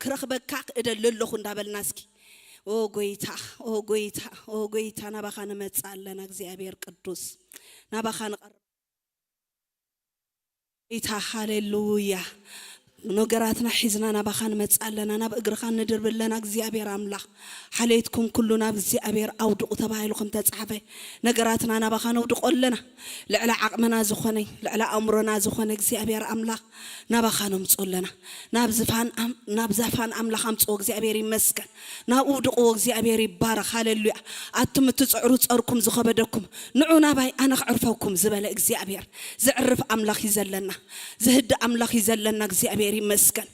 ክረኽበካ እደሊ ኣለኹ እንዳበልና እስኪ። ኦ ጎይታ፣ ኦ ጎይታ፣ ኦ ጎይታ፣ ናባኻ ንመጽእ ኣለና እግዚኣብሔር ቅዱስ። ናባኻ ንቐርብ ጎይታ፣ ሃሌሉያ። ነገራትና ሒዝና ናባኻ ንመጽእ ኣለና፣ ናብ እግርኻ ንድርብ ኣለና እግዚኣብሔር ኣምላኽ። ሓሌትኩም ኩሉ ናብ እግዚኣብሔር ኣውድቑ ተባሂሉ ከም ተጻሕፈ፣ ነገራትና ናባኻ ነውድቆ ኣለና። ልዕሊ ዓቕምና ዝኾነ፣ ልዕሊ ኣእምሮና ዝኾነ እግዚኣብሔር ኣምላኽ ናባኻ ነምጽኦ ኣለና። ናብ ዝፋን ኣም-፣ ናብ ዛፋን ኣምላኽ ኣምጽኦ እግዚኣብሔር ይመስገን። ናብኡ ውድቕዎ እግዚኣብሔር ይባረኽ። ሃሌሉያ። ኣቱም እትጽዕሩ ጸርኩም ዝኸበደኩም ንዑ ናባይ ኣነ ክዕርፈኩም ዝበለ እግዚኣብሔር፣ ዘዕርፍ ኣምላኽ እዩ ዘለና። ዝህድእ ኣምላኽ እዩ ዘለና። እግዚኣብሔር ይመስገን።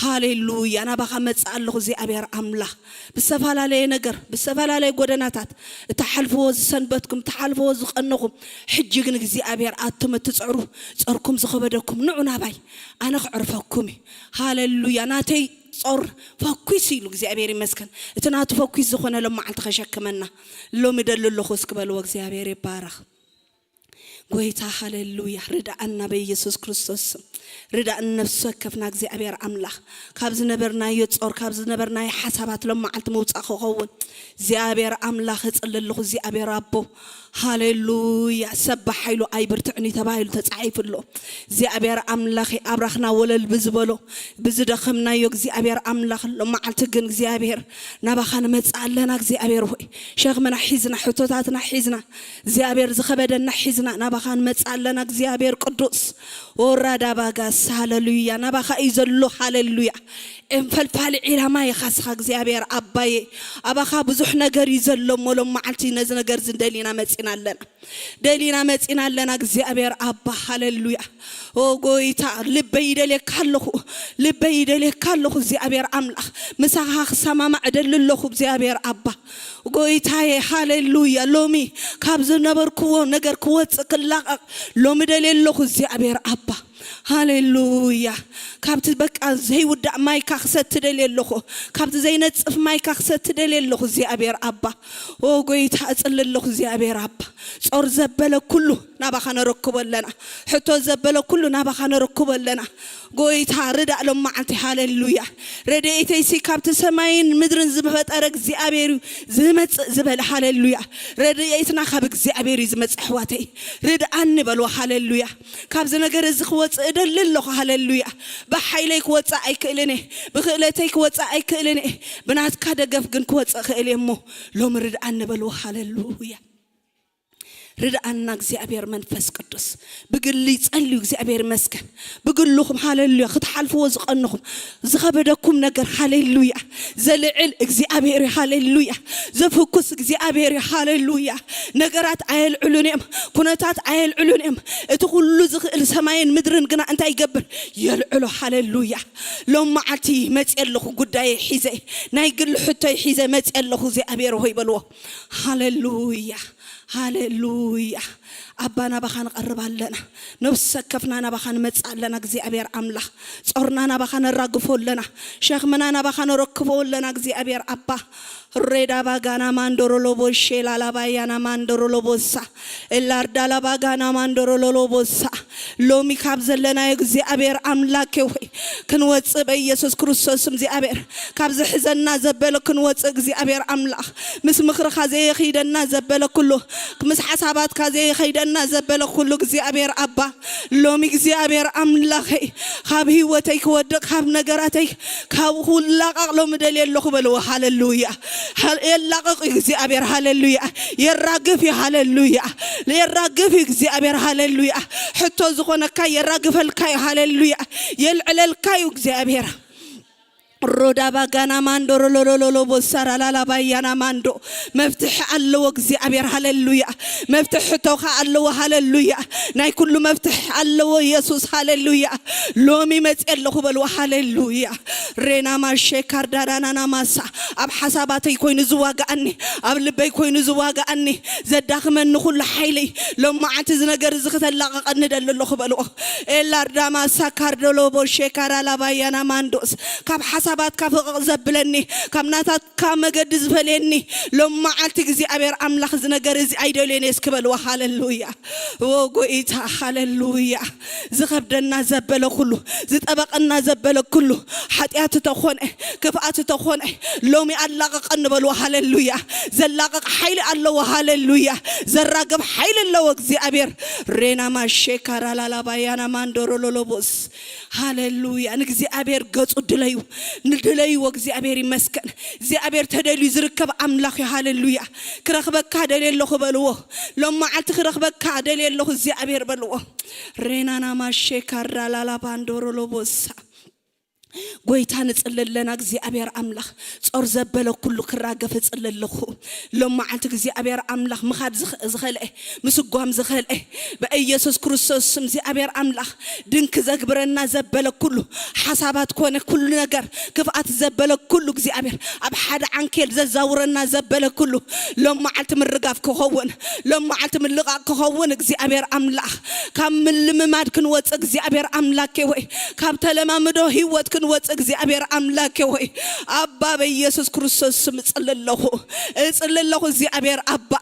ሃሌሉያ። ናባኻ መጽእ ኣለኹ እግዚኣብሔር ኣምላኽ። ብዝተፈላለየ ነገር፣ ብዝተፈላለየ ጎደናታት እትሓልፍዎ ዝሰንበትኩም፣ እትሓልፍዎ ዝቐነኹም፣ ሕጂ ግን እግዚኣብሔር ኣቱም እትጽዕሩ ጸርኩም ዝኸበደኩም ንዑ ናባይ ኣነ ክዕርፈኩም እዩ። ሃሌሉያ። ናተይ ጾር ፈኲስ ኢሉ እግዚኣብሔር ይመስገን። እቲ ናቱ ፈኲስ ዝኾነ ሎም መዓልቲ ከሸክመና ሎሚ ደሊ ኣለኹ እስኪ በልዎ። እግዚኣብሔር ይባረኽ። ጎይታ ሃሌሉያ። ርዳኣና በኢየሱስ ክርስቶስ ስም። ርዳእን ነፍሲ ወከፍና እግዚኣብሔር ኣምላኽ ካብ ዝነበርናዮ ጾር ካብ ዝነበርናዮ ሓሳባት ሎም መዓልቲ ምውጻእ ክኸውን እግዚኣብሔር ኣምላኽ እጽሊ ኣለኹ እግዚኣብሔር ኣቦ። ሃሌሉያ። ሰብ ብሓይሉ ኣይብርትዕን እዩ ተባሂሉ ተጻሒፉ ኣሎ። እግዚኣብሔር ኣምላኸይ ኣብራኽና ወለል ብዝበሎ ብዝደኸምናዮ እግዚኣብሔር ኣምላኽ ሎም መዓልቲ ግን እግዚኣብሔር ናባኻ ንመጽእ ኣለና እግዚኣብሔር ሆይ። ሸኽምና ሒዝና ሕቶታትና ሒዝና እግዚኣብሔር ዝኸበደና ሒዝና ናባኻ ንመጽእ ኣለና እግዚኣብሔር ቅዱስ። ኦራዳባጋስ ሃሌሉያ ናባኻ እዩ ዘሎ። ሃሌሉያ። እንፈልፋሊ ዒላማ ኢኻ እስኻ እግዚኣብሔር ኣባየ። ኣባኻ ብዙሕ ነገር እዩ ዘሎ እሞ ሎም መዓልቲ ነዚ ነገር እዚ ደሊና መጺና ኣለና። ደሊና መጺና ኣለና እግዚኣብሔር ኣባ። ሃሌሉያ። ኦ ጎይታ ልበይ ይደልየካ ኣለኹ። ልበይ ይደልየካ ኣለኹ እግዚኣብሔር ኣምላኽ። ምሳኻ ክሰማማዕ እደሊ ኣለኹ እግዚኣብሔር ኣባ። ጎይታየ ሃሌሉያ። ሎሚ ካብ ዝነበርክዎ ነገር ክወጽእ ክላቐቕ ሎሚ ደልየ ኣለኹ እግዚኣብሔር ኣባ። ሃሌሉያ። ካብቲ በቃ ዘይውዳእ ማይካ ክሰቲ ደልየ ኣለኹ። ካብቲ ዘይነጽፍ ማይካ ክሰቲ ደልየ ኣለኹ እግዚኣብሔር ኣባ። ኦ ጎይታ እጽሊ ኣለኹ እግዚኣብሔር ኣባ። ጾር ዘበለ ኩሉ ናባኻ ነረክቦ ኣለና። ሕቶ ዘበለ ኩሉ ናባኻ ነረክቦ ኣለና። ጎይታ ርዳእ ሎም መዓልቲ ሃሌሉያ። ረድኤተይሲ ካብቲ ሰማይን ምድርን ዝፈጠረ እግዚኣብሔር እዩ ዝመጽእ ዝበለ ሃሌሉያ። ረድኤትና ካብ እግዚኣብሔር እዩ ዝመጽእ ኣሕዋተይ። ርድኣኒ በልዎ ሃሌሉያ። ካብዚ ነገር እዚ ክወፅእ እደሊ ኣለኹ ሃሌሉያ። ብሓይለይ ክወፅእ ኣይክእልን እየ። ብክእለተይ ክወፅእ ኣይክእልን እየ። ብናትካ ደገፍ ግን ክወፅእ እኽእል እየ እሞ ሎሚ ርድኣኒ በልዎ ሃሌሉያ። ርድኣና እግዚኣብሔር መንፈስ ቅዱስ። ብግሊ ጸልዩ እግዚኣብሔር ይመስገን። ብግልኹም ሃሌሉያ ክትሓልፍዎ ዝቐንኹም ዝኸበደኩም ነገር ሃሌሉያ። ዘልዕል እግዚኣብሔር እዩ ሃሌሉያ። ዘፍኩስ እግዚኣብሔር እዩ ሃሌሉያ። ነገራት ኣየልዕሉን እዮም። ኩነታት ኣየልዕሉን እዮም። እቲ ኩሉ ዝኽእል ሰማይን ምድርን ግና እንታይ ይገብር? የልዕሎ ሃሌሉያ። ሎም መዓልቲ መጽየ ኣለኹ ጉዳየ ሒዘ ናይ ግሊ ሕቶይ ሒዘ መጽየ ኣለኹ እግዚኣብሔር ሆይ በልዎ። ሃሌሉያ። ሃሌሉያ። ኣባ ናባኻ ንቐርብ ኣለና። ነፍሲ ወከፍና ናባኻ ንመጽእ ኣለና እግዚኣብሔር ኣምላኽ። ጾርና ናባኻ ነራግፎ ኣለና። ሸኽምና ናባኻ ነረክቦ ኣለና እግዚኣብሔር ኣባ። ሬዳ ባጋና ማንዶሮሎቦ ሼላላ ባያና ማንዶሮሎቦሳ ኤላርዳላ ባጋና ማንዶሮሎሎቦሳ። ሎሚ ካብ ዘለናዮ እግዚኣብሔር ኣምላክ ሆይ ክንወጽእ በኢየሱስ ክርስቶስ ስም እግዚኣብሔር ካብዚ ሕዘና ዘበለ ክንወጽእ እግዚኣብሔር ኣምላኽ ምስ ምኽርኻ ዘየኺደና ዘበለ ኩሉ ምስ ሓሳባትካ ዘየኸይደና ዘበለ ኩሉ እግዚኣብሔር ኣባ ሎሚ እግዚኣብሔር ኣምላኸይ ካብ ህይወተይ ክወድቕ ካብ ነገራተይ ካብ ክላቐቕ ሎሚ ደልየ ኣለኹ በልዎ። ሃሌሉያ። የላቕቕ እዩ እግዚኣብሔር። ሃሌሉያ። የራግፍ እዩ። ሃሌሉያ። የራግፍ እዩ እግዚኣብሔር። ሃሌሉያ። ሕቶ ዝኾነካ የራግፈልካ እዩ። ሃሌሉያ። የልዕለልካ እዩ እግዚኣብሔር። ሮዳ ባጋና ማንዶ ሮሎሎሎሎ ቦሳራ ላላ ባያና ማንዶ መፍትሒ ኣለዎ እግዚኣብሔር። ሃሌሉያ። መፍትሒ ሕቶኻ ኣለዎ። ሃሌሉያ። ናይ ኩሉ መፍትሒ ኣለዎ ኢየሱስ። ሃሌሉያ። ሎሚ መጽእ ኣለኹ በልዎ። ሃሌሉያ። ሬና ማሼ ካርዳዳናና ማሳ ኣብ ሓሳባተይ ኮይኑ ዝዋጋኣኒ ኣብ ልበይ ኮይኑ ዝዋጋኣኒ ዘዳኽመኒ ኩሉ ሓይለይ ሎም መዓልቲ እዚ ነገር እዚ ክተላቐቐኒ ደሊ ኣለኹ በልዎ። ኤላርዳማ ሳካርዶሎቦ ሼካራ ላባያና ማንዶስ ካብ ሓሳብ ሓሳባትካ ፍቕቕ ዘብለኒ፣ ካብ ናታትካ መገዲ ዝፈልየኒ፣ ሎም መዓልቲ እግዚኣብሔር ኣምላኽ እዚ ነገር እዚ ኣይደልዮን እየ እስኪ በልዎ። ሃሌሉያ። ኦ ጎይታ፣ ሃሌሉያ። ዝኸብደና ዘበለ ኩሉ፣ ዝጠበቐና ዘበለ ኩሉ፣ ሓጢኣት ተኾነ፣ ክፍኣት ተኾነ፣ ሎሚ ኣላቕቐኒ በልዎ። ሃሌሉያ። ዘላቕቕ ሓይሊ ኣለዎ። ሃሌሉያ። ዘራግብ ሓይሊ ኣለዎ እግዚኣብሔር። ሬና ማሼ ካራላላ ባያና ማንዶሮ ሎሎቦስ። ሃሌሉያ። ንእግዚኣብሔር ገጹ ድለዩ፣ ንድለይዎ። እግዚኣብሔር ይመስገን። እግዚኣብሔር ተደልዩ ዝርከብ ኣምላኽ እዩ። ሃሌሉያ። ክረኽበካ ደልየ ኣለኹ በልዎ። ሎም መዓልቲ ክረኽበካ ደልየ ኣለኹ እግዚኣብሔር በልዎ። ሬናና ማሼ ካራላላ ባንዶሮ ሎቦሳ። ጎይታ ንጽሊ ኣለና። እግዚኣብሔር ኣምላኽ ጾር ዘበለ ኩሉ ክራገፍ እጽሊ ኣለኹ። ሎም መዓልቲ እግዚኣብሔር ኣምላኽ ምኻድ ዝኸ-፣ ዝኸልአ፣ ምስጓም ዝኸልአ፣ ብኢየሱስ ክርስቶስ ስም እግዚኣብሔር ኣምላኽ ድንክ ዘግብረና ዘበለ ኩሉ ሓሳባት ኮነ ኩሉ ነገር ክፍኣት ዘበለ ኩሉ እግዚኣብሔር ኣብ ሓደ ዓንኬል ዘዛውረና ዘበለ ኩሉ ሎም መዓልቲ ምርጋፍ ክኸውን፣ ሎም መዓልቲ ምልቓቕ ክኸውን እግዚኣብሔር ኣምላኽ ካብ ምልምማድ ክንወጽእ እግዚኣብሔር ኣምላኬ ወይ ካብ ተለማምዶ ህይወት ክንወጽእ እግዚኣብሔር ኣምላኬ ወይ ኣባ በኢየሱስ ክርስቶስ ስም እጽሊ ኣለኹ፣ እጽሊ ኣለኹ እግዚኣብሔር ኣባ።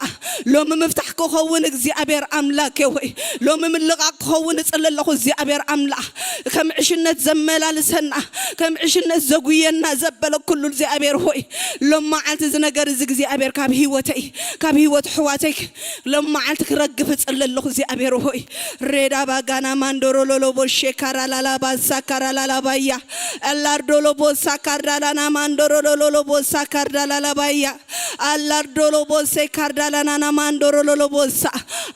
ሎሚ ምፍታሕ ክኸውን እግዚኣብሔር ኣምላኬ ሆይ፣ ሎሚ ምልቓቕ ክኸውን እጽሊ ኣለኹ እግዚኣብሔር ኣምላኽ። ከም ዕሽነት ዘመላልሰና፣ ከም ዕሽነት ዘጉየና ዘበለ ኩሉ እግዚኣብሔር ሆይ፣ ሎም መዓልቲ እዚ ነገር እዚ እግዚኣብሔር ካብ ህይወተይ፣ ካብ ህይወት ኣሕዋተይ ሎም መዓልቲ ክረግፍ እጽሊ ኣለኹ እግዚኣብሔር ሆይ። ሬዳ ባጋና ማንዶሮ ሎሎቦ ሼካራ ላላባሳ ካራ ላላባያ። ኣላርዶሎ ቦሳ ካርዳላና ማንዶሮ ሎሎሎ ቦሳ ካርዳላላባያ። ኣላርዶሎ ቦሴ ካርዳላናና ማንዶሮ ሎሎ ቦሳ።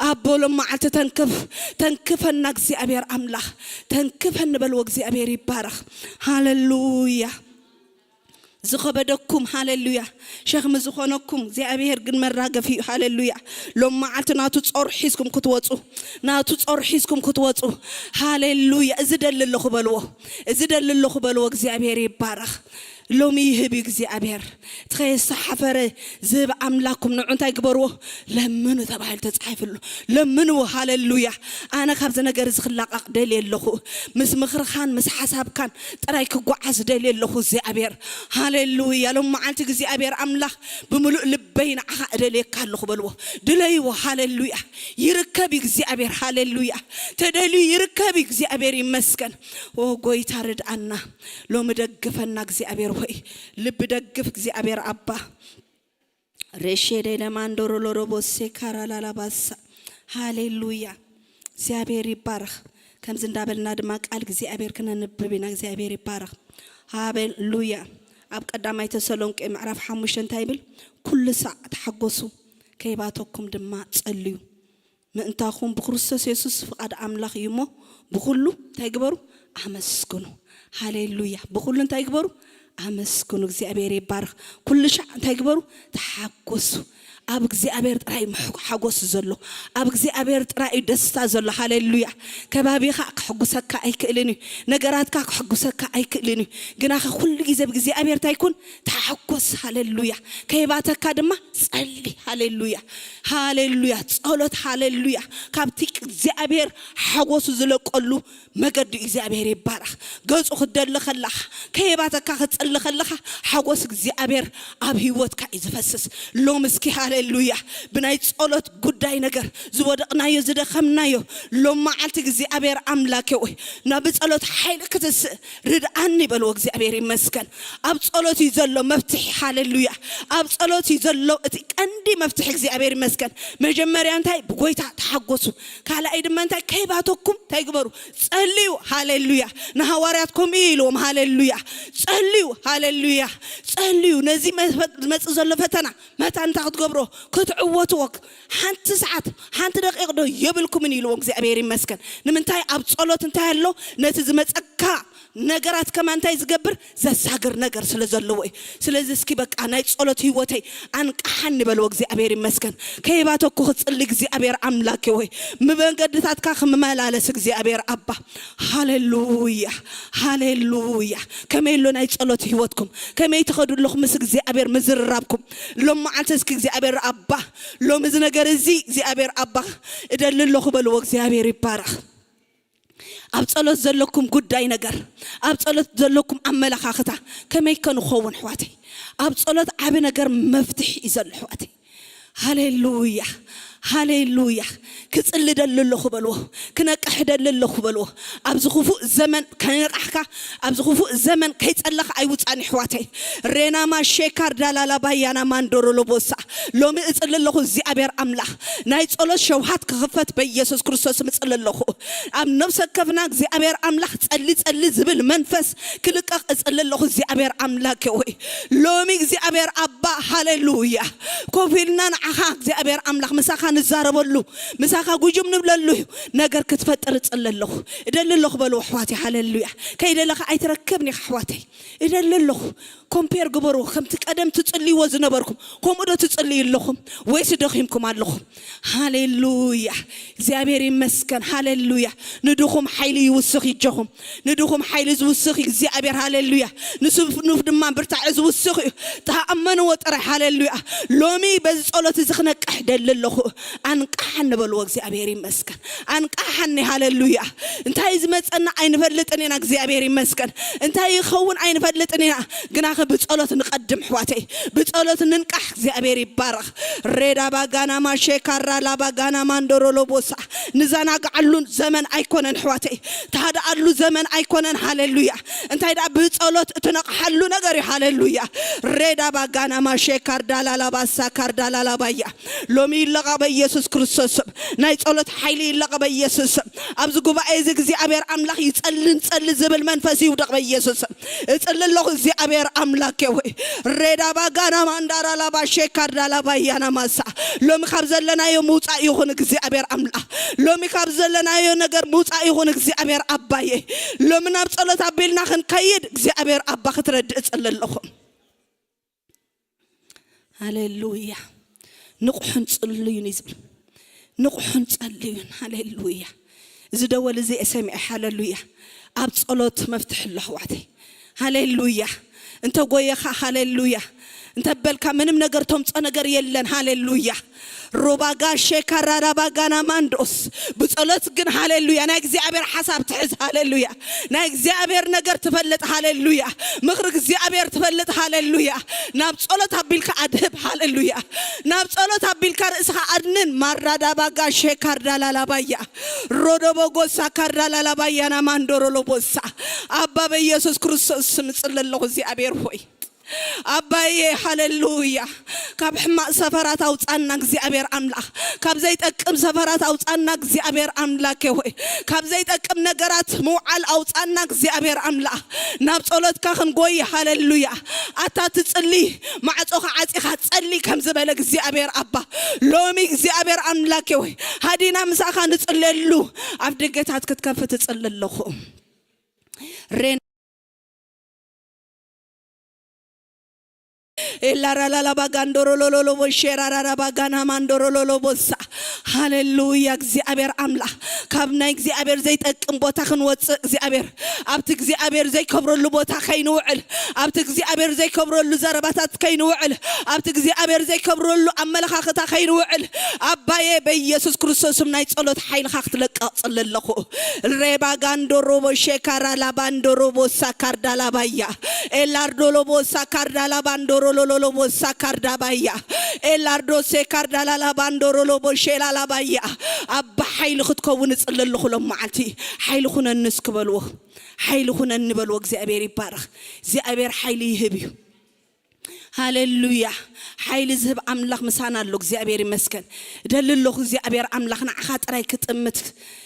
ኣቦ ሎም መዓልቲ ተንክፍ፣ ተንክፈና እግዚኣብሔር ኣምላኽ። ተንክፈኒ በልዎ እግዚኣብሔር ይባረኽ። ሃሌሉያ። ዝኸበደኩም፣ ሃሌሉያ፣ ሸኽሚ ዝኾነኩም እግዚኣብሔር ግን መራገፊ እዩ። ሃሌሉያ። ሎም መዓልቲ ናቱ ጾር ሒዝኩም ክትወጹ፣ ናቱ ጾር ሒዝኩም ክትወጹ። ሃሌሉያ። እዚ ደሊ ኣለኹ በልዎ፣ እዚ ደሊ ኣለኹ በልዎ። እግዚኣብሔር ይባረኽ። ሎሚ ይህብ እዩ እግዚኣብሔር። እቲ ከየስተሓፈረ ዝህብ ኣምላኩም ንዑ እንታይ ግበርዎ? ለምኑ ተባሂሉ ተጻሒፉ ኣሎ። ለምንዎ። ሃሌሉያ። ኣነ ካብዚ ነገር እዚ ክላቐቕ ደልየ ኣለኹ። ምስ ምኽርኻን ምስ ሓሳብካን ጥራይ ክጓዓዝ ደልየ ኣለኹ እግዚኣብሔር። ሃሌሉያ። ሎም መዓልቲ እግዚኣብሔር ኣምላኽ ብምሉእ ልበይ ንዓኻ እደልየካ ኣለኹ በልዎ። ድለይዎ። ሃሌሉያ። ይርከብ እዩ እግዚኣብሔር። ሃሌሉያ። ተደልዩ ይርከብ እዩ። እግዚኣብሔር ይመስገን። ኦ ጎይታ ርድኣና። ሎሚ ደግፈና እግዚኣብሔር ሆይ። ልቢ ደግፍ እግዚኣብሔር ኣባ። ሬሼ ደይ ለማንዶሮ ሎሮቦሴ ካራላላባሳ። ሃሌሉያ። እግዚኣብሔር ይባረኽ። ከምዚ እንዳበልና ድማ ቃል እግዚኣብሔር ክነንብብ ኢና። እግዚኣብሔር ይባረኽ። ሃሌሉያ። ኣብ ቀዳማይ ተሰሎንቄ ምዕራፍ ሓሙሽተ እንታይ ይብል? ኩሉ ሳዕ ተሓጎሱ፣ ከይባተኩም ድማ ጸልዩ። ምእንታኹም ብክርስቶስ የሱስ ፍቓድ ኣምላኽ እዩ እሞ፣ ብኹሉ እንታይ ግበሩ? ኣመስግኑ። ሃሌሉያ። ብኹሉ እንታይ ግበሩ? ኣመስግኑ። እግዚኣብሔር ይባረኽ። ኩሉ ሻዕ እንታይ ግበሩ? ተሓጎሱ። ኣብ እግዚኣብሔር ጥራይ እዩ ምሕ-፣ ሓጎስ ዘሎ። ኣብ እግዚኣብሔር ጥራይ እዩ ደስታ ዘሎ። ሃሌሉያ። ከባቢኻ ክሕጉሰካ ኣይክእልን እዩ። ነገራትካ ክሕጉሰካ ኣይክእልን እዩ። ግናኸ ኩሉ ግዜ ብእግዚኣብሔር እንታይ ይኩን? ተሓጎስ። ሃሌሉያ። ከይባተካ ድማ ጸሊ። ሃሌሉያ። ሃሌሉያ። ጸሎት። ሃሌሉያ። ካብቲ እግዚኣብሔር ሓጎሱ ዝለቀሉ መገዲ እግዚኣብሔር ይባረኽ። ገጹ ክትደሊ ከለኻ፣ ከየባተካ ክትጽሊ ከለኻ፣ ሓጎስ እግዚኣብሔር ኣብ ህይወትካ እዩ ዝፈስስ። ሎም እስኪ ሃሌሉያ። ብናይ ጸሎት ጉዳይ ነገር ዝወደቕናዮ፣ ዝደኸምናዮ፣ ሎም መዓልቲ እግዚኣብሔር ኣምላኬ ወይ ናብ ጸሎት ሓይሊ ክትስእ ርድኣኒ በልዎ። እግዚኣብሔር ይመስገን። ኣብ ጸሎት እዩ ዘሎ መፍትሒ። ሃሌሉያ። ኣብ ጸሎት እዩ ዘሎ እቲ ቀንዲ መፍትሒ። እግዚኣብሔር ይመስገን። መጀመርያ እንታይ? ብጎይታ ተሓጎሱ። ካልኣይ ድማ እንታይ? ከይባተኩም እንታይ ግበሩ? ጸልዩ። ሃሌሉያ። ንሃዋርያት ከምኡ እዩ ኢልዎም። ሃሌሉያ። ጸልዩ። ሃሌሉያ። ጸልዩ። ነዚ መፈ-፣ ዝመጽእ ዘሎ ፈተና መታን እንታይ ክትገብሮ? ክትዕወትዎ። ሓንቲ ሰዓት፣ ሓንቲ ደቂቕ ዶ የብልኩምን ኢልዎም። እግዚኣብሔር ይመስገን። ንምንታይ? ኣብ ጸሎት እንታይ ኣሎ? ነቲ ዝመጸካ ነገራት ከማን እንታይ ዝገብር? ዘሳግር ነገር ስለ ዘለዎ እዩ። ስለዚ እስኪ በቃ ናይ ጸሎት ህይወተይ ኣንቃሓኒ በልዎ። እግዚኣብሔር ይመስገን። ከይባተኩ ክጽሊ እግዚኣብሔር ኣምላኬ ወይ፣ መገድታትካ ክመላለስ እግዚኣብሔር ኣባ። ሃሌሉያ፣ ሃሌሉያ። ከመይ ኣሎ ናይ ጸሎት ህይወትኩም? ከመይ ትኸዱ ኣለኹም ምስ እግዚኣብሔር ምዝርራብኩም? ሎም መዓልቲ እስኪ እግዚኣብሔር ኣባ፣ ሎም እዚ ነገር እዚ እግዚኣብሔር ኣባ እደሊ ኣለኹ በልዎ። እግዚኣብሔር ይባረኽ። ኣብ ጸሎት ዘለኩም ጉዳይ ነገር፣ ኣብ ጸሎት ዘለኩም ኣመለኻኽታ ከመይ ከ ንኸውን ኣሕዋተይ? ኣብ ጸሎት ዓቢ ነገር መፍትሒ እዩ ዘሎ ኣሕዋተይ። ሃሌሉያ፣ ሃሌሉያ። ክጽሊ ደሊ ኣለኹ በልዎ፣ ክነቅሕ ደሊ ኣለኹ በልዎ። ኣብዚ ክፉእ ዘመን ከይነቃሕካ፣ ኣብዚ ክፉእ ዘመን ከይጸለኻ ኣይውጻን ኣሕዋተይ። ሬናማ ሼካር ዳላላ ባያና ማንዶሮሎ ቦሳ። ሎሚ እጽሊ ኣለኹ እግዚኣብሔር ኣምላኽ፣ ናይ ጸሎት ሸውሃት ክኽፈት በኢየሱስ ክርስቶስ እጽሊ ኣለኹ። ኣብ ነፍሲ ወከፍና እግዚኣብሔር ኣምላኽ ጸሊ ጸሊ ዝብል መንፈስ ክልቀቕ እጽሊ ኣለኹ እግዚኣብሔር ኣምላክ ወይ። ሎሚ እግዚኣብሔር ኣባ ሃሌሉያ፣ ኮፍ ኢልና ንዓኻ እግዚኣብሔር ኣምላኽ ምሳኻ ንዛረበሉ፣ ምሳኻ ጉጅም ንብለሉ እዩ። ነገር ክትፈጥር እጽሊ ኣለኹ፣ እደሊ ኣለኹ በሉ ኣሕዋተይ። ሃሌሉያ። ከይደለኻ ኣይትረክብን ኢኻ ኣሕዋተይ። እደሊ ኣለኹ። ኮምፔር ግበሩ። ከምቲ ቀደም ትጽልይዎ ዝነበርኩም፣ ከምኡ ዶ ትጽልዩ ኣለኹም ወይስ ደኺምኩም ኣለኹም? ሃሌሉያ፣ እግዚኣብሔር ይመስገን። ሃሌሉያ። ንድኹም ሓይሊ ይውስኽ ይጀኹም። ንድኹም ሓይሊ ዝውስኽ እግዚኣብሔር፣ ሃሌሉያ። ንስኑፍ ድማ ብርታዐ ዝውስኽ እዩ። ተኣመንዎ ጥራይ። ሃሌሉያ። ሎሚ በዚ ጸሎት እዚ ክነቅሕ ደሊ ኣለኹ። ኣንቃሓኒ በልዎ። እግዚኣብሔር ይመስገን። ኣንቃሓኒ። ሃሌሉያ። እንታይ ዝመጸና ኣይንፈልጥን ኢና። እግዚኣብሔር ይመስገን። እንታይ ይኸውን ኣይንፈልጥን ኢና። ግናኸ ብጸሎት ንቐድም ኣሕዋተይ። ብጸሎት ንንቃሕ። እግዚኣብሔር ይባረኽ። ሬዳ ባጋና ማሼካራ ላባጋና ማንዶሮሎ ቦሳ። ንዘናግዓሉን ዘመን ኣይኮነን ኣሕዋተይ። ትሃድኣሉ ዘመን ኣይኮነን። ሃሌሉያ። እንታይ ደኣ ብጸሎት እትነቕሓሉ ነገር እዩ። ሃሌሉያ። ሬዳ ባጋና ማሼካር ዳላላባሳ ካር ዳላላባያ። ሎሚ ይለቐቕ በኢየሱስ ክርስቶስ ስም። ናይ ጸሎት ሓይሊ ይለቐቕ በኢየሱስ ስም። ኣብዚ ጉባኤ እዚ እግዚኣብሔር ኣምላኽ ይጸልን ጸሊ ዝብል መንፈስ ይውደቕ በኢየሱስ ስም። እጽሊ ኣለኹ እግዚኣብሔር ኣምላክ ወይ። ሬዳ ባጋና ማንዳራ ላባ ሼካር ዳላ ባያና ማሳ። ሎሚ ካብ ዘለናዮ ምውጻእ ይኹን እግዚኣብሔር ኣምላኽ። ሎሚ ካብ ዘለናዮ ነገር ምውጻእ ይኹን እግዚኣብሔር ኣባየ። ሎሚ ናብ ጸሎት ኣቢልና ክንከይድ እግዚኣብሔር ኣባ ክትረድእ እጽሊ ኣለኹ። ሃሌሉያ። ንቑሑን ጽልዩን እዩ ዝብል። ንቑሑን ጸልዩን። ሃሌሉያ። እዚ ደወል እዚ እየ ሰሚዐ። ሃሌሉያ። ኣብ ጸሎት መፍትሒ ኣሎ ኣሕዋተይ። ሃሌሉያ። እንተ ጎየኻ፣ ሃሌሉያ። እንተ በልካ፣ ምንም ነገር ተምጾ ነገር የለን። ሃሌሉያ። ሮባጋ ሼካራራባጋና ማንዶስ። ብጸሎት ግን፣ ሃሌሉያ፣ ናይ እግዚኣብሔር ሓሳብ ትሕዝ። ሃሌሉያ። ናይ እግዚኣብሔር ነገር ትፈልጥ። ሃሌሉያ። ምኽሪ እግዚኣብሔር ትፈልጥ። ሃሌሉያ። ናብ ጸሎት ኣቢልካ ኣድህብ። ሃሌሉያ። ናብ ጸሎት ኣቢልካ ርእስኻ ኣድንን። ማራዳባጋ ሼካርዳላላባያ። ሮዶቦጎሳ ካርዳላላባያና ማንዶሮሎቦሳ። ኣባ በኢየሱስ ክርስቶስ ስም እጽሊ ኣለኹ እግዚኣብሔር ሆይ። ኣባዬ ሃሌሉያ። ካብ ሕማቕ ሰፈራት ኣውጻና እግዚኣብሔር ኣምላኽ። ካብ ዘይጠቅም ሰፈራት ኣውጻና እግዚኣብሔር ኣምላኬ ሆይ። ካብ ዘይጠቅም ነገራት ምውዓል ኣውጻና እግዚኣብሔር ኣምላኽ። ናብ ጸሎትካ ክንጎይ። ሃሌሉያ። ኣታ ትጽሊ ማዕጾኻ ዓጺኻ ጸሊ ከም ዝበለ እግዚኣብሔር ኣባ፣ ሎሚ እግዚኣብሔር ኣምላኬ ሆይ፣ ሃዲና ምሳኻ ንጽለሉ ኣብ ደገታት ክትከፍት እጽሊ ኣለኹ። ሬን ኤላራላላባ ጋንዶሮሎሎሎቦ ሼራራራባ ጋናማንዶሮሎሎቦሳ። ሃሌሉያ። እግዚኣብሔር ኣምላኽ፣ ካብ ናይ እግዚኣብሔር ዘይጠቅም ቦታ ክንወፅእ እግዚኣብሔር፣ ኣብቲ እግዚኣብሔር ዘይከብረሉ ቦታ ከይንውዕል፣ ኣብቲ እግዚኣብሔር ዘይከብረሉ ዘረባታት ከይንውዕል፣ ኣብቲ እግዚኣብሔር ዘይከብረሉ ኣመለኻኽታ ከይንውዕል፣ ኣባዬ በኢየሱስ ክርስቶስም ናይ ጸሎት ሓይልኻ ክትለቅቕ ጽሊ ኣለኹ። ሬባ ጋንዶሮቦ ሼካራ ላባንዶሮቦ ሳካርዳ ላባያ። ኤላርዶ ሎቦ ሳካርዳ ላባንዶሮ ሎሎሎቦ ሳካርዳ ባያ። ኤላርዶ ሴካርዳ ላላባንዶሮ ሎቦ ሼላ ላባያ። ኣባ ሓይሊ ክትከውን እጽሊ ኣለኹ ሎም መዓልቲ። ሓይሊ ኩነኒ እስኪ በልዎ። ሓይሊ ኩነኒ በልዎ። እግዚኣብሔር ይባረኽ። እግዚኣብሔር ሓይሊ ይህብ እዩ። ሃሌሉያ። ሓይሊ ዝህብ ኣምላኽ ምሳና ኣሎ። እግዚኣብሔር ይመስገን። እደሊ ኣለኹ እግዚኣብሔር ኣምላኽ ንዓኻ ጥራይ ክጥምት።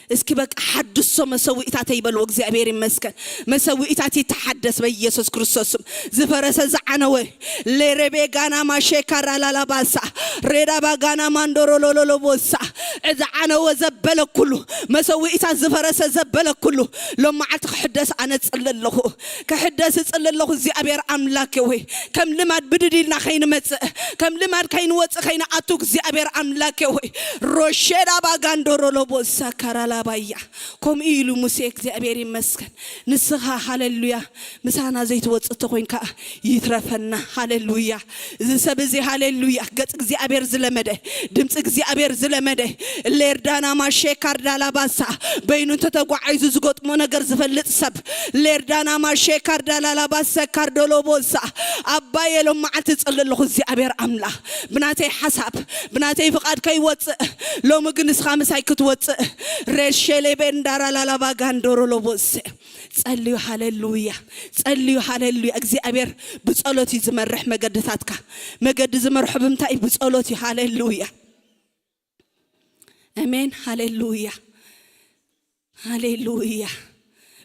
እስኪ በቃ ሓድሶ መሰዊእታተይ በልዎ። እግዚኣብሔር ይመስገን። መሰዊእታተይ ተሓደስ በኢየሱስ ክርስቶስ ስም። ዝፈረሰ ዝዓነወ ሌሬቤ ጋና ማሼካራ ላላባሳ ሬዳባ ጋና ማንዶሮ ሎሎሎቦሳ ዝዓነወ ዘበለ ኩሉ መሰዊእታት ዝፈረሰ ዘበለ ኩሉ ሎም መዓልቲ ክሕደስ ኣነ ጽሊ ኣለኹ። ክሕደስ እጽሊ ኣለኹ እግዚኣብሔር ኣምላኬ ሆይ። ከም ልማድ ብድድ ኢልና ከይንመጽእ፣ ከም ልማድ ከይንወጽእ ከይንኣቱ እግዚኣብሔር ኣምላኬ ሆይ። ሮሼዳ ባጋንዶሮ ሎቦሳ ካራላባያ። ከምኡ ኢሉ ሙሴ እግዚኣብሔር ይመስገን። ንስኻ ሃሌሉያ ምሳና ዘይትወጽእ ተኾይንካ ይትረፈና። ሃሌሉያ። እዚ ሰብ እዚ ሃሌሉያ ገጽ እግዚኣብሔር ዝለመደ፣ ድምፂ እግዚኣብሔር ዝለመደ፣ ሌርዳና ማሼ ካርዳላባሳ በይኑ እንተተጓዒዙ ዝገጥሞ ነገር ዝፈልጥ ሰብ። ሌርዳና ማሼ ካርዳላላባሰ ካርዶሎቦሳ ኣባየ ሎም መዓልቲ እጽሊ ኣለኹ እግዚኣብሔር ኣምላኽ ብናተይ ሓሳብ ብናተይ ፍቓድ ከይወፅእ ሎሚ ግን ንስኻ ምሳይ ክትወፅእ ሬሼሌቤ እንዳራላላባ ጋንዶሮሎቦሰ ጸልዩ። ሃሌሉያ። ጸልዩ። ሃሌሉያ። እግዚኣብሔር ብጸሎት እዩ ዝመርሕ መገድታትካ። መገዲ ዝመርሖ ብምንታይ እዩ? ብጸሎት እዩ። ሃሌሉያ። ኣሜን። ሃሌሉያ። ሃሌሉያ።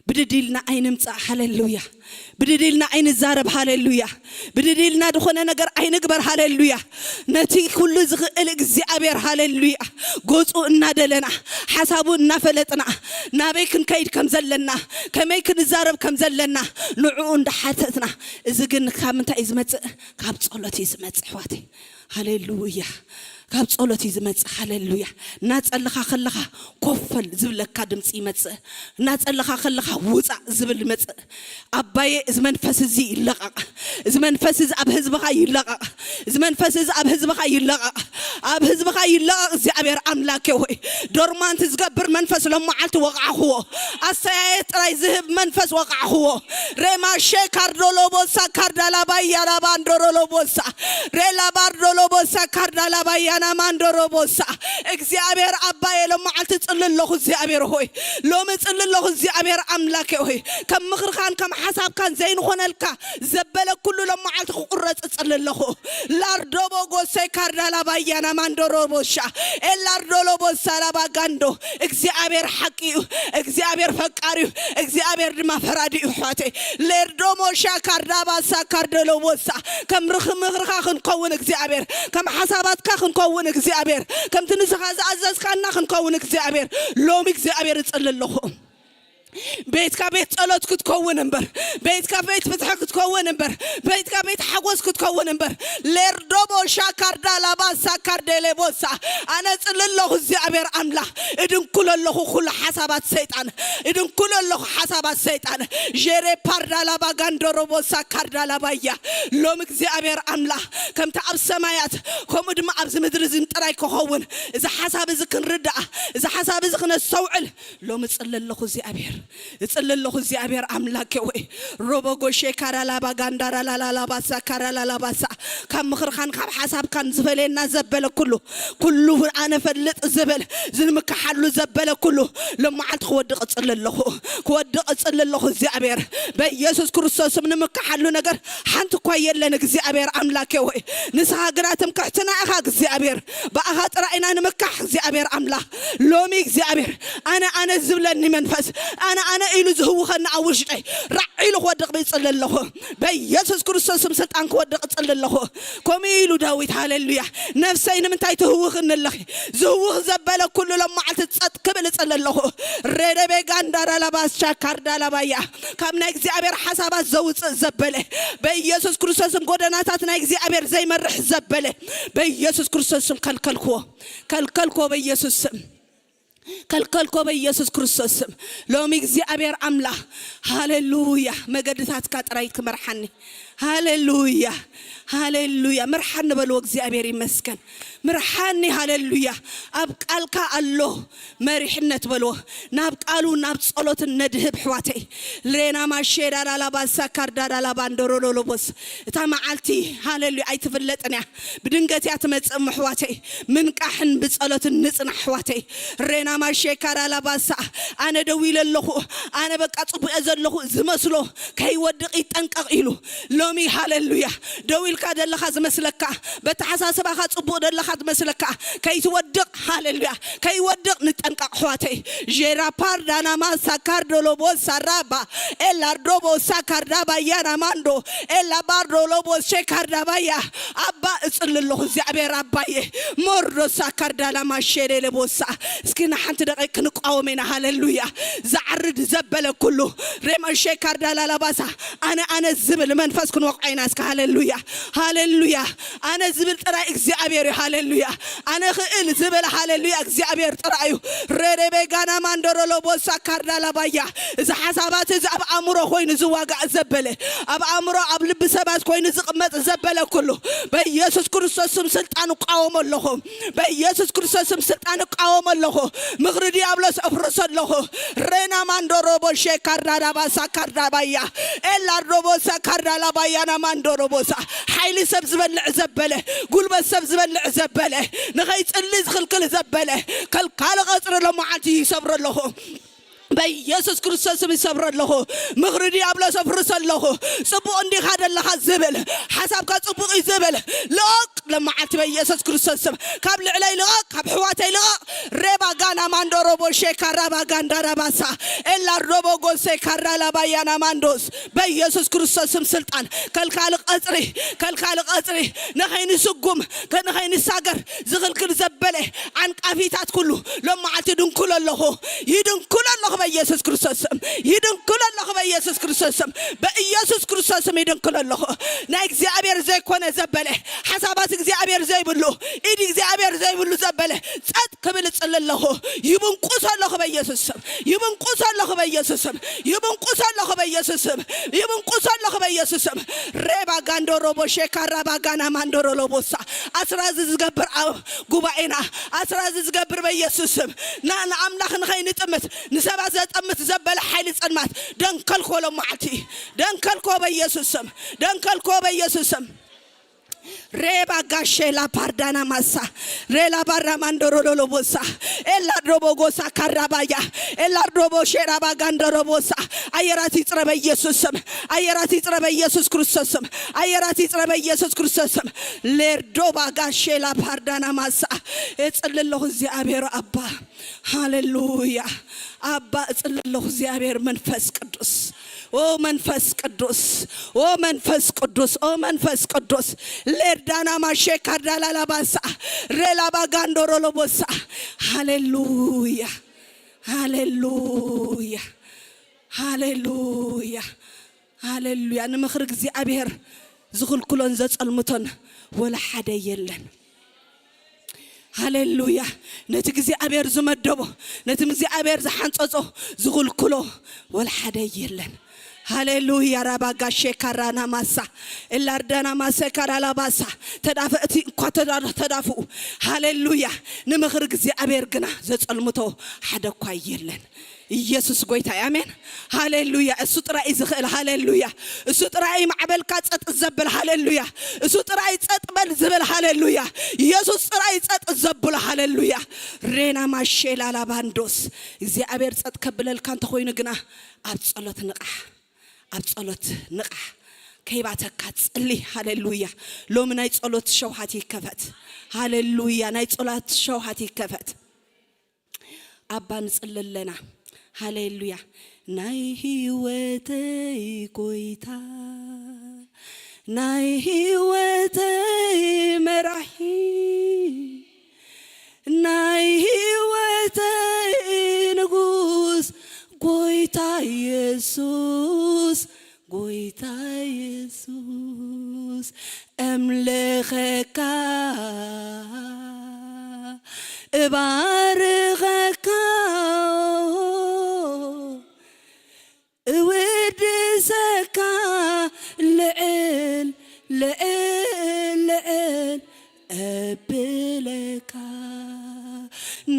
ብድድ ኢልና ኣይንምጻእ። ሃሌሉያ። ብድድ ኢልና ኣይንዛረብ። ሃሌሉያ። ብድድ ኢልና ዝኾነ ነገር ኣይንግበር። ሃሌሉያ። ነቲ ኩሉ ዝኽእል እግዚኣብሔር፣ ሃሌሉያ፣ ጎጹ እናደለና፣ ሓሳቡ እናፈለጥና፣ ናበይ ክንከይድ ከም ዘለና፣ ከመይ ክንዛረብ ከም ዘለና ንዕኡ እንዳሓተትና፣ እዚ ግን ካብ ምንታይ እዩ ዝመጽእ? ካብ ጸሎት እዩ ዝመጽእ፣ ኣሕዋተይ። ሃሌሉያ። ካብ ጸሎት እዩ ዝመጽእ። ሃሌሉያ። እናጸለኻ ከለኻ ኮፈል ዝብለካ ድምጺ ይመጽእ። እናጸለኻ ከለኻ ውጻእ ዝብል ይመጽእ። ኣባዬ፣ እዚ መንፈስ እዚ ይለቐቕ። እዚ መንፈስ እዚ ኣብ ህዝብኻ ይለቐቕ። እዚ መንፈስ እዚ ኣብ ህዝብኻ ይለቐቕ። ኣብ ህዝብኻ ይለቐቕ። እግዚኣብሔር ኣምላኬ ሆይ፣ ዶርማንት ዝገብር መንፈስ ሎም መዓልቲ ወቕዓኽዎ። ኣስተያየት ጥራይ ዝህብ መንፈስ ወቕዓኽዎ። ሬማሼ ካርዶሎቦሳ ካርዳላባያ ራባንዶሮሎቦሳ ሬላባርዶሎቦሳ ካርዳላባያና ማንዶሮቦሳ። እግዚኣብሔር ኣባዬ፣ ሎም መዓልቲ ጽሊ ኣለኹ እግዚኣብሔር ሆይ። ሎሚ ጽሊ ኣለኹ እግዚኣብሔር ኣምላኬ ሆይ። ከም ምኽርኻን ከም ሓሳብካን ዘይንኾነልካ ዘበለ ኩሉ ሎም መዓልቲ ክቁረጽ እጽሊ ኣለኹ። ላርዶቦ ጎሴ ካርዳላባያና ማንዶሮቦሻ ኤላርዶሎቦሳ ላባጋንዶ። እግዚኣብሔር ሓቂ እዩ። እግዚኣብሔር ፈቃሪ እዩ። እግዚኣብሔር ድማ ፈራዲ እዩ። ኣሕዋተይ፣ ሌርዶሞሻ ካርዳባሳ ካርደሎቦሳ። ከም ርኽ-፣ ምኽርኻ ክንከውን እግዚኣብሔር፣ ከም ሓሳባትካ ክንከውን እግዚኣብሔር፣ ከምቲ ንስኻ ዝኣዘዝካና ክንከውን እግዚኣብሔር፣ ሎሚ እግዚኣብሔር እጽሊ ኣለኹ። ቤትካ ቤት ጸሎት ክትከውን እምበር፣ ቤትካ ቤት ፍትሒ ክትከውን እምበር፣ ቤትካ ቤት ሓጎስ ክትከውን እምበር። ሌርዶቦሻ ካርዳላባሳ ካርዴሌቦሳ። ኣነ ጽሊ ኣለኹ እግዚኣብሔር ኣምላኽ፣ እድንኩሎ ኣለኹ ኩሉ ሓሳባት ሰይጣን፣ እድንኩሎ ኣለኹ ሓሳባት ሰይጣን። ዤሬ ፓርዳላባ ጋንዶሮቦሳ ካርዳላባያ። ሎም እግዚኣብሔር ኣምላኽ፣ ከምቲ ኣብ ሰማያት ከምኡ ድማ ኣብዚ ምድሪ እዚ ጥራይ ክኸውን፣ እዚ ሓሳብ እዚ ክንርዳእ፣ እዚ ሓሳብ እዚ ክነስተውዕል ሎም እጽሊ ኣለኹ እግዚኣብሔር፣ እጽሊ ኣለኹ እግዚኣብሔር ኣምላኬ ወይ። ሮቦጎሼ ካራላባ ጋንዳራላላባሳ ካራላላባሳ። ካብ ምኽርኻን ካብ ሓሳብካን ዝፈለየና ዘበለ ኩሉ፣ ኩሉ ኣነ ፈልጥ ዝብል ዝንምክሓሉ ዘበለ ኩሉ ሎም መዓልቲ ክወድቕ እጽሊ ኣለኹ፣ ክወድቕ እጽሊ ኣለኹ እግዚኣብሔር። በኢየሱስ ክርስቶስ ስም ንምክሓሉ ነገር ሓንቲ እኳ የለን እግዚኣብሔር ኣምላኬ ወይ። ንስኻ ግና ትምክሕትና ኢኻ እግዚኣብሔር። ብኣኻ ጥራይ ኢና ንምካሕ እግዚኣብሔር ኣምላኽ። ሎሚ እግዚኣብሔር ኣነ ኣነ ዝብለኒ መንፈስ ኣነ ኣነ ኢሉ ዝህውኸኒ ኣብ ውሽጠይ ራዕ ኢሉ ክወድቕ ይጽሊ ኣለኹ። በኢየሱስ ክርስቶስ ስም ስልጣን ክወድቕ እጽሊ ኣለኹ። ከምኡ ኢሉ ዳዊት፣ ሃሌሉያ፣ ነፍሰይ ንምንታይ ትህውኽኒ ኣለኺ? ዝህውኽ ዘበለ ኩሉ ሎም መዓልቲ ጸጥ ክብል እጽሊ ኣለኹ። ሬደቤ ጋንዳራ ላባስቻ ካርዳ ላባያ፣ ካብ ናይ እግዚኣብሔር ሓሳባት ዘውጽእ ዘበለ፣ በኢየሱስ ክርስቶስ ስም ጎደናታት ናይ እግዚኣብሔር ዘይመርሕ ዘበለ፣ በኢየሱስ ክርስቶስ ስም ከልከልክዎ፣ ከልከልክዎ በኢየሱስ ስም። ከልከልኮ በኢየሱስ ክርስቶስ ስም። ሎሚ እግዚኣብሔር ኣምላኽ፣ ሃሌሉያ፣ መገድታትካ ጥራይ ክመርሓኒ። ሃሌሉያ፣ ሃሌሉያ። ምርሓኒ በልዎ፣ እግዚኣብሔር ይመስገን። ምርሓኒ፣ ሃሌሉያ። ኣብ ቃልካ ኣሎ መሪሕነት በልዎ። ናብ ቃሉ፣ ናብ ጸሎትን ነድህብ፣ ኣሕዋተይ። ሬና ማሼዳ ዳላባሳ ካርዳ ዳላባንዶሮሎሎቦስ። እታ መዓልቲ፣ ሃሌሉያ፣ ኣይትፍለጥን እያ። ብድንገት እያ ትመጽእ፣ እሞ ኣሕዋተይ። ምንቃሕን ብጸሎትን ንጽናሕ፣ ኣሕዋተይ። ሬና ማሼ ካራላባሳ። ኣነ ደው ኢለ ኣለኹ። ኣነ በቃ ጽቡቕ እየ ዘለኹ ዝመስሎ ከይወድቕ ይጠንቀቕ ኢሉ። ሎሚ፣ ሃሌሉያ፣ ደው ኢልካ ዘለኻ ዝመስለካ፣ በተሓሳስባኻ ጽቡቕ ዘለኻ ዝመስለካ፣ ከይትወድቕ፣ ሃሌሉያ፣ ከይወድቕ ንጠንቀቕ፣ ኣሕዋተይ። ጄራ ፓርዳና ማሳ ካርዶሎቦሳ ራባ ኤላርዶቦሳ ካርዳባያና ማንዶ ኤላ ባርዶሎቦሴ ካርዳባያ። ኣባ እጽሊ ኣለኹ እግዚኣብሔር ኣባየ። ሞርዶሳ ካርዳላ ማሼዴሌ ቦሳ። እስኪ ንሓንቲ ደቂቅ ክንቃወም ኢና። ሃሌሉያ። ዝዓርድ ዘበለ ኩሉ ሬማሼ ካርዳላ ላባሳ። ኣነ ኣነ ዝብል መንፈስ ክንወቕዖ ኢና። እስከ ሃሌሉያ፣ ሃሌሉያ። ኣነ ዝብል ጥራይ እግዚኣብሔር እዩ። ሃሌሉያ። ኣነ ክእል ዝብል፣ ሃሌሉያ፣ እግዚኣብሔር ጥራይ እዩ። ረደቤ ጋና ማንዶሮሎ ቦሳ ካርዳላ ባያ። እዚ ሓሳባት እዚ ኣብ ኣእምሮ ኮይኑ ዝዋጋእ ዘበለ፣ ኣብ ኣእምሮ ኣብ ልቢ ሰባት ኮይኑ ዝቕመጥ ዘበለ ኩሉ በኢየሱስ ክርስቶስ ስም ስልጣን እቃወሞ ኣለኹ። በኢየሱስ ክርስቶስ ስም ስልጣን እቃወሞ ኣለኹ። ምኽሪ ዲያብሎስ እፍርሶ ኣለኹ። ሬና ማንዶሮቦ ሼካርዳዳባሳ ካርዳባያ ኤላርዶቦሳ ካርዳላባያና ማንዶሮቦሳ ሓይሊ ሰብ ዝበልዕ ዘበለ፣ ጉልበት ሰብ ዝበልዕ ዘበለ፣ ንኸይጽሊ ዝኽልክል ዘበለ ከልካሊ ቐጽሪ ሎመዓልቲ ይሰብሮ ኣለኹ። በኢየሱስ ክርስቶስ ስም ይሰብሮ ኣለኹ። ምኽሪ ዲያብሎስ ኣፍርሶ ኣለኹ። ጽቡቕ እንዲኻ ዘለኻ ዝብል ሓሳብካ ጽቡቕ እዩ ዝብል ልቕ ለመዓልቲ በኢየሱስ ክርስቶስ ስም ካብ ልዕለይ ልቐቕ፣ ካብ ሕዋተይ ልቐቕ። ሬባ ጋና ማንዶ ሮቦ ሼካ ራባ ጋንዳ ራባሳ ኤላ ሮቦ ጎሴ ካራ ላባያና ማንዶስ በኢየሱስ ክርስቶስ ስም ስልጣን ከልካሊ ቀጽሪ፣ ከልካሊ ቀጽሪ ንኸይንስጉም ንኸይንሳገር ዝኽልክል ዘበለ ዓንቃፊታት ኩሉ ሎም መዓልቲ ይድንኩሎ ኣለኹ። ይድንኩሎ ኣለኹ በኢየሱስ ክርስቶስ ስም። ይድንኩሎ ኣለኹ በኢየሱስ ክርስቶስ ስም። በኢየሱስ ክርስቶስ ስም ይድንኩሎ ኣለኹ። ናይ እግዚኣብሔር ዘይኮነ ዘበለ ሓሳባት እግዚኣብሔር ዘይብሉ ኢድ እግዚኣብሔር ዘይብሉ ዘበለ ጸጥ ክብል እጽሊ ኣለኹ። ይብንቁሶ ኣለኹ በኢየሱስ ስም። ይብንቁሶ ኣለኹ በኢየሱስ ስም። ይብንቁሶ ኣለኹ በኢየሱስ ስም። ይብንቁሶ ኣለኹ በኢየሱስ ስም። ሬባ ጋንዶ ሮቦ ሼካ ራባ ጋና ማንዶ ሮሎቦሳ ኣስራዚ ዝገብር ኣብ ጉባኤና ኣስራዚ ዝገብር በኢየሱስ ስም ና ንኣምላኽ ንኸይንጥምት ንሰባት ዘጠምት ዘበለ ሓይሊ ጸልማት ደንከልኮ ሎም መዓልቲ ደንከልኮ በኢየሱስ ስም ደንከልኮ በኢየሱስ ስም ሬባ ጋሼ ላፓርዳና ማሳ ሬላ ባራ ማንዶሮሎሎቦሳ ኤላርዶቦ ጎሳ ካራባያ ኤላርዶቦ ሼራባ ጋንደሮቦሳ ኣየራት ይጽረ በኢየሱስ ስም ኣየራት ይጽረ በኢየሱስ ክርስቶስ ስም ኣየራት ይጽረ በኢየሱስ ክርስቶስ ስም ሌርዶባ ጋሼ ላፓርዳና ማሳ እጽሊ ኣለኹ እግዚኣብሔር ኣባ ሃሌሉያ ኣባ እጽሊ ኣለኹ እግዚኣብሔር መንፈስ ቅዱስ ኦ መንፈስ ቅዱስ ኦ መንፈስ ቅዱስ ኦ መንፈስ ቅዱስ ሌርዳና ማሼ ካርዳላላባሳ ሬላባ ጋንዶሮሎቦሳ ሃሌሉያ ሃሌሉያ ሃሌሉያ ሃሌሉያ ንምኽሪ እግዚኣብሔር ዝኽልክሎን ዘጸልምቶን ወላ ሓደ የለን ሃሌሉያ ነቲ እግዚኣብሔር ዝመደቦ ነቲ እግዚኣብሔር ዝሓንጸጾ ዝኽልክሎ ወላ ሓደ የለን ሃሌሉያ ራባ ጋሼ ካራና ማሳ እላርዳና ማሰ ካራላባሳ ተዳፈእቲ እኳ ተዳፍኡ ሃሌሉያ ንምኽሪ እግዚኣብሔር ግና ዘጸልምቶ ሓደ እኳ የለን ኢየሱስ ጎይታ ኣሜን ሃሌሉያ እሱ ጥራይ ዝኽእል ሃሌሉያ እሱ ጥራይ ማዕበልካ ጸጥ ዘብል ሃሌሉያ እሱ ጥራይ ጸጥ በል ዝብል ሃሌሉያ ኢየሱስ ጥራይ ጸጥ ዘብሎ ሃሌሉያ ሬና ማሼላ ላባንዶስ እግዚኣብሔር ጸጥ ከብለልካ እንተኾይኑ ግና ኣብ ጸሎት ንቓሕ ኣብ ጸሎት ንቓሕ ከይባተካ ጽሊ ሃሌሉያ ሎሚ ናይ ጸሎት ሸውሃት ይከፈት ሃሌሉያ ናይ ጸሎት ሸውሃት ይከፈት ኣባ ንጽሊ ኣለና ሃሌሉያ ናይ ህይወተይ ጎይታ ናይ ህይወተይ መራሒ ናይ ህይወተይ ንጉስ ጎይታ ኢየሱስ ጎይታ ኢየሱስ እምልኸካ እባርኸካ እውድሰካ ልዕል ልዕል ልዕል እብለካ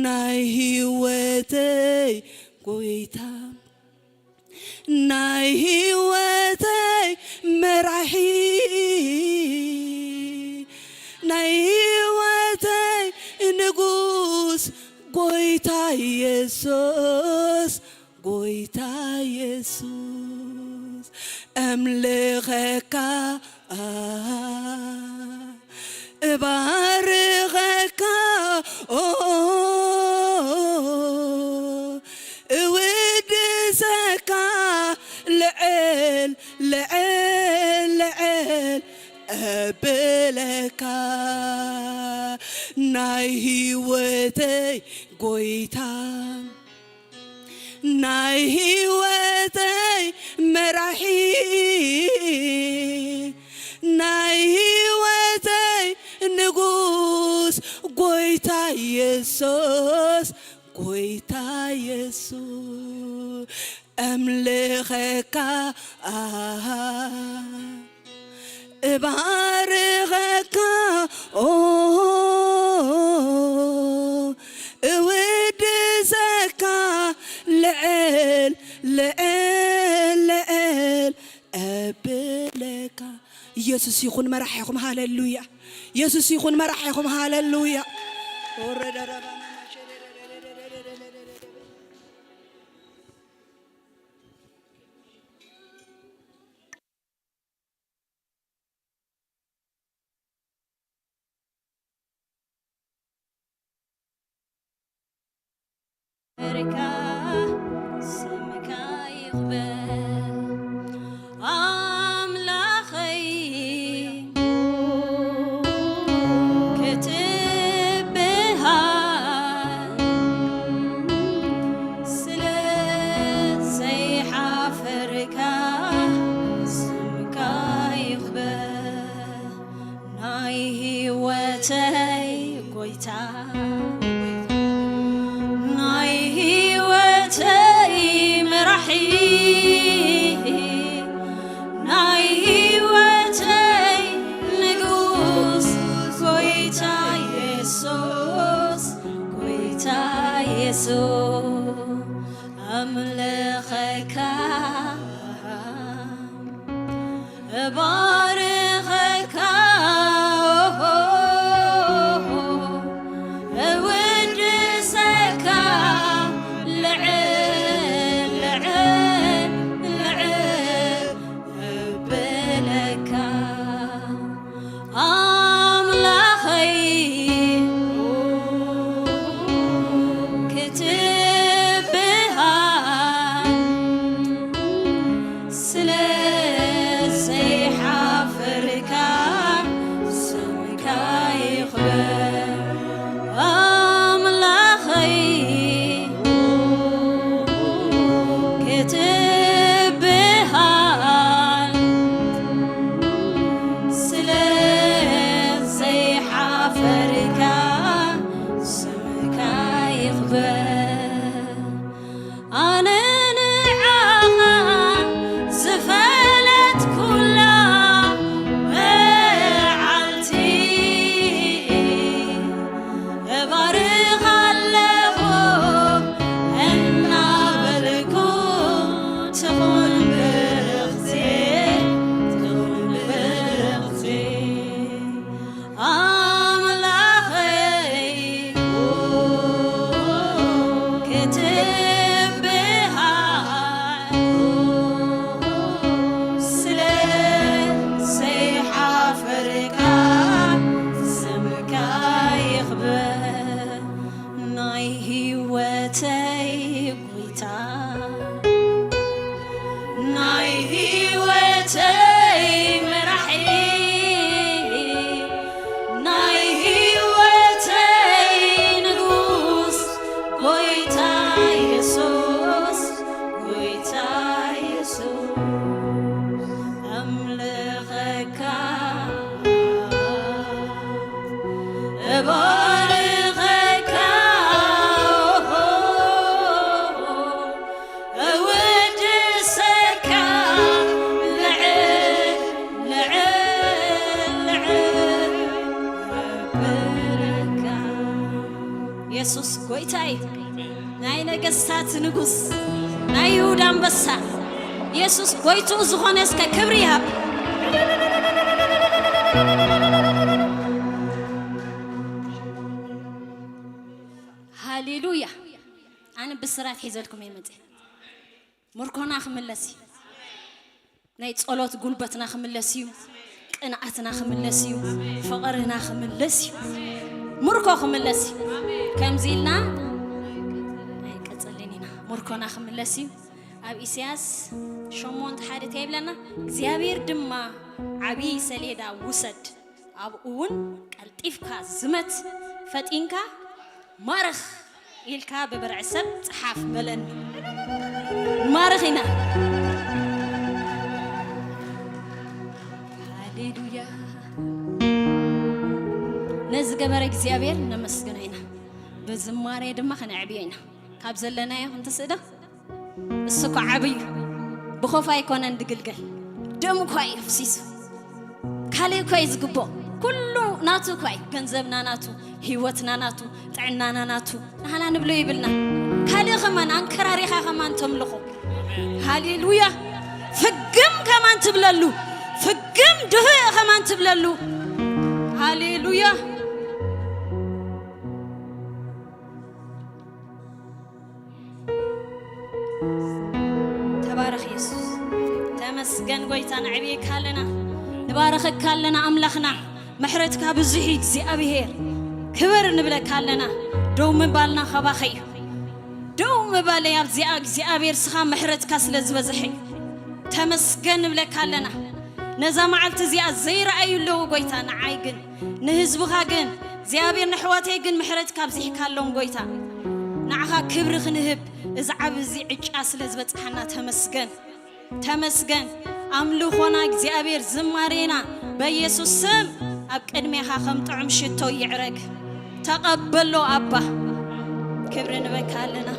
ናይ ህይወተይ ጎይታ ናይ ህይወተይ መራሒ ናይ ህይወተይ ንጉስ ጎይታ ኢየሱስ ጎይታ ኢየሱስ እምልኸካ እባርኸካ እውድሰካ ልዕል ልዕል ልዕል እብለካ ናይ ህይወተይ ጎይታ ናይ ህይወተይ መራሒ፣ ናይ ህይወተይ ንጉስ፣ ጎይታ የሱስ፣ ጎይታ የሱስ፣ ኣምልኸካ፣ እባርኸካ፣ ኦ፣ እውድሰካ፣ ልዕል፣ ልዕል፣ ልዕል እብለካ። ኢየሱስ ይኹን መራሒኹም፣ ሃሌሉያ። ኢየሱስ ይኹን መራሒኹም፣ ሃሌሉያ። ርካ ስምካ ይኽበር ኣምላኸይ፣ ክትብሃል ስለ ዘይሓፈርካ ስምካ ይኽበር። ናይ ህይወተይ ጎይታ፣ ናይ ህይወተይ መራሒ፣ ናይ ህይወተይ ንጉስ፣ ጎይታ የሱስ፣ ጎይታ የሱስ፣ ኣምልኸካ። እባርኸካ፣ እውድሰካ፣ ልዕል፣ ልዕል፣ ልዕል እብለካ። ኣምላኸይ ክትብሃል ስለ ዘይሓፈርካ ስምካ ይኽበር ኣምላኸይ ክትብሃል ስለ ዘይሓፈርካ ስምካ ይኽበር። ኣነ ንዓኻ ዝፈለጥኩላ መዓልቲ እባርኻ ኣለኹ እናበልኩ ትኹን ብርኽቲ፣ ትኹን ብርኽቲ። ኣምላኸይ ክትብሃል ስለ ዘይሓፈርካ ስምካ ይኽበር ናይ ህይወተይ ጎይታ። ናይ ህይወተይ መራሒ፣ ናይ ህይወተይ ንጉስ፣ ጎይታ የሱስ፣ ጎይታ የሱስ፣ ኣምልኸካ፣ እባርኸካ፣ እውድሰካ፣ ልዕል፣ ልዕል፣ ልዕል እብለካ። የሱስ ጎይታይ፣ ናይ ነገስታት ንጉስ፣ ናይ ይሁዳ ኣንበሳ፣ የሱስ ጎይትኡ ዝኾነ እስከ ክብሪ ይሃብ። ሃሌሉያ። ኣነ ብስራት ሒዘልኩም እየ መፅእ። ምርኮና ክምለስ እዩ። ናይ ጸሎት ጉልበትና ክምለስ እዩ። ቅንኣትና ክምለስ እዩ። ፍቕርና ክምለስ እዩ። ምርኮ ክምለስ እዩ። ከምዚ ኢልና ኣይንቀጽልን ኢና። ምርኮና ክምለስ እዩ። ኣብ ኢሳያስ ሸሞንተ ሓደ እንታይ ይብለና? እግዚኣብሔር ድማ ዓብዪ ሰሌዳ ውሰድ፣ ኣብኡ እውን ቀልጢፍካ ዝመት፣ ፈጢንካ ማርኽ ኢልካ ብብርዒ ሰብ ጸሓፍ በለኒ። ንባርኽ ኢና። ሃሌሉያ። ነዚ ገበረ እግዚኣብሔር ነመስግኖ ኢና። ብዝማሬ ድማ ከነዕብዮ ኢና። ካብ ዘለናዮ ክንትስእዶ? እሱ እኮ ዓብዩ፣ ብኾፍ ኣይኮነን ድግልገል። ደሙ እኳ እዩ ኣፍሲሱ። ካልእ እኳ እዩ ዝግብኦ። ኩሉ ናቱ እኳ እዩ። ገንዘብና ናቱ፣ ህይወትና ናቱ፣ ጥዕናና ናቱ። ንሕና ንብሎ ይብልና። ካልእ ኸማን ኣንከራሪኻ ኸማን ተምልኾ። ሃሌሉያ። ፍግም ከማን ትብለሉ። ፍግም ድህእ ከማን ትብለሉ። ሃሌሉያ። ተባረኽ የሱስ። ተመስገን ጎይታ፣ ነዕብየካ ኣለና፣ ንባረኸካ ኣለና ኣምላኽና። ምሕረትካ ብዙሕ እዩ እግዚኣብሔር፣ ክብር ንብለካ ኣለና። ደው ምባልና ካባኸ እዩ። ደው ምባለይ ኣብዚኣ እግዚኣብሔር ስኻ ምሕረትካ ስለ ዝበዝሐ እዩ። ተመስገን ንብለካ ኣለና። ነዛ መዓልቲ እዚኣ ዘይረኣዩ ኣለዉ ጎይታ፣ ንዓይ ግን ንህዝብኻ ግን እግዚኣብሔር ንኣሕዋተይ ግን ምሕረትካ ኣብዚሕካሎም ጎይታ። ንዓኻ ክብሪ ክንህብ እዚ ዓቢ እዚ ዕጫ ስለ ዝበጽሓና ተመስገን። ተመስገን። ኣምልኾና እግዚኣብሔር ዝማሬና በኢየሱስ ስም ኣብ ቅድሜኻ ከም ጥዑም ሽቶ ይዕረግ። ተቐበሎ ኣባ። ክብሪ ንበካ ኣለና።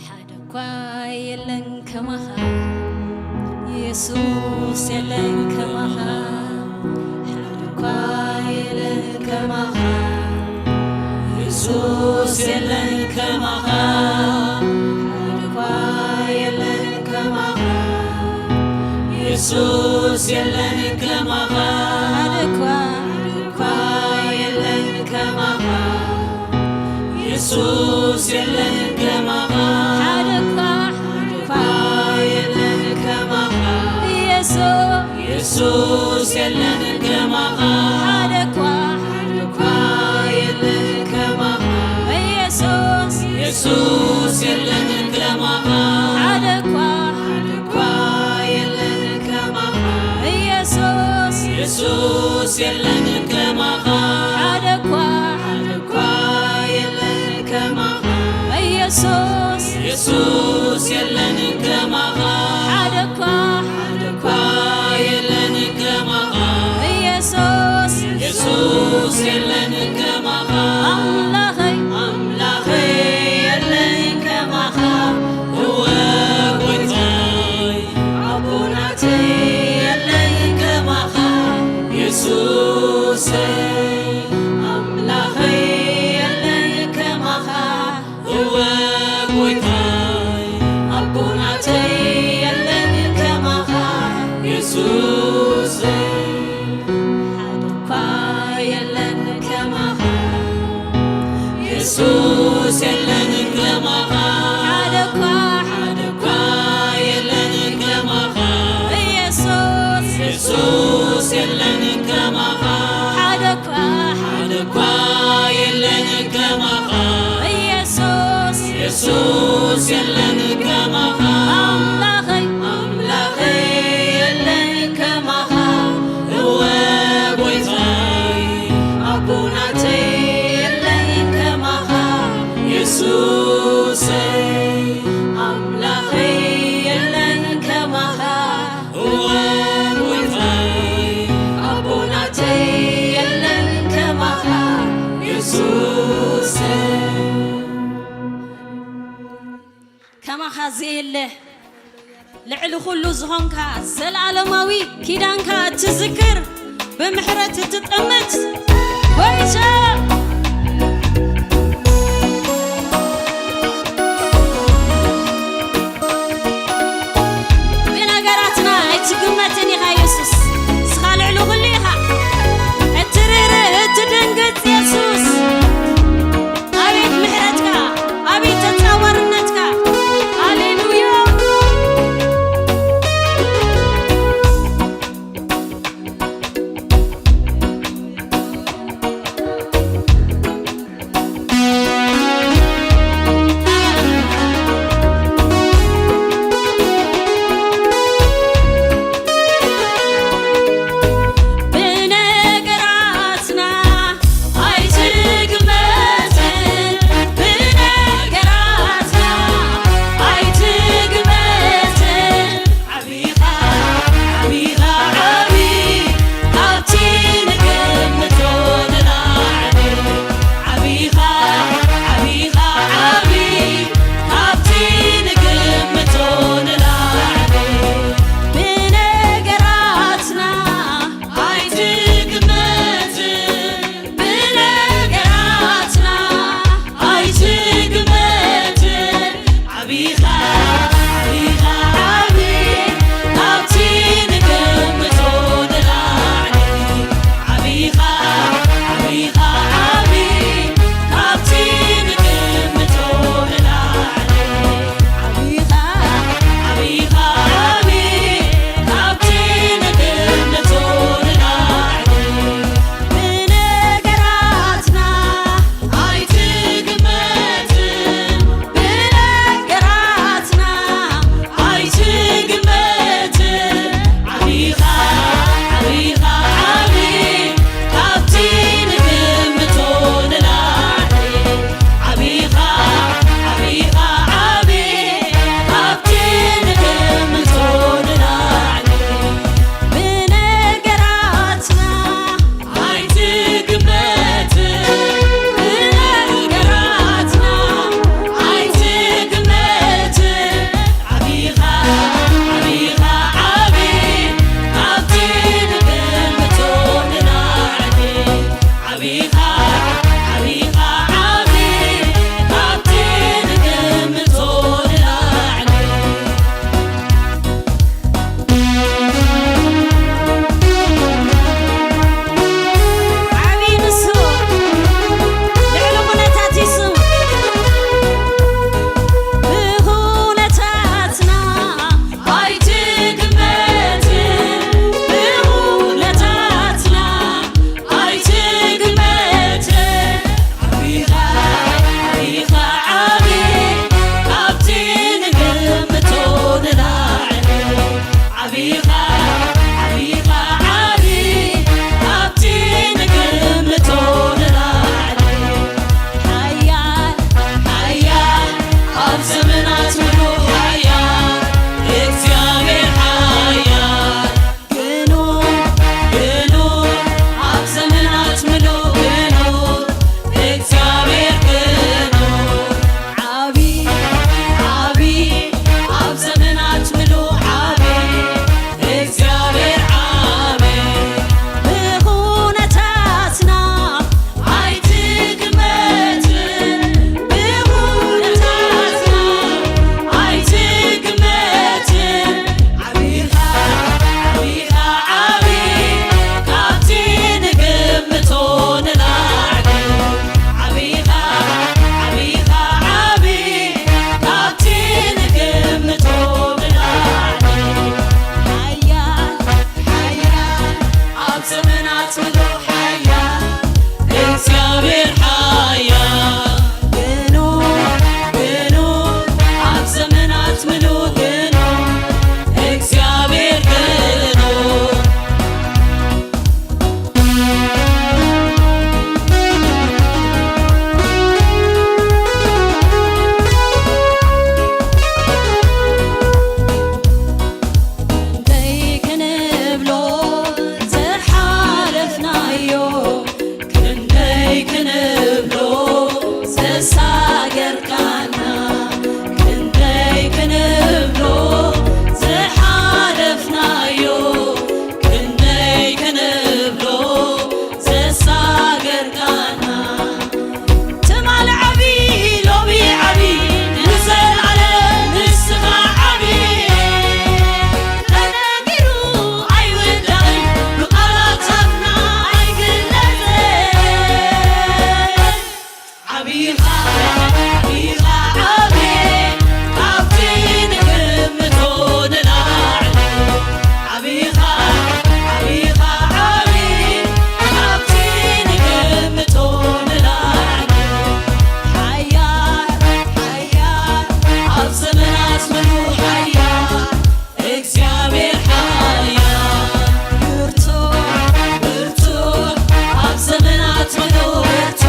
ሓደ እኳ የለን ከማኻ የሱስ፣ የለን ከማኻ። ሓደ እኳ የለን ከማኻ የሱስ፣ የለን ከማኻ። ሓደ እኳ የለን ከማኻ የሱስ፣ የለን ከማኻ። ሓደ እኳ፣ ሓደ እኳ የለን ከማኻ የሱስ፣ የለን ከማኻ። ሓደ እኳ፣ ሓደ እኳ የለን ከማኻ የሱስ፣ የሱስ፣ የለን ከማኻ። ሓደ እኳ፣ ሓደ እኳ የለን ከማኻ የሱስ፣ የሱስ፣ የለን ከማኻ። ሓደ እኳ፣ ሓደ እኳ የለን ከማኻ የሱስ፣ የሱስ፣ የለን ከማኻ። ሓደ እኳ፣ ሓደ እኳ የለን ከማኻ የሱስ፣ የሱስ፣ የለን ከማኻ። ሓደ እኳ፣ ሓደ እኳ የለን ከማኻ የሱስ፣ የሱስ፣ የለን ከማኻ። ኣምላኸይ፣ ኣምላኸይ የለን ከማኻ። እወ ጎይታይ ኣቦናተይ የለን ከማኻ የሱሰይ። ኣምላኸይ የለን ከማኻ። እወ ጎይታይ ኣቦናተይ የለን ከማኻ የሱሰይ። ሓደ እኳ የለን ከማኻ የሱስ፣ የለን ከማኻ። ሓደ እኳ፣ ሓደ እኳ የለን ከማኻ የሱስ፣ የሱስ፣ የለን ከማኻ። ሓደ እኳ፣ ሓደ እኳ የለን ከማኻ የሱስ፣ የሱስ፣ የለን ከማኻ። ኣምላኸይ፣ ኣምላኸይ የለን ከማኻ። እወ ጎይታይ ኣቦናተይ የለን ከማኻ የሱሰይ። ኣምላኸይ የለን ከማኻ። እወ ጎይታይ ኣቦናተይ የለን ከማኻ የሱሰይ። ከማኻ ዘየለ ልዕሊ ኩሉ ዝኾንካ፣ ዘለኣለማዊ ኪዳንካ እትዝክር፣ ብምሕረት እትጠምት ጎይታ፣ ብነገራትና ኣይትግመትን ኢኻ የሱስ። ንስኻ ልዕሊ ኩሉ ኢኻ። እትርህርህ፣ እትድንግጽ የሱስ። ኣቤት ምሕረትካ፣ ኣቤት ተጻዋርነትካ። ሃሌሉያ። ዓቢኻ ዓቢኻ ዓቢ ካብቲ ንግምቶ ንላዕሊ ዓቢኻ ዓቢኻ ዓቢ ካብቲ ንግምቶ ንላዕሊ ሓያል ሓያል ኣብ ዘመናት ምሉ ሓያል እግዚኣብሔር ሓያል ብርቱ ብርቱ ኣብ ዘመናት ምሉ ብርቱ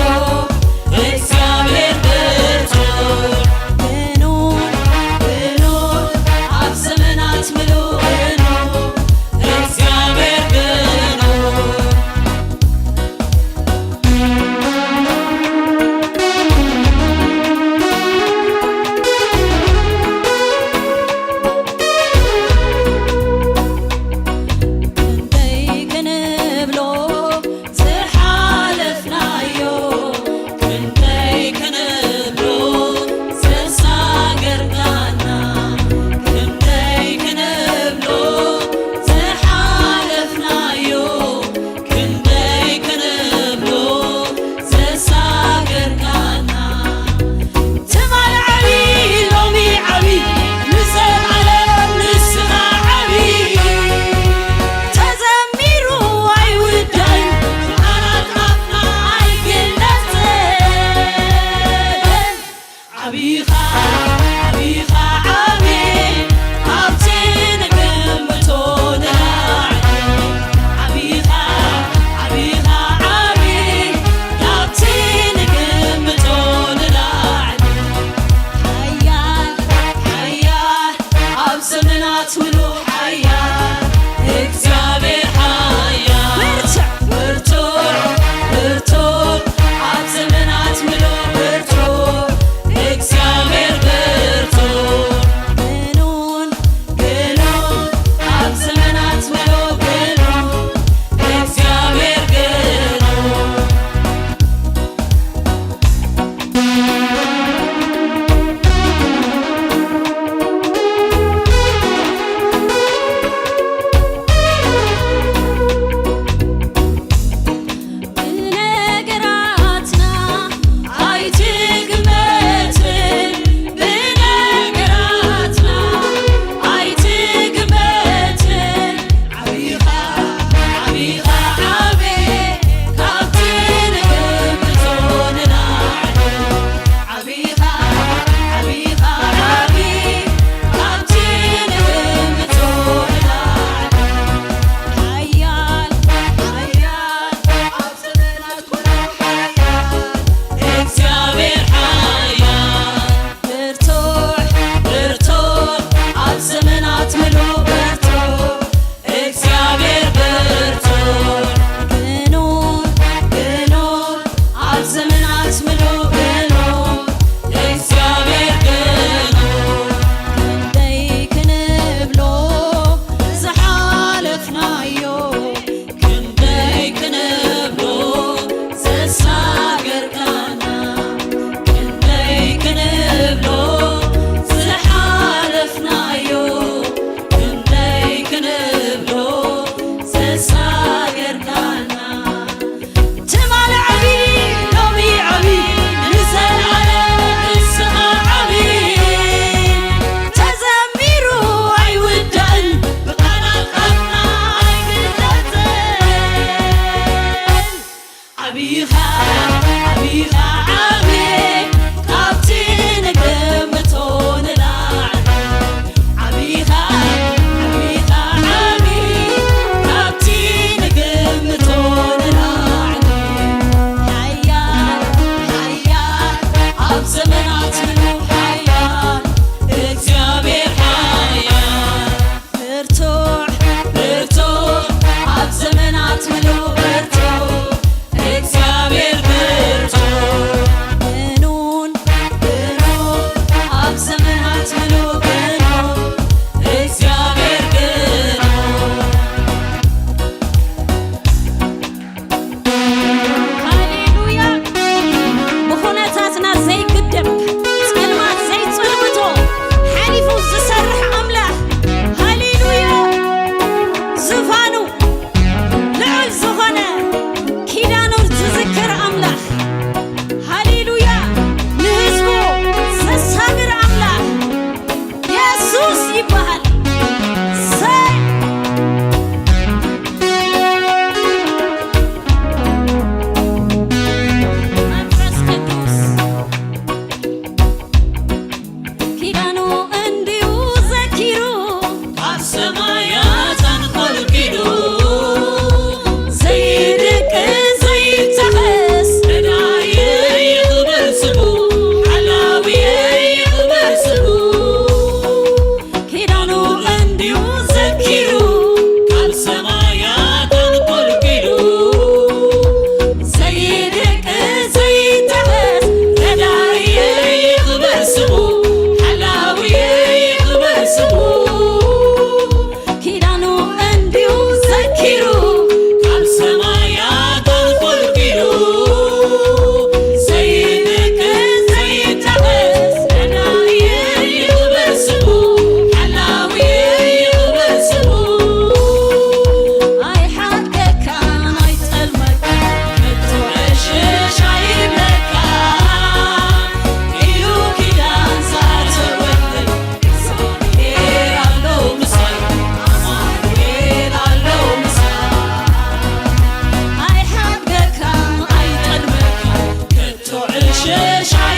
እግዚኣብሔር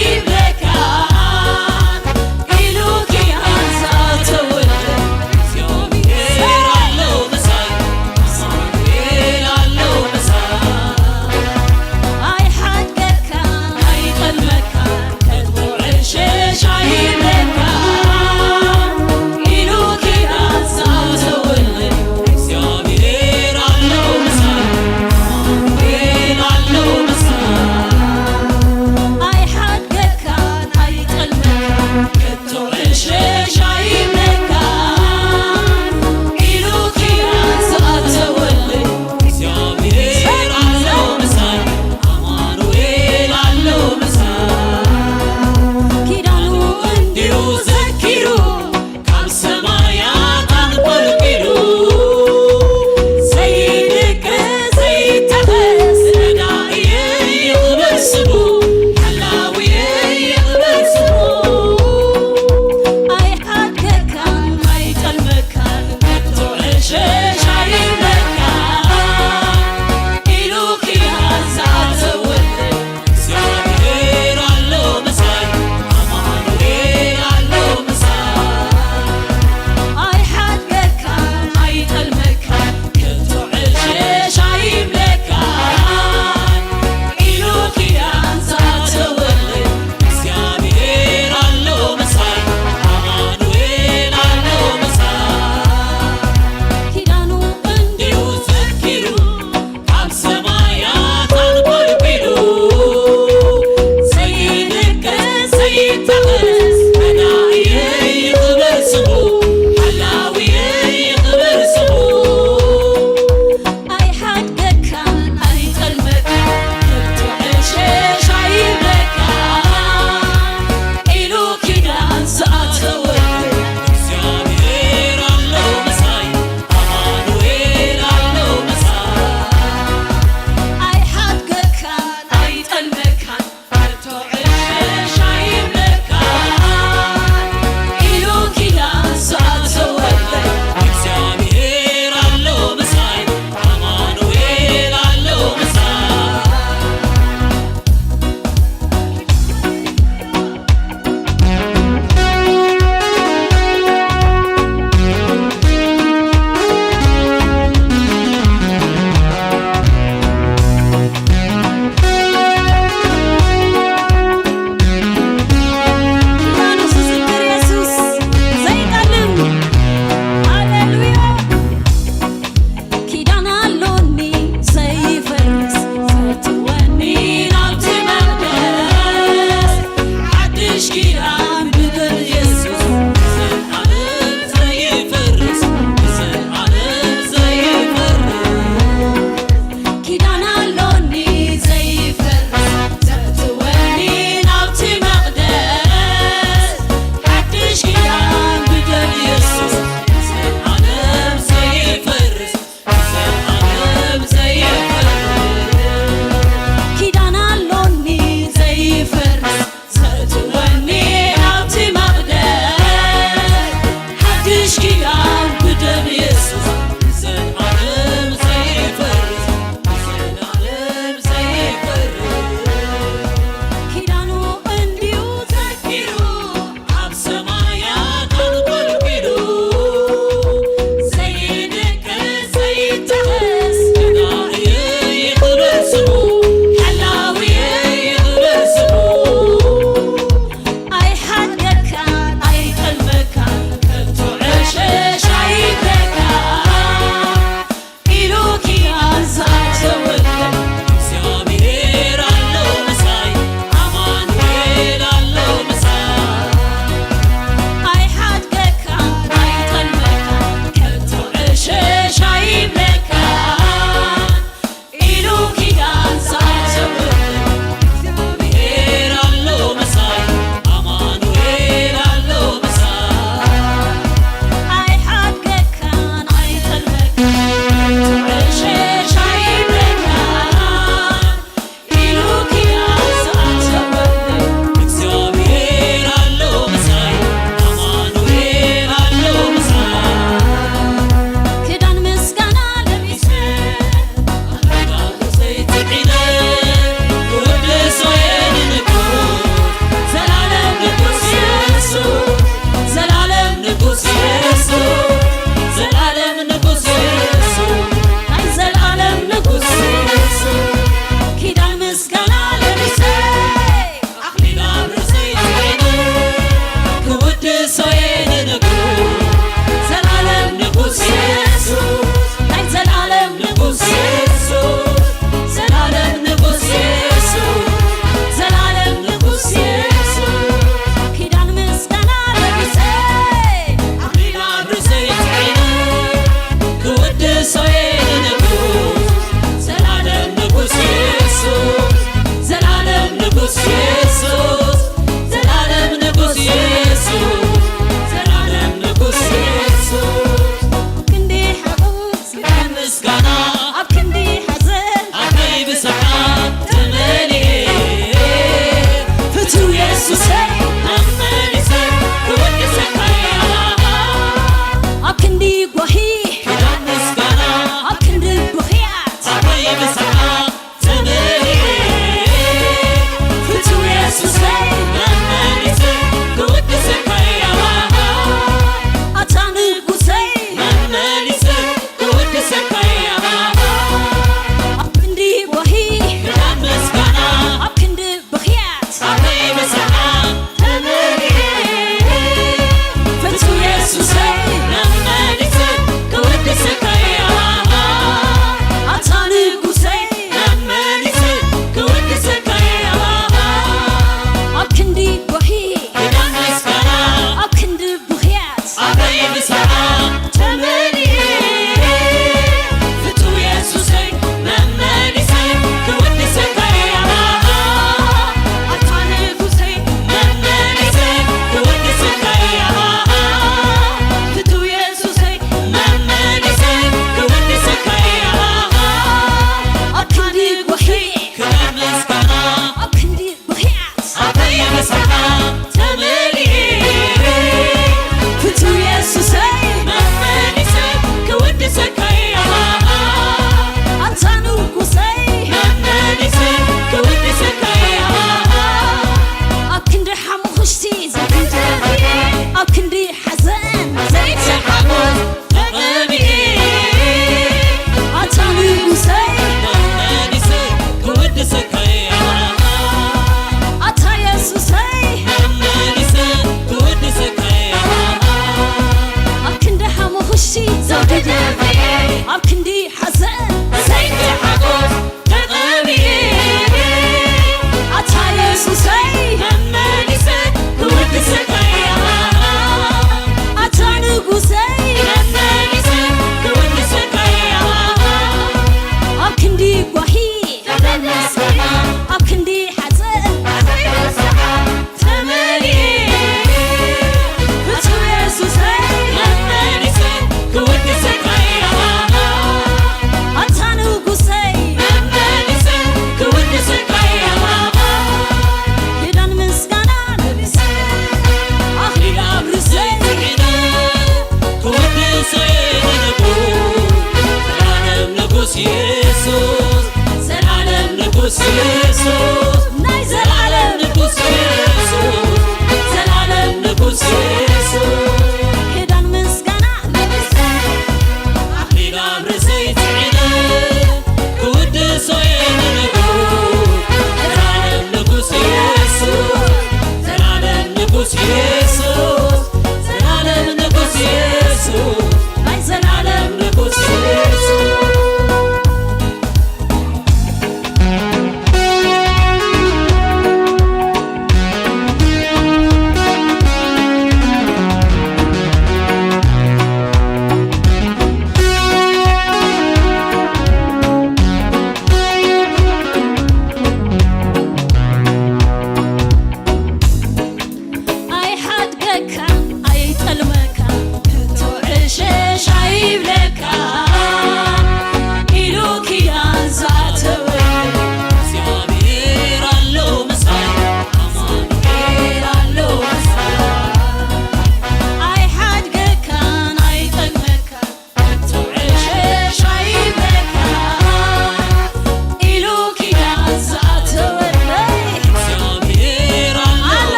ይብለካ ኢሉ ኪዳን ዝተወልደ እግዚኣብሔር ኣሎ ምሳይ፣ ኣማኑኤል ኣሎ ምሳይ። ኣይሓድገካ ኣይጠልመካ ከቶ ዕሸሽ ኣይብለካ ኢሉ ኪዳን ዝተወልደ እግዚኣብሔር ኣሎ ምሳይ፣ ኣማኑኤል ኣሎ ምሳይ። ኣይሓድገካ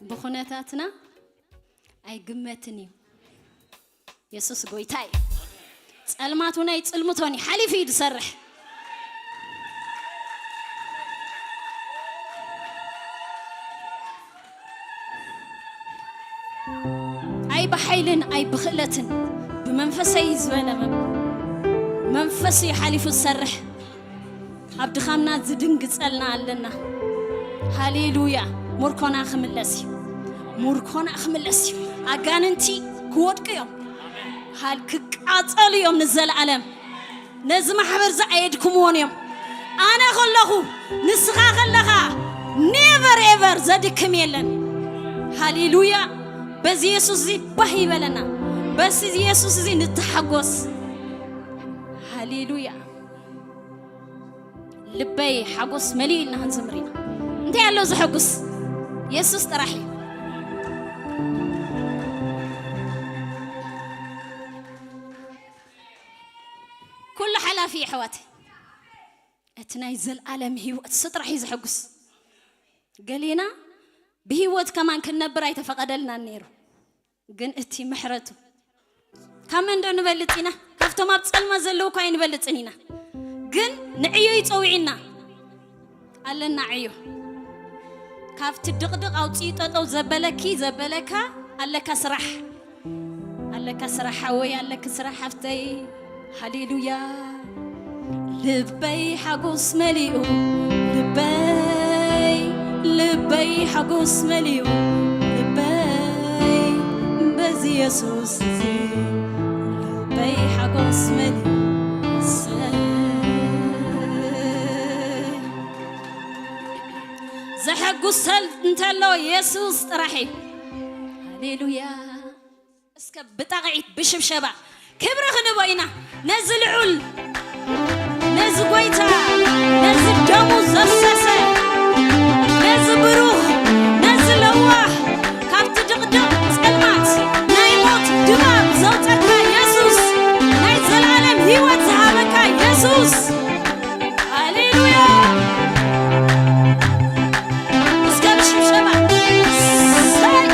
ብኹነታትና ኣይግመትን እዩ። የሱስ ጎይታ እዩ። ጸልማት እውን ኣይጽልምቶን እዩ፣ ሓሊፉ እዩ ዝሰርሕ። ኣይ ብሓይልን ኣይ ብኽእለትን፣ ብመንፈሰይ ዝበለ መ-፣ መንፈስ እዩ ሓሊፉ ዝሰርሕ። ኣብ ድኻምና ዝድንግጸልና ኣለና። ሃሌሉያ። ሙርኮና ክምለስ እዩ። ሙርኮና ክምለስ እዩ። ኣጋንንቲ ክወድቁ እዮም። ሃል-፣ ክቃጸሉ እዮም ንዘለኣለም። ነዚ ማሕበር እዚ ኣየድክምዎን እዮም። ኣነ ከለኹ፣ ንስኻ ከለኻ፣ ኔቨር ኤቨር ዘድክም የለን። ሃሌሉያ። በዚ የሱስ እዚ ባህ ይበለና። በዚ የሱስ እዚ ንተሓጎስ። ሃሌሉያ። ልበይ ሓጎስ መሊኡ ኢልና ክንዝምር ኢና። እንታይ ኣሎ ዘሐጉስ? የሱስ ጥራሕ እዩ። ኩሉ ሓላፊ እዩ ኣሕዋት። እቲ ናይ ዘልኣለም ህይወት እሱ ጥራሕ እዩ ዘሐጉስ። ገሌና ብህይወት ከማን ክንነብር ኣይተፈቐደልናን ነይሩ። ግን እቲ ምሕረቱ ካብ መን ዶ ንበልጽ ኢና? ካብቶም ኣብ ጸልማ ዘለዉ እኳ ኣይንበልጽን ኢና። ግን ንዕዮ ይጸውዒና ኣለና ዕዮ። ካብቲ ድቕድቕ ኣውጽኡ ጠጠው ዘበለኪ ዘበለካ ኣለካ ስራሕ። ኣለካ ስራሕ ሓወይ፣ ኣለኪ ስራሕ ሓፍተይ። ሃሌሉያ። ልበይ ሓጎስ መሊኡ፣ ልበይ፣ ልበይ ሓጎስ መሊኡ፣ ልበይ በዚ የሱስ እዚ፣ ልበይ ሓጎስ መሊኡ። ዘሐጉስ እንተሎ የሱስ ጥራሕ እዩ። ሃሌሉያ። እስከ ብጣቕዒት ብሽብሸባ ክብሪ ክንቦ ኢና ነዚ ልዑል፣ ነዚ ጎይታ፣ ነዚ ደሙ ዘፍሰሰ፣ ነዚ ብሩኽ፣ ነዚ ለዋህ፣ ካብቲ ድቕድቕ ጸልማት ናይ ሞት ድባብ ዘውጸካ የሱስ፣ ናይ ዘላለም ህይወት ዝሃበካ የሱስ። ሃሌሉያ። እስከ ብሽብሸባ። ሰይ።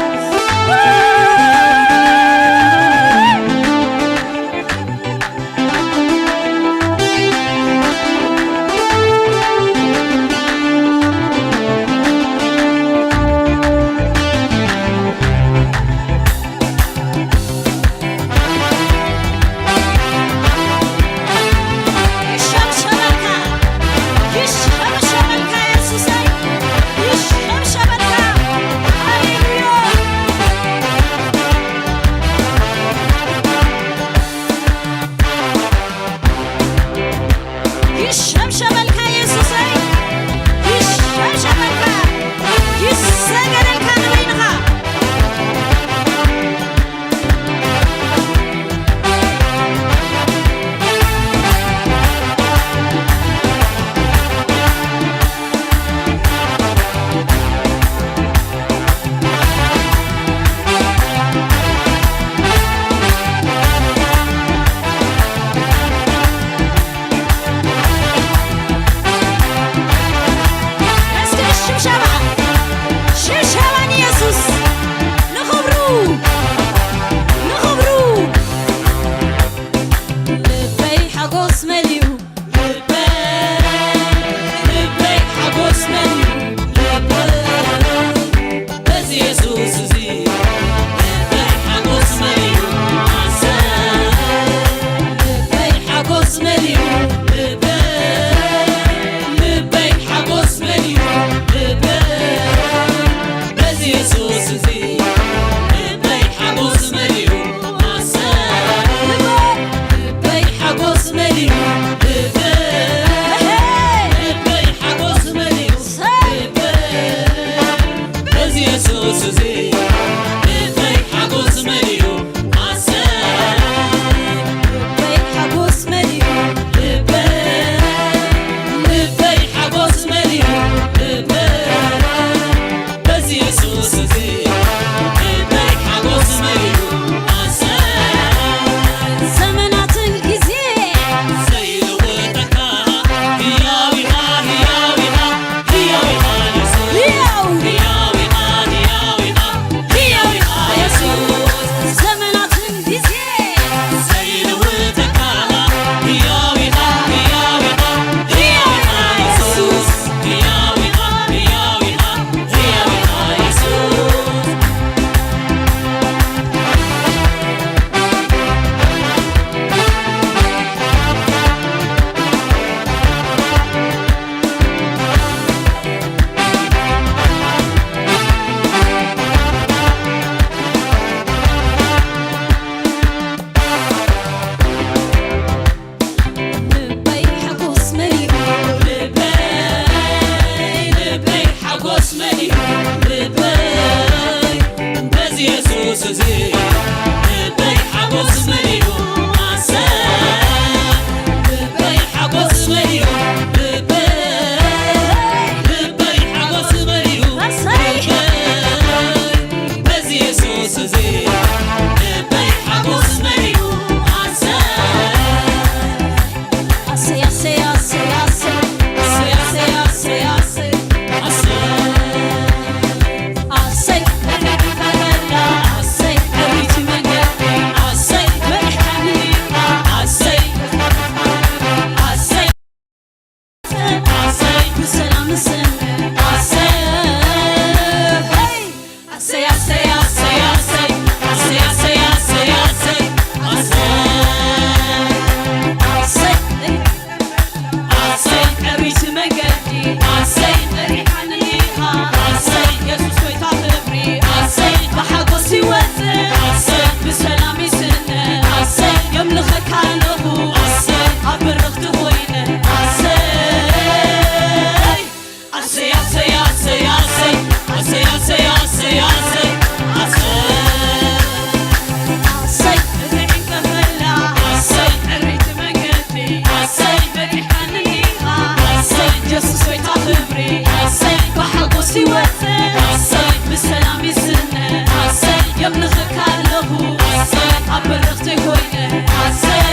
ኣብ በረኽተይ ኮይነ ኣሰይ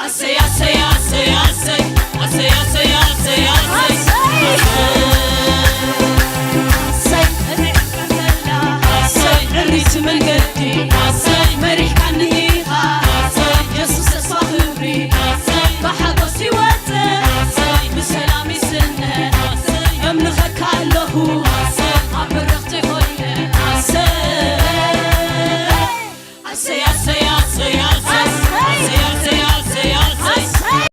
ኣሰይ ኣሰይ ኣሰይ ኣሰይ ኣሰይ ኣሰይ ኣሰይ ኣሰይ ኣሰይ ኣሰይ እርኢት መንገዲ ኣሰይ መሪሕካኒ ኢኻ ኣሰይ የሱስ ተስፋ ክብሪ ኣሰይ ብሓጎስ ይወፅእ ኣሰይ ብሰላም ይስነ ኣሰይ የምልኸካ ኣለኹ ኣሰይ ኣብ በረኽተይ ኮይነ ኣሰይ ኣሰይ ኣሰይ ኣሰይ ኣሰይ ኣሰይ ኣሰይ ኣሰይ ኣሰይ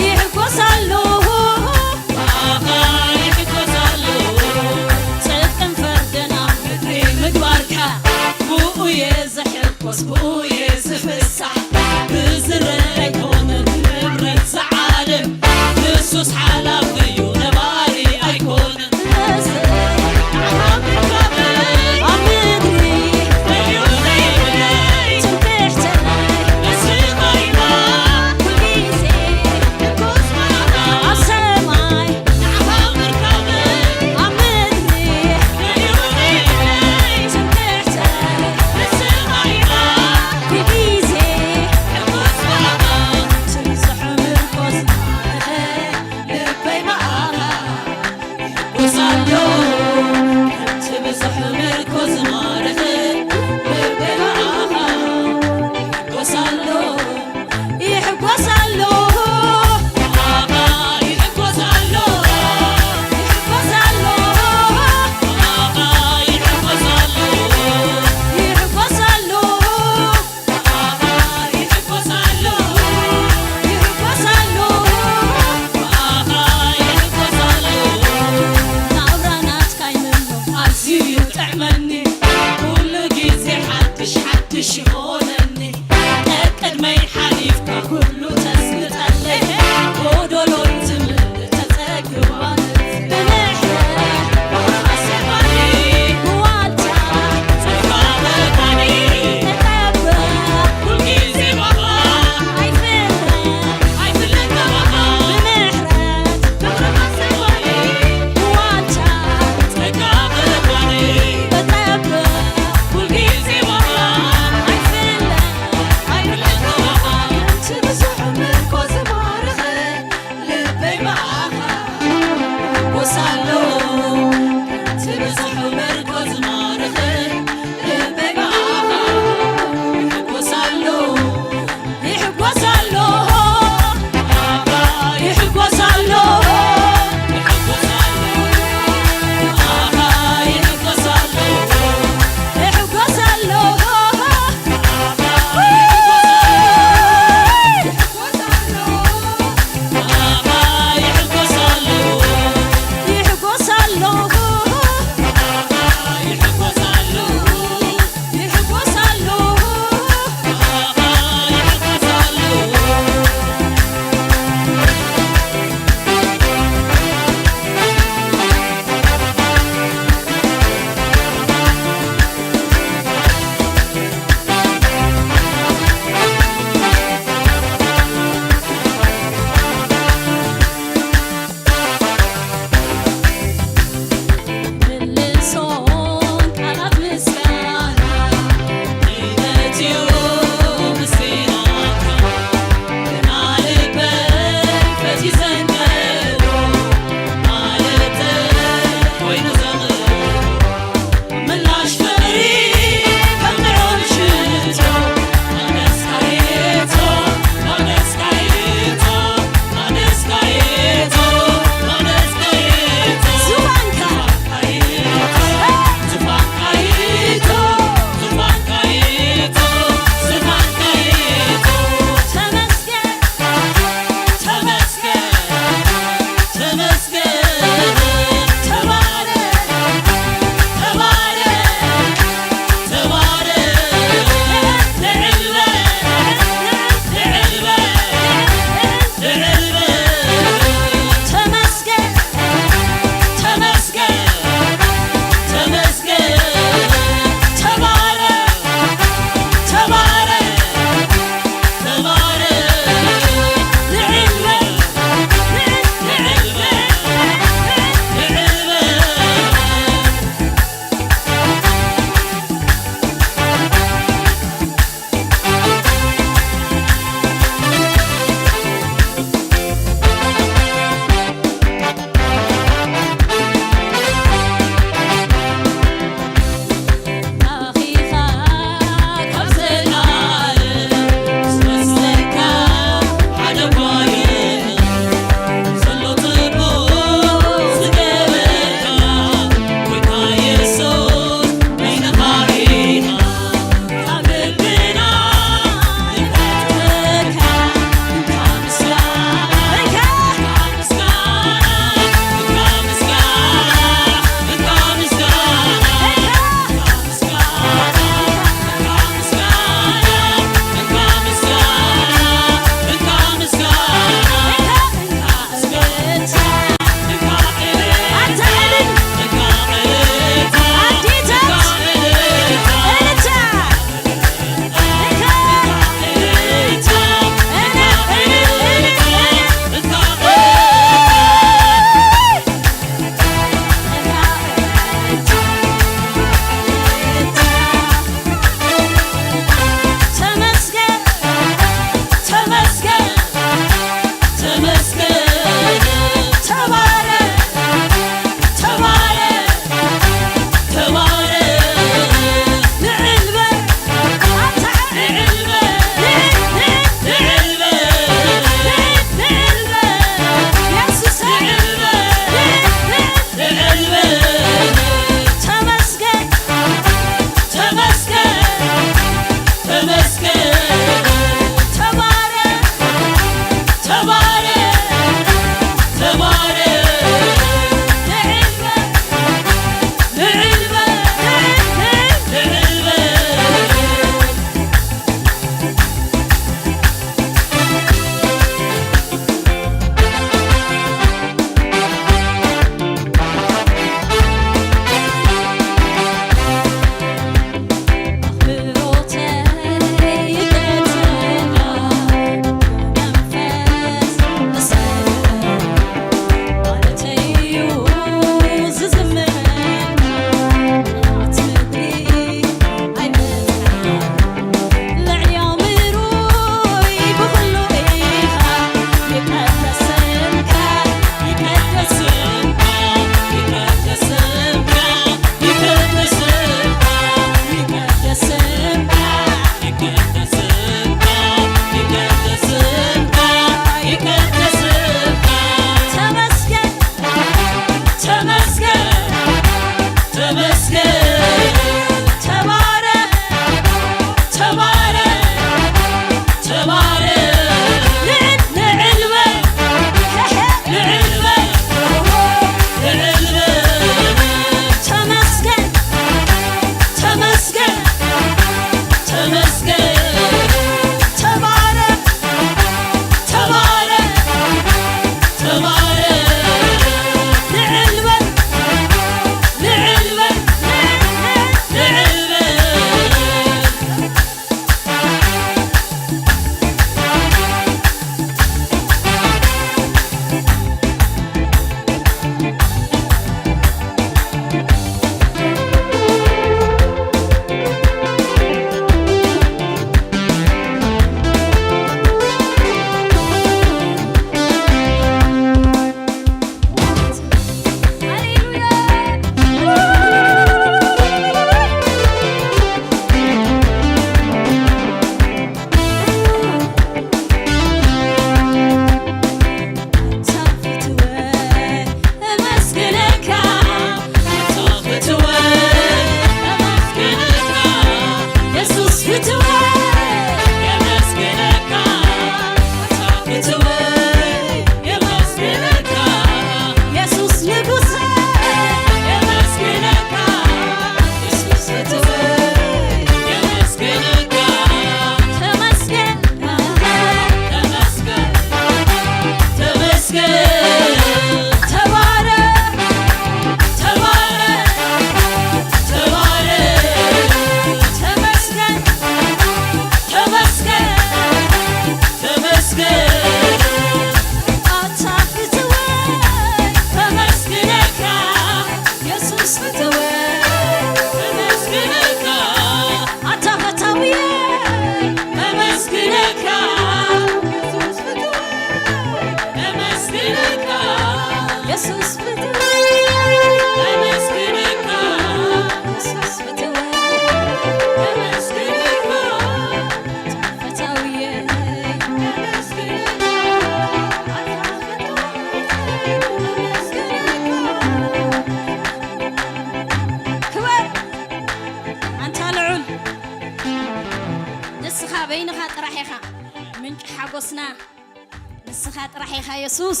ኢየሱስ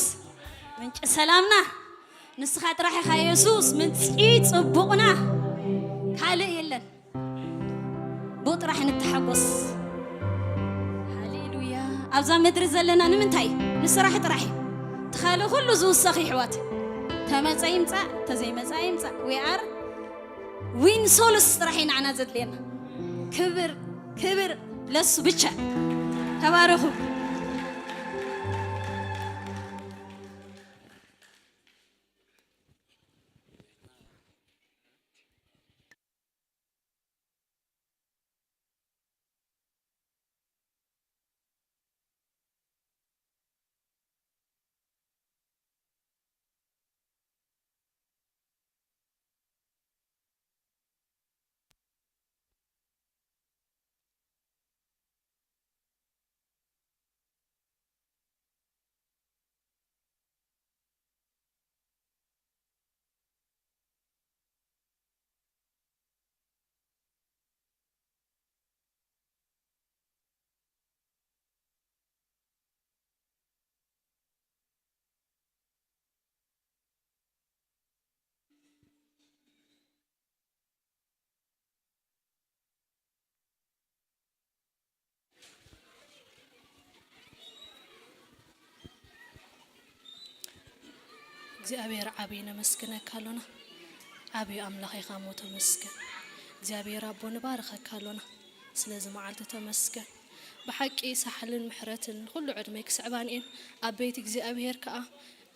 ምንጪ ሰላምና፣ ንስኻ ጥራሕ ኢኻ ኢየሱስ ምንጪ ጽቡቕና፣ ካልእ የለን። ብኡ ጥራሕ ንተሓጎስ። ሃሌሉያ። ኣብዛ ምድሪ ዘለና ንምንታይ? ንስራሕ ጥራሕ እዩ። እቲ ካልእ ኩሉ ዝውሰኽ ይሕዋት። ተመጸ ይምጻእ፣ ተዘይመጻ ይምጻእ። We are win souls ጥራሕ እዩ ንዓና ዘድልየና። ክብር፣ ክብር ለሱ ብቻ። ተባረኹ። እግዚኣብሔር ዓብዪ ነመስግነካ ኣሎና። ዓብዪ ኣምላኽ ኢኻ እሞ ተመስገን። እግዚኣብሔር ኣቦ ንባርኸካ ኣሎና። ስለዚ መዓልቲ ተመስገን። ብሓቂ ሳሕልን ምሕረትን ንኹሉ ዕድመይ ክስዕባን እየን። ኣበይት እግዚኣብሔር ከኣ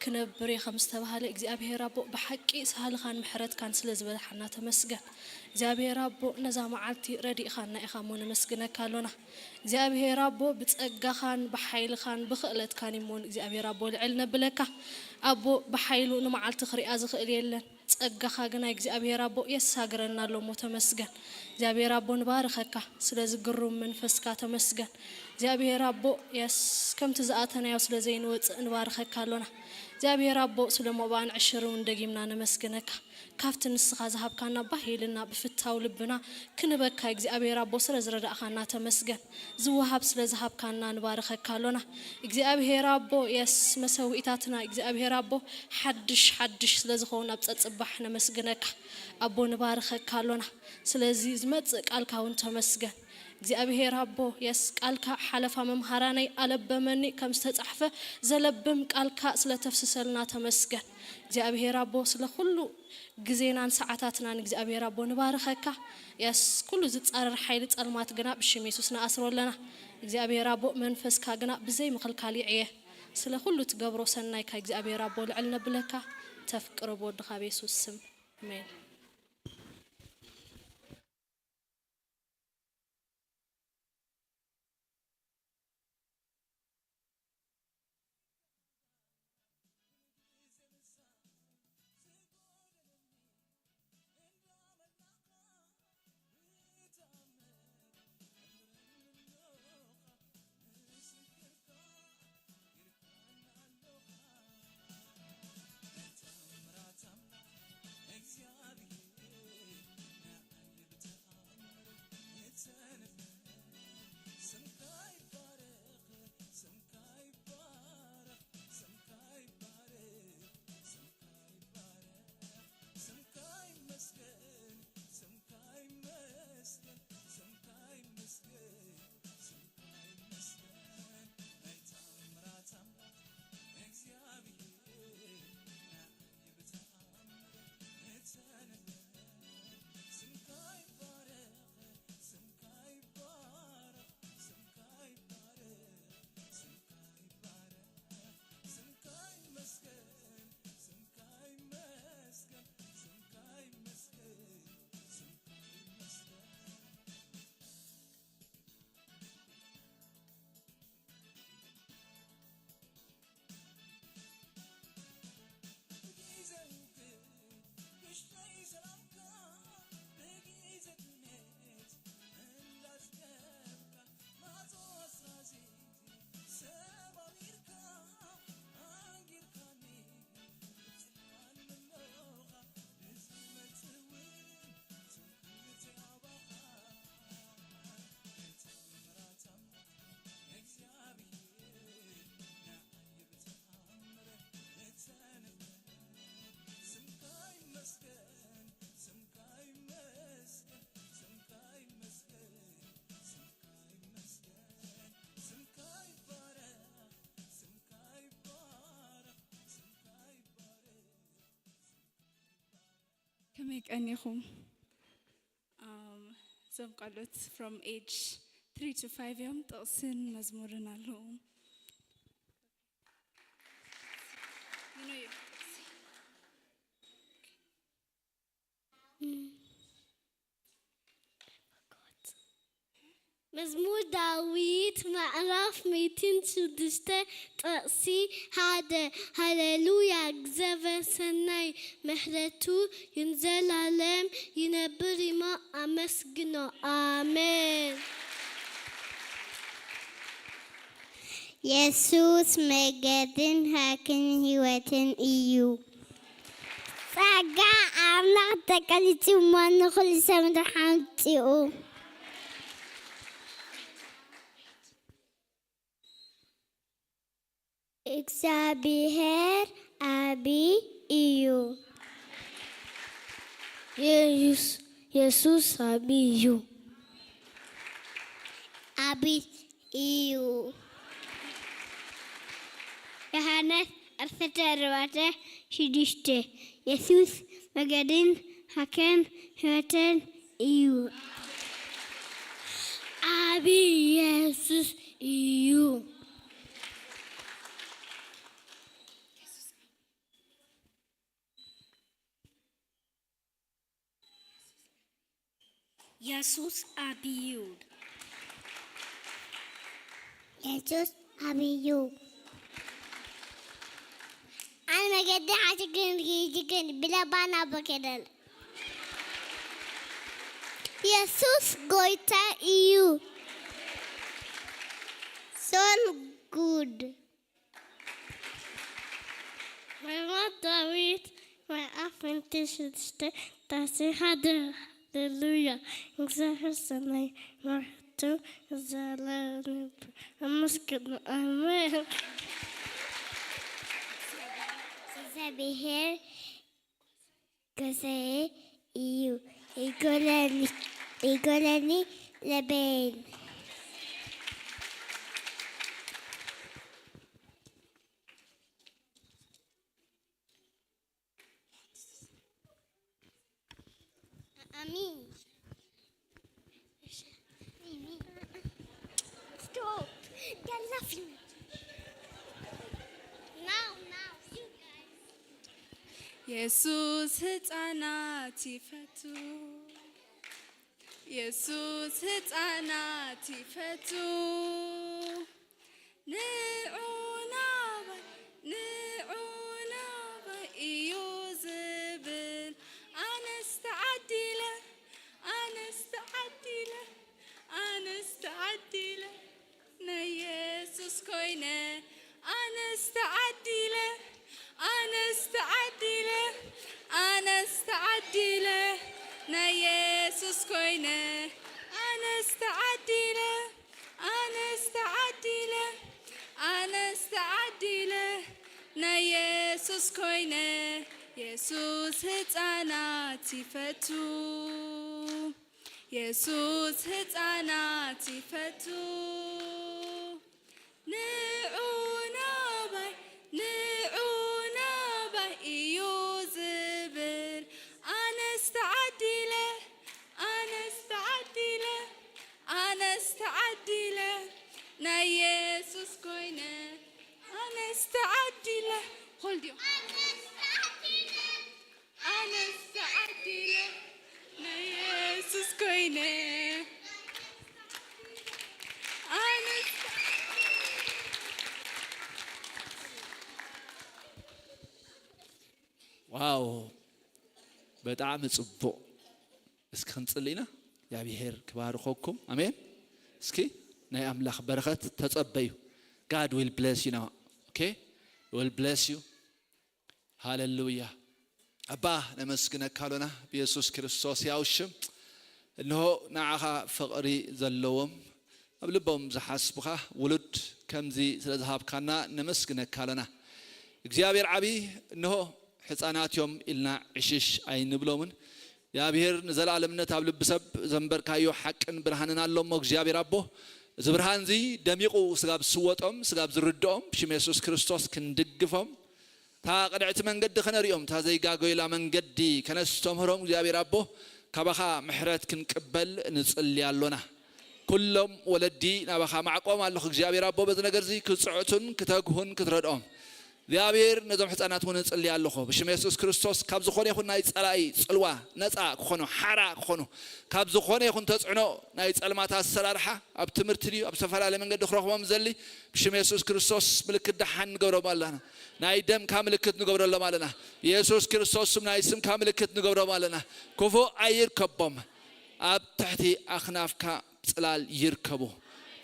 ክነብር እየ ከም ዝተባህለ እግዚኣብሔር ኣቦ ብሓቂ ሳህልኻን ምሕረትካን ስለ ዝበዝሓና ተመስገን። እግዚኣብሔር ኣቦ ነዛ መዓልቲ ረዲእኻና ኢኻ እሞ ነመስግነካ ኣሎና። እግዚኣብሔር ኣቦ ብጸጋኻን ብሓይልኻን ብኽእለትካን እሞ እግዚኣብሔር ኣቦ ልዕል ነብለካ። ኣቦ ብሓይሉ ንመዓልቲ ክሪኣ ዝኽእል የለን። ጸጋኻ ግና እግዚኣብሔር ኣቦ የሳግረና ኣሎ እሞ ተመስገን። እግዚኣብሔር ኣቦ ንባርኸካ ስለዚ ግሩም መንፈስካ ተመስገን። እግዚኣብሔር ኣቦ የስ ከምቲ ዝኣተናዮ ስለ ዘይንወጽእ ንባርኸካ ኣሎና። እግዚኣብሔር ኣቦ ስለ ሞባን ዕሽር እውን ደጊምና ነመስግነካ። ካብቲ ንስኻ ዝሃብካና ባሂልና ብፍታው ልብና ክንበካ እግዚኣብሔር ኣቦ ስለ ዝረዳእኻና ተመስገን። ዝወሃብ ስለ ዝሃብካና ንባርኸካ ኣሎና። እግዚኣብሔር ኣቦ የስ መሰዊእታትና እግዚኣብሔር ኣቦ ሓድሽ ሓድሽ ስለ ዝኸውን ኣብ ጸጽባሕ ነመስግነካ። ኣቦ ንባርኸካ ኣሎና። ስለዚ ዝመጽእ ቃልካ እውን ተመስገን። እግዚኣብሔር ኣቦ የስ ቃልካ ሓለፋ መምሃራነይ ኣለበመኒ ከም ዝተጻሕፈ ዘለብም ቃልካ ስለ ተፍስሰልና ተመስገን። እግዚኣብሔር ኣቦ ስለ ኩሉ ግዜናን ሰዓታትናን እግዚኣብሔር ኣቦ ንባርኸካ። የስ ኩሉ ዝጻረር ሓይሊ ጸልማት ግና ብሽም የሱስ ንኣስሮ ኣለና። እግዚኣብሔር ኣቦ መንፈስካ ግና ብዘይ ምኽልካል ይዕየ። ስለ ኩሉ ትገብሮ ሰናይካ እግዚኣብሔር ኣቦ ልዕል ነብለካ። ተፍቅሮ ብወድኻ ኣብ የሱስ ስም። ኣሜን። የቀኒኹም። እዞም ቃሎት from age three to five እዮም። ጥቕስን መዝሙርን ኣለዎም። መዝሙር ዳዊት ምዕራፍ ሚእትን ሽዱሽተ ጥቕሲ ሓደ። ሃሌሉያ፣ እግዚኣብሔር ሰናይ፣ ምሕረቱ ንዘላለም ይነብር እሞ ኣመስግኖ። ኣሜን። የሱስ መገድን ሃቅን ህይወትን እዩ። ጸጋ ኣምላኽ ተገሊጹ እሞ ንኹሉ ሰብ ምድሓን ኣምጺኡ። እግዚኣብሔር ዓቢ እዩ። የሱስ፣ የሱስ ዓቢ እዩ። ዓቢ እዩ። ዮሃንስ ዓሰርተ ኣርባዕተ ሽዱሽተ። የሱስ መገድን ሃቅን ህይወትን እዩ። ዓቢ የሱስ እዩ። የሱስ ዓቢ እዩ። የሱስ ዓቢ እዩ። ኣነ መገዲ ሓቂ ግን ጅግን ብለባና በከደል። የሱስ ጎይታ እዩ። So good። መዝሙር ዳዊት ምዕራፍ ሚእትን ሽዱሽተ ጥቕሲ ሓደ። ሃሌሉያ፣ እግዚኣብሔር ሰናይ፣ ምሕረቱ ንዘለኣለሙ ኣመስግኑ። ኣሜን። እግዚኣብሔር ገዛኤ እዩ፣ ይጎድለኒ፣ ይጎድለኒ ለበይን። ኣሚን። Stop. They're laughing. Now, now, you guys. የሱስ ህፃናት ይፈቱ። የሱስ ህፃናት ይፈቱ። ንዑ ናባይ፣ ንዑ ናባይ እዩ ዝብል። ኣነስ ተዓዲለ፣ ኣነስ ተዓዲለ፣ ኣነስ ተዓዲለ፣ ናይ የሱስ ኮይነ። ኣነስ ተዓዲለ፣ ኣነስ ተዓዲለ፣ ኣነስ ተዓዲለ፣ ናይ የሱስ ኮይነ። ኣነስ ተዓዲለ፣ ኣነስ ተዓዲለ፣ ኣነስ ተዓዲለ፣ ናይ የሱስ ኮይነ። የሱስ ህፃናት ይፈቱ። የሱስ ህፃናት ይፈቱ። ንዑ ናባይ፣ ንዑ ናባይ እዩ ዝብል። ኣነስ ተዓዲለ፣ ኣነስ ተዓዲለ፣ ኣነስ ተዓዲለ፣ ናይ የሱስ ኮይነ። ኣነስ ተዓዲለ። hold you። ኣነስ ተዓዲለ፣ ናይ የሱስ ኮይነ። ኣነስ ዋው፣ ብጣዕሚ ጽቡቕ። እስኪ ክንጽሊ ኢና። እግዚኣብሔር ክባርኸኩም። ኣሜን። እስኪ ናይ ኣምላኽ በረኸት ተጸበዩ። God will bless you now. Okay? Will bless you. ሃሌሉያ። ኣባ፣ ነመስግነካ ኣሎና ብየሱስ ክርስቶስ ያው ሽም። እንሆ ንዓኻ ፍቕሪ ዘለዎም ኣብ ልቦም ዝሓስቡኻ ውሉድ ከምዚ ስለ ዝሃብካና ነመስግነካ ኣሎና። እግዚኣብሔር ዓቢ፣ እንሆ ሕፃናት እዮም ኢልና ዕሽሽ ኣይንብሎምን። እግዚኣብሔር ንዘለኣለምነት ኣብ ልቢ ሰብ ዘንበርካዮ ሓቅን ብርሃንን ኣሎ እሞ እግዚኣብሔር ኣቦ፣ እዚ ብርሃን እዚ ደሚቑ ስጋብ ዝስወጦም፣ ስጋብ ዝርድኦም፣ ብሽም የሱስ ክርስቶስ ክንድግፎም፣ እታ ቅንዕቲ መንገዲ ከነርእዮም፣ እታ ዘይጋገዩላ መንገዲ ከነስተምህሮም፣ እግዚኣብሔር ኣቦ፣ ካባኻ ምሕረት ክንቅበል ንጽሊ ኣሎና። ኩሎም ወለዲ ናባኻ ማዕቆም ኣለኹ እግዚኣብሔር ኣቦ፣ በዚ ነገር እዚ ክጽዕቱን ክተግሁን ክትረድኦም እግዚኣብሔር ነዞም ሕፃናት እውን እጽሊ ኣለኹ። ብሽም የሱስ ክርስቶስ ካብ ዝኾነ ይኹን ናይ ጸላኢ ጽልዋ ነጻ ክኾኑ፣ ሓራ ክኾኑ፣ ካብ ዝኾነ ይኹን ተጽዕኖ ናይ ጸልማት ኣሰራርሓ ኣብ ትምህርቲ ድዩ ኣብ ዝተፈላለየ መንገዲ ክረኽቦም ዘሊ ብሽም የሱስ ክርስቶስ ምልክት ደሓን ንገብሮም ኣለና። ናይ ደምካ ምልክት ንገብረሎም ኣለና። የሱስ ክርስቶስ ስም ናይ ስምካ ምልክት ንገብሮም ኣለና። ክፉእ ኣይርከቦም። ኣብ ትሕቲ ኣኽናፍካ ጽላል ይርከቡ።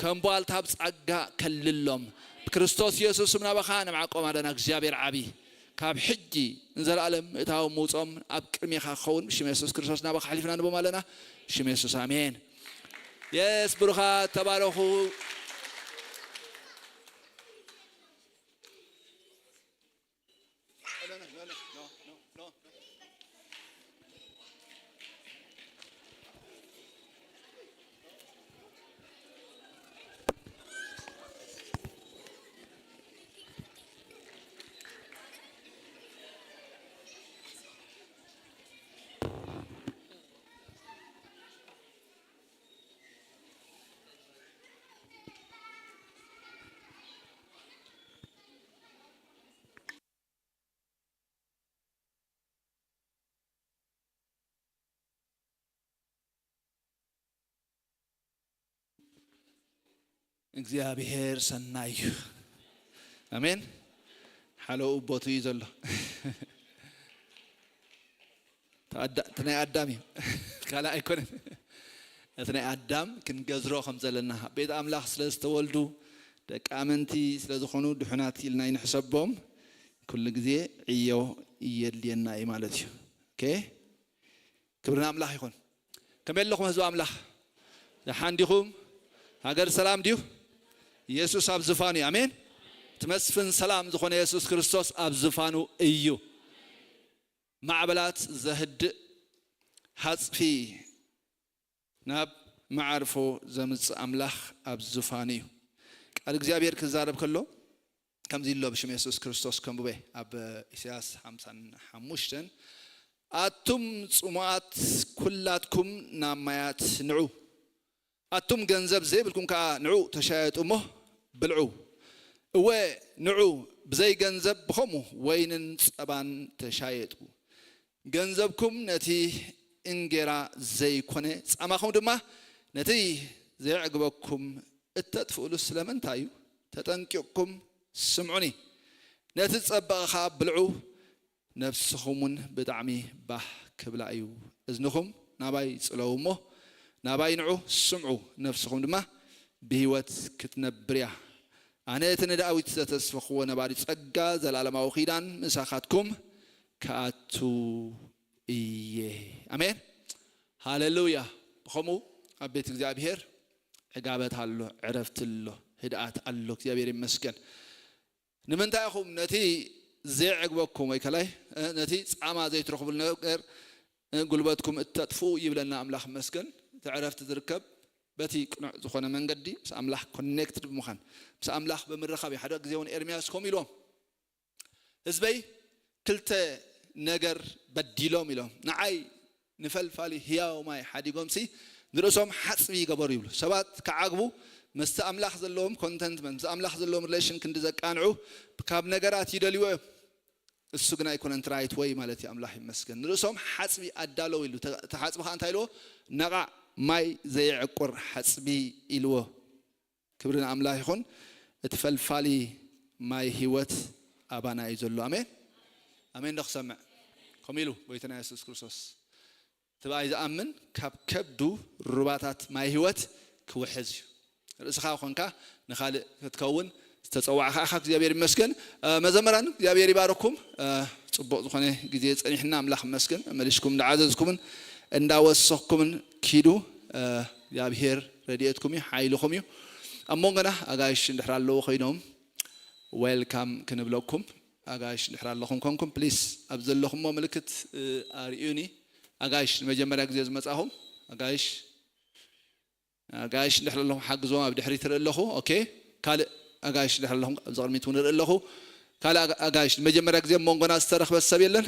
ከም ቧልታ ኣብ ጸጋ ከልሎም። ብክርስቶስ የሱስ ስም ናባኻ ንማዕቆም ኣለና። እግዚኣብሔር ዓቢ ካብ ሕጂ ንዘለኣለም ምእታዎም ምውጾም ኣብ ቅድሜኻ ክኸውን ብሽም የሱስ ክርስቶስ ናባኻ ሓሊፍና ንቦም ኣለና። ብሽም የሱስ ኣሜን። የስ ብሩኻት ተባረኹ። እግዚኣብሔር ሰናይ እዩ። ኣሜን። ሓለኡ ቦቱ እዩ ዘሎ። እቲ ኣዳ-፣ እቲ ናይ ኣዳም እዩ። ካልእ ኣይኮነን። እቲ ናይ ኣዳም ክንገዝሮ ከም ዘለና፣ ቤት ኣምላኽ ስለ ዝተወልዱ፣ ደቂ ኣመንቲ ስለ ዝኾኑ፣ ድሑናት ኢልና ይንሕሰቦም። ኩሉ ግዜ ዕዮ የድልየና እዩ ማለት እዩ። ኦኬ? ክብሪ ንኣምላኽ ይኹን። ከመይ ኣለኹም ህዝቢ ኣምላኽ? ደሓን ዲኹም? ሃገር ሰላም ድዩ? ኢየሱስ ኣብ ዝፋኑ እዩ። ኣሜን። እቲ መስፍን ሰላም ዝኾነ የሱስ ክርስቶስ ኣብ ዝፋኑ እዩ። ማዕበላት ዘህድእ፣ ሃጽፊ ናብ መዓርፎ ዘምጽእ ኣምላኽ ኣብ ዝፋኑ እዩ። ቃል እግዚኣብሔር ክዛረብ ከሎ ከምዚ ኣሎ፣ ብሽም የሱስ ክርስቶስ ከንብበ ኣብ ኢሳያስ ሓምሳን ሓሙሽተን፣ ኣቱም ጽሙኣት ኩላትኩም ናብ ማያት ንዑ፣ ኣቱም ገንዘብ ዘይብልኩም ከኣ ንዑ ተሻየጡ እሞ ብልዑ። እወ ንዑ ብዘይ ገንዘብ ብኸምኡ ወይንን ጸባን ተሻየጡ። ገንዘብኩም ነቲ እንጌራ ዘይኮነ፣ ጻማኹም ድማ ነቲ ዘየዕግበኩም እተጥፍእሉ ስለምንታይ እዩ? ተጠንቂቕኩም ስምዑኒ። ነቲ ዝጸበቐ ኸኣ ብልዑ፣ ነፍስኹም እውን ብጣዕሚ ባህ ክብላ እዩ። እዝንኹም ናባይ ጽለዉ እሞ፣ ናባይ ንዑ፣ ስምዑ፣ ነፍስኹም ድማ ብህይወት ክትነብር እያ። ኣነ እቲ ንዳዊት ዘተስፈኽዎ ነባሪ ጸጋ፣ ዘላለማዊ ኪዳን ምሳኻትኩም ክኣቱ እየ። ኣሜን። ሃሌሉያ። ብኸምኡ ኣብ ቤት እግዚኣብሔር ዕጋበት ኣሎ፣ ዕረፍቲ ኣሎ፣ ህድኣት ኣሎ። እግዚኣብሔር ይመስገን። ንምንታይ ኢኹም ነቲ ዘይዕግበኩም ወይ ከላይ፣ እ፣ ነቲ ጻማ ዘይትረኽቡሉ ነገር፣ እ፣ ጉልበትኩም እተጥፍኡ ይብለና ኣምላኽ ይመስገን። እቲ ዕረፍቲ ዝርከብ በቲ ቅኑዕ ዝኾነ መንገዲ ምስ ኣምላኽ ኮኔክትድ ብምዃን፣ ምስ ኣምላኽ ብምርኻብ እዩ። ሓደ ግዜ እውን ኤርምያስ ከምኡ ኢልዎም፣ ህዝበይ ክልተ ነገር በዲሎም ኢሎም፣ ንዓይ ንፈልፋሊ ህያው ማይ ሓዲጎምሲ ንርእሶም ሓጽቢ ይገበሩ ይብሉ። ሰባት ክዓግቡ ምስቲ ኣምላኽ ዘለዎም ኮንተንትመንት፣ ምስ ኣምላኽ ዘለዎም ሪሌሽን ክንዲ ዘቃንዑ ካብ ነገራት ይደልይዎ እዮም። እሱ ግን ኣይኮነን እቲ ራይት ወይ ማለት እዩ። ኣምላኽ ይመስገን። ንርእሶም ሓጽቢ ኣዳለዉ ኢሉ። ተ-፣ እቲ ሓጽቢ ኸዓ እንታይ ኢልዎ? ነቓዕ ማይ ዘየዕቁር ሓጽቢ ኢልዎ። ክብሪ ንኣምላኽ ይኹን። እቲ ፈልፋሊ ማይ ህይወት ኣባና እዩ ዘሎ። ኣሜን። ኣሜን ዶ ክሰምዕ? ከምኡ ኢሉ ጎይታና የሱስ ክርስቶስ። እቲ ብኣይ ዝኣምን ካብ ከብዱ ሩባታት ማይ ህይወት ክውሕዝ እዩ። ርእስኻ ኮንካ ንኻልእ ክትከውን ዝተጸዋዕካ ኢኻ። እግዚኣብሔር ይመስገን። እ፣ መዘምራን እግዚኣብሔር ይባርኩም። እ፣ ጽቡቕ ዝኾነ ግዜ ጸኒሕና ኣምላኽ ይመስገን። መሊስኩም እንዳዓዘዝኩምን እንዳወሰኽኩምን ኪዱ። እ፣ እግዚኣብሔር ረድኤትኩም እዩ፣ ሓይልኹም እዩ። ኣብ መንጎና ኣጋይሽ እንድሕር ኣለዉ ኮይኖም ዌልካም ክንብለኩም። ኣጋይሽ እንድሕር ኣለኹም ኮንኩም ፕሊስ ኣብ ዘለኹሞ ምልክት፣ እ፣ ኣርእዩኒ። ኣጋይሽ ንመጀመርያ ግዜ ዝመጻኹም ኣጋይሽ፣ ኣጋይሽ እንድሕር ኣለኹም ሓግዞም። ኣብ ድሕሪት እርኢ ኣለኹ። ኦኬ። ካልእ ኣጋይሽ እንድሕር ኣለኹም ኣብዚ ቅድሚት እውን እርኢ ኣለኹ። ካልእ ኣጋ- ኣጋይሽ፣ ንመጀመርያ ግዜ ኣብ መንጎና ዝተረኽበ ሰብ የለን?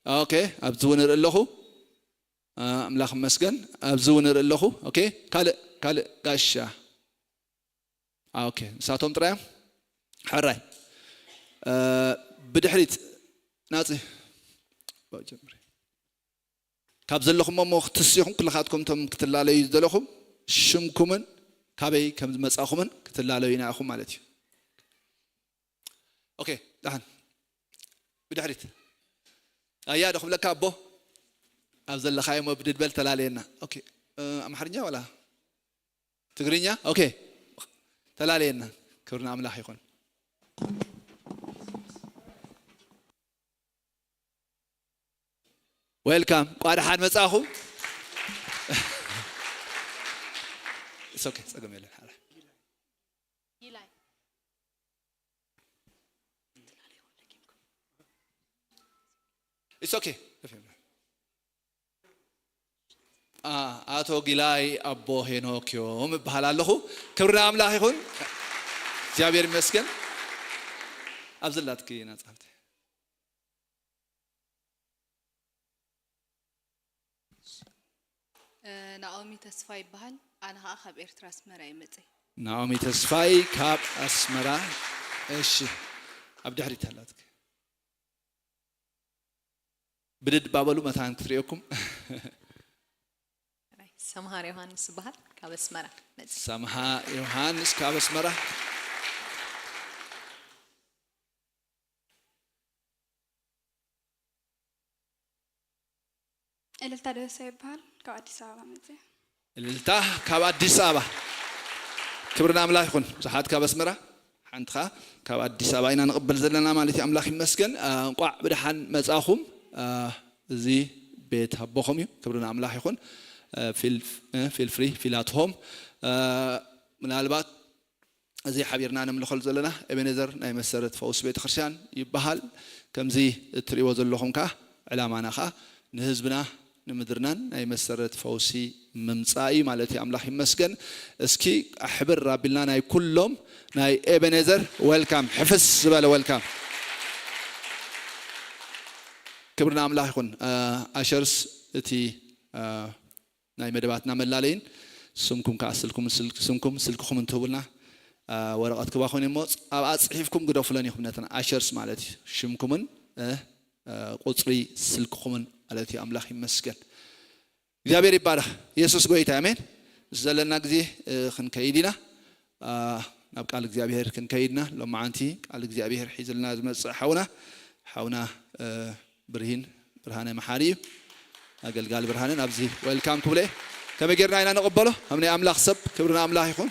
ኦኬ፣ ኣብዚ እውን እርኢ ኣለኹ። ኣምላኽ ይመስገን። ኣብዚ እውን እርኢ ኣለኹ። ኦኬ፣ ካልእ ካልእ ጋሻ። ኦኬ፣ ንሳቶም ጥራይ እዮም። ሕራይ፣ ብድሕሪት ናጽ ጀምሪ። ካብ ዘለኹም እሞ ክትስኢኹም፣ ኩልኻትኩም እቶም ክትላለዩ ዝደለኹም፣ ሽምኩምን ካበይ ከም ዝመጻኹምን ክትላለዩ ኢና ኢኹም ማለት እዩ። ኦኬ፣ ደሓን። ብድሕሪት ኣያ ዶ ክብለካ ኣቦ? ኣብ ዘለኻዮ እሞ ብድድ በል፣ ተላለየና። ኦኬ፣ ኣምሓርኛ ዋላ ትግርኛ? ኦኬ፣ ተላለየና። ክብሪ ንኣምላኽ ይኹን። ዌልካም፣ እንኳዕ ደሓን መጻኹም። It's okay፣ ጸገም የለን። ሓራይ። ይላይ። It's okay። አ- ኣቶ ጊላይ ኣቦ ሄኖክ እዮም እበሃል ኣለኹ። ክብሪ ንኣምላኽ ይኹን። እግዚኣብሔር ይመስገን። ኣብዚ ኣላትኪ ናጻ ሃብተ። ናኦሚ ተስፋ ይበሃል። ኣነ ከዓ ካብ ኤርትራ ኣስመራ እየ መፅእ። ናኦሚ ተስፋይ ካብ ኣስመራ። እሺ፣ ኣብ ድሕሪት ኣላትክ። ብድድ ባበሉ መታን ክትሪኦኩም። ሰምሃር ዮሃንስ ይበሃል፣ ካብ ኣስመራ መፅእ። ሰምሃ ዮሃንስ ካብ ኣስመራ። እልልታ ደበሳ ይበሃል። ካብ ኣዲስ ኣበባ መፅእ። እልልታ ካብ ኣዲስ ኣበባ። ክብሪ ንኣምላኽ ይኹን። ብዙሓት ካብ ኣስመራ፣ ሓንቲ ኸዓ ካብ ኣዲስ ኣበባ ኢና ንቕበል ዘለና ማለት እዩ። ኣምላኽ ይመስገን። እ፣ እንቋዕ ብደሓን መጻኹም። እ፣ እዚ ቤት ኣቦኹም እዩ። ክብሪ ንኣምላኽ ይኹን። እ፣ feel- እ፣ feel free፣ feel at home። እ፣ ምናልባት እዚ ሓቢርና ነምልኸሉ ዘለና ኤቤኔዘር ናይ መሰረት ፈውሲ ቤተክርስትያን ይበሃል። ከምዚ እትርእይዎ ዘለኹም ከኣ ዕላማና ከኣ ንህዝብና ንምድርናን ናይ መሰረት ፈውሲ ምምጻእ እዩ ማለት እዩ። ኣምላኽ ይመስገን። እስኪ ኣሕብር ኣቢልና ናይ ኩሎም ናይ ኤቤኔዘር ዌልካም፣ ሕፍስ ዝበለ ዌልካም። ክብሪ ንኣምላኽ ይኹን። ኣሸርስ እቲ ናይ መደባትና መላለይን ስምኩም ከኣ ስልኩም ስልክ- ስምኩም ስልክኹም እንትህቡልና እ፣ ወረቐት ክባ ኮይኑ እሞ ፅ- ኣብኣ ፅሒፍኩም ግደፉለን ኢኹም ነተን ኣሸርስ ማለት እዩ። ሽምኩምን እ፣ እ፣ ቁፅሪ ስልክኹምን ማለት እዩ። ኣምላኽ ይመስገን። እግዚኣብሔር ይባረኽ። የሱስ ጎይታ ኣሜን። ምስ ዘለና ግዜ እ፣ ክንከይድ ኢና። እ፣ ናብ ቃል እግዚኣብሔር ክንከይድና ሎማዓንቲ ቃል እግዚኣብሔር ሒዝልና ዝመፅእ ሓውና ሓውና እ፣ ብርሂን ብርሃነ መሓሪ እዩ። ኣገልጋሊ ብርሃነ ናብዚ ዌልካም ክብሎ እየ። ከመይ ጌርና ኢና ንቕበሎ? ከም ናይ ኣምላኽ ሰብ ክብሪ ንኣምላኽ ይኹን።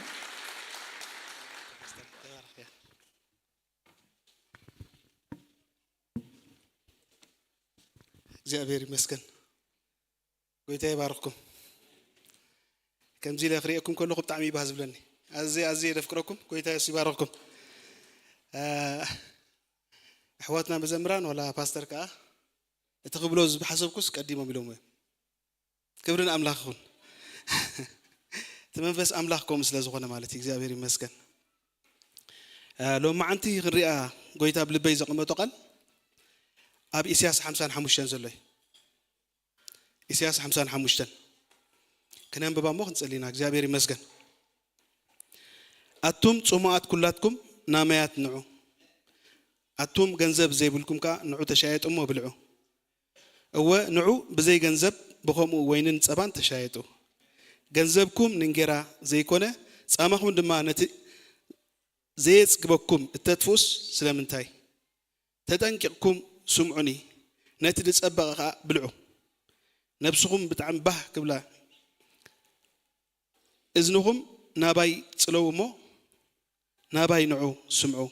እግዚኣብሔር ይመስገን። ጎይታ ይባርኽኩም። ከምዚ ኢለ ክርእየኩም ከለኹ ብጣዕሚ ይባህ ዝብለኒ። ኣዝየ ኣዝየ የደፍቅረኩም። ጎይታ የሱስ ይባርኽኩም። እ፣ ኣሕዋትና መዘምራን ዋላ ፓስተር ከኣ እቲ ክብሎ ዝሓሰብኩስ ቀዲሞም ኢሎም እዮም። ክብሪ ንኣምላኽ ይኹን። እቲ መንፈስ ኣምላኽ ከምኡ ስለ ዝኾነ ማለት እዩ። እግዚኣብሔር ይመስገን። እ፣ ሎማዓንቲ ክንሪኣ ጎይታ ኣብ ልበይ ዘቐመጦ ቃል ኣብ ኢሳያስ ሓምሳን ሓሙሽተን ዘሎ እዩ። ኢሳያስ ሓምሳን ሓሙሽተን ክነንብባ እሞ ክንጸሊ ኢና። እግዚኣብሔር ይመስገን። ኣቱም ጽሙኣት ኩላትኩም ናመያት ንዑ፣ ኣቱም ገንዘብ ዘይብልኩም ከኣ ንዑ ተሻየጡ እሞ ብልዑ። እወ ንዑ ብዘይ ገንዘብ ብኸምኡ ወይንን ጸባን ተሻየጡ። ገንዘብኩም ንእንጌራ ዘይኮነ ጻማኹም ድማ ነቲ ዘየጽግበኩም እተጥፍኡስ ስለምንታይ? ተጠንቂቕኩም ስምዑኒ፣ ነቲ ዝጸበቐ ኸኣ ብልዑ። ነብስኹም ብጣዕሚ ባህ ክብላ፣ እዝንኹም ናባይ ጽለዉ እሞ ናባይ ንዑ ስምዑ።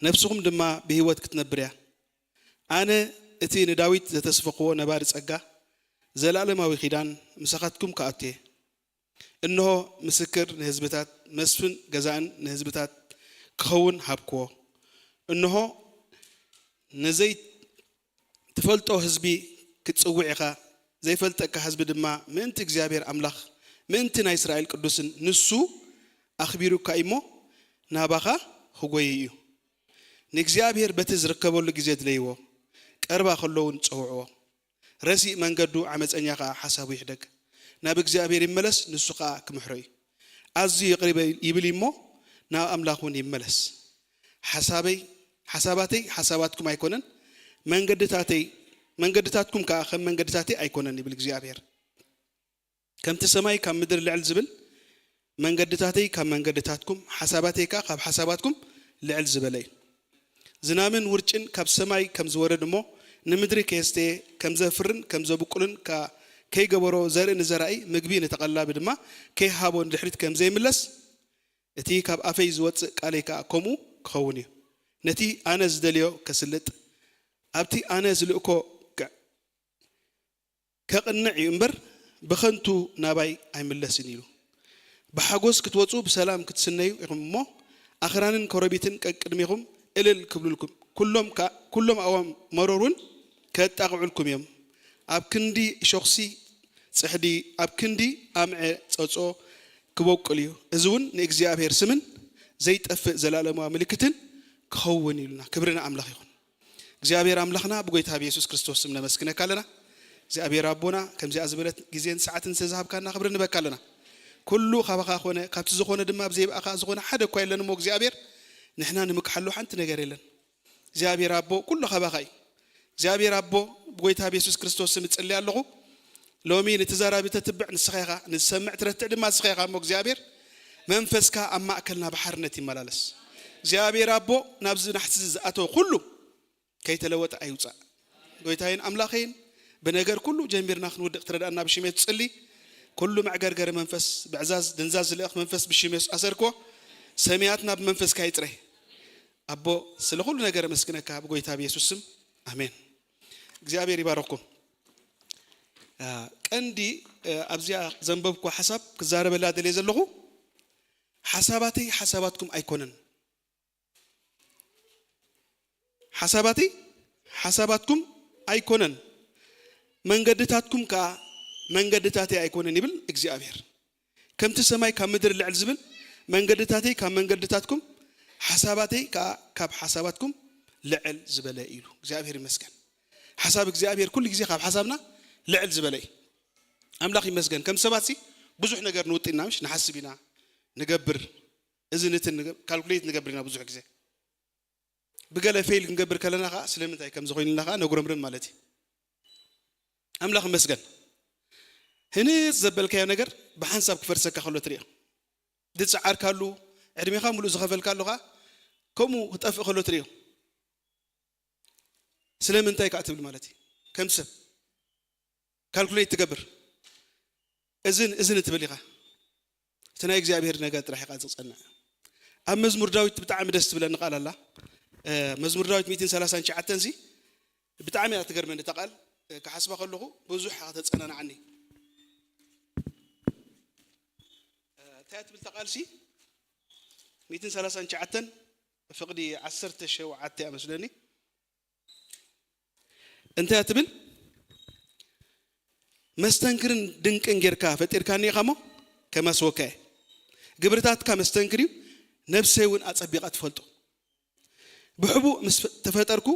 ነብስኹም ድማ ብህይወት ክትነብር እያ። ኣነ እቲ ንዳዊት ዘተስፈኽዎ ነባሪ ጸጋ፣ ዘላለማዊ ኺዳን ምሳኻትኩም ክኣቱ እየ። እንሆ፣ ምስክር ንህዝብታት፣ መስፍን ገዛእን ንህዝብታት ክኸውን ሃብክዎ። እንሆ፣ ንዘይትፈልጦ ህዝቢ ክትጽውዕ ኢኻ፣ ዘይፈልጠካ ህዝቢ ድማ ምእንቲ እግዚኣብሔር ኣምላኽ፣ ምእንቲ ናይ እስራኤል ቅዱስን ንሱ ኣኽቢሩካ እሞ ናባኻ ክጎዪ እዩ። ንእግዚኣብሔር በቲ ዝርከበሉ ግዜ ድለይዎ፣ ቀርባ ከሎ እውን ጸውዕዎ። ረሲእ መንገዱ ዓመጸኛ ኸኣ ሓሳቡ ይሕደግ። ናብ እግዚኣብሔር ይመለስ፣ ንሱ ኸኣ ክምሕሮ እዩ። ኣዝዩ ይቕሪ ይብል እሞ ናብ ኣምላኽ እውን ይመለስ። ሓሳበይ ሓሳባተይ ሓሳባትኩም ኣይኮነን፣ መንገድታተይ መንገድታትኩም ከኣ ከም መንገድታተይ ኣይኮነን ይብል እግዚኣብሔር። ከምቲ ሰማይ ካብ ምድሪ ልዕል ዝብል መንገድታተይ ካብ መንገድታትኩም ሓሳባተይ ከኣ ካብ ሓሳባትኩም ልዕል ዝበለ እዩ። ዝናምን ውርጭን ካብ ሰማይ ከም ዝወርድ እሞ ንምድሪ ከየስተየ ከም ዘፍርን ከም ዘብቁልን ከይገበሮ ዘርኢ ንዘራኢ ምግቢ ንተቐላቢ ድማ ከይሃቦ ንድሕሪት ከም ዘይምለስ እቲ ካብ ኣፈይ ዝወጽእ ቃለይ ከኣ ከምኡ ክኸውን እዩ። ነቲ ኣነ ዝደልዮ ከስልጥ ኣብቲ ኣነ ዝልእኮ ከቕንዕ እዩ እምበር ብኸንቱ ናባይ ኣይምለስን ኢሉ። ብሓጎስ ክትወጹ ብሰላም ክትስነዩ ኢኹም እሞ ኣኽራንን ኮረቢትን ቀቅድሜኹም እልል ክብሉልኩም፣ ኩሎም ኣእዋም መሮር እውን ከጣቕዑልኩም እዮም። ኣብ ክንዲ እሾኽሲ ጽሕዲ፣ ኣብ ክንዲ ኣምዐ ጸጾ ክበቁል እዩ። እዚ እውን ንእግዚኣብሔር ስምን ዘይጠፍእ ዘላለማዊ ምልክትን ክኸውን ኢሉና። ክብሪ ንኣምላኽ ይኹን። እግዚኣብሔር ኣምላኽና ብጎይታ ብየሱስ ክርስቶስ ስም ነመስግነካ ኣለና። እግዚኣብሔር ኣቦና ከምዚኣ ዝበለት ግዜን ሰዓትን ስለዝሃብካና ክብሪ ንበካ ኣለና። ኩሉ ካባኻ ኮነ ካብቲ ዝኾነ ድማ ብዘይብኣኻ ዝኾነ ሓደ እኳ የለን እሞ እግዚኣብሔር ንሕና ንምክሓሉ ሓንቲ ነገር የለን። እግዚኣብሔር ኣቦ ኩሉ ካባኻ እዩ። እግዚኣብሔር ኣቦ ብጎይታ ብየሱስ ክርስቶስ ስም እጽሊ ኣለኹ። ሎሚ ንትዛራቢ ተትብዕ ንስኻ ኢኻ፣ ንዝሰምዕ ትረትዕ ድማ ንስኻ ኢኻ እሞ እግዚኣብሔር መንፈስካ ኣብ ማእከልና ብሓርነት ይመላለስ። እግዚኣብሔር ኣቦ ናብዚ ናሕሲ ዝኣተወ ኩሉ ከይተለወጠ ኣይውፃእ። ጎይታይን ኣምላኸይን ብነገር ኩሉ ጀሚርና ክንውድቕ ትረዳእና ብሽም የሱስ ጽሊ። ኩሉ መዕገርገሪ መንፈስ ብዕዛዝ ድንዛዝ ዝልእኽ መንፈስ ብሽም የሱስ ኣሰርክዎ። ሰማያትና ብመንፈስካ ይጽረ። ኣቦ ስለ ኩሉ ነገር ኣመስግነካ ብጎይታ ብየሱስ ስም ኣሜን። እግዚኣብሔር ይባረኽኩም። ቀንዲ ኣብዚኣ ዘንበብኩ ሓሳብ ክዛረበላ ደልየ ዘለኹ ሓሳባተይ ሓሳባትኩም ኣይኮነን። ሓሳባተይ ሓሳባትኩም ኣይኮነን፣ መንገድታትኩም ከኣ መንገድታተይ ኣይኮነን ይብል እግዚኣብሔር። ከምቲ ሰማይ ካብ ምድሪ ልዕል ዝብል መንገድታተይ ካብ መንገድታትኩም ሓሳባተይ ከኣ ካብ ሓሳባትኩም ልዕል ዝበለ እዩ ኢሉ። እግዚኣብሔር ይመስገን። ሓሳብ እግዚኣብሔር ኩሉ ግዜ ካብ ሓሳብና ልዕል ዝበለ እዩ። ኣምላኽ ይመስገን። ከም ሰባት ሲ ብዙሕ ነገር ንውጥን ኢና፣ ምሽ ንሓስብ ኢና፣ ንገብር፣ እዚ ነቲ ካልኩሌት ንገብር ኢና ብዙሕ ግዜ። ብገለ ፌል ክንገብር ከለና ከዓ ስለምንታይ ከም ዝኾይንልና ከዓ ነጉረምርም ማለት እዩ። ኣምላኽ ይመስገን። ህንፅ ዘበልካዮ ነገር ብሓንሳብ ክፈርሰካ ከሎ ትሪኦ። ዝፀዓርካሉ ዕድሜኻ ሙሉእ ዝኸፈልካሉ ከዓ ከምኡ ክጠፍእ ከሎ ትሪኦ። ስለምንታይ ከዓ ትብል ማለት እዩ። ከም ሰብ ካልኩሌት ትገብር። እዝን እዝን ትብል ኢኻ። እቲ ናይ እግዚኣብሔር ነገር ጥራሕ ኢኻ ዝጸንዕ። ኣብ መዝሙር ዳዊት ብጣዕሚ ደስ ትብለኒ ቃል ኣላ። መዝሙር ዳዊት ሚእትን ሰላሳን ትሽዓተን ሲ ብጣዕሚ እያ ትገርመኒ እታ ቃል። ክሓስባ ከለኹ ብዙሕ እያ ተጸናንዓኒ። እንታይ እያ ትብል እታ ቃል ሲ? ሚእትን ሰላሳን ትሽዓተን ፍቕዲ ዓሰርተ ሸውዓተ እያ መስለኒ። እንታይ እያ ትብል? መስተንክርን ድንቅን ጌርካ ፈጢርካኒ ኢኻ እሞ ከማስወካ እየ። ግብርታትካ መስተንክር እዩ፣ ነብሰይ እውን ኣጸቢቓ ትፈልጦ። ብሕቡእ ምስ ተፈጠርኩ፣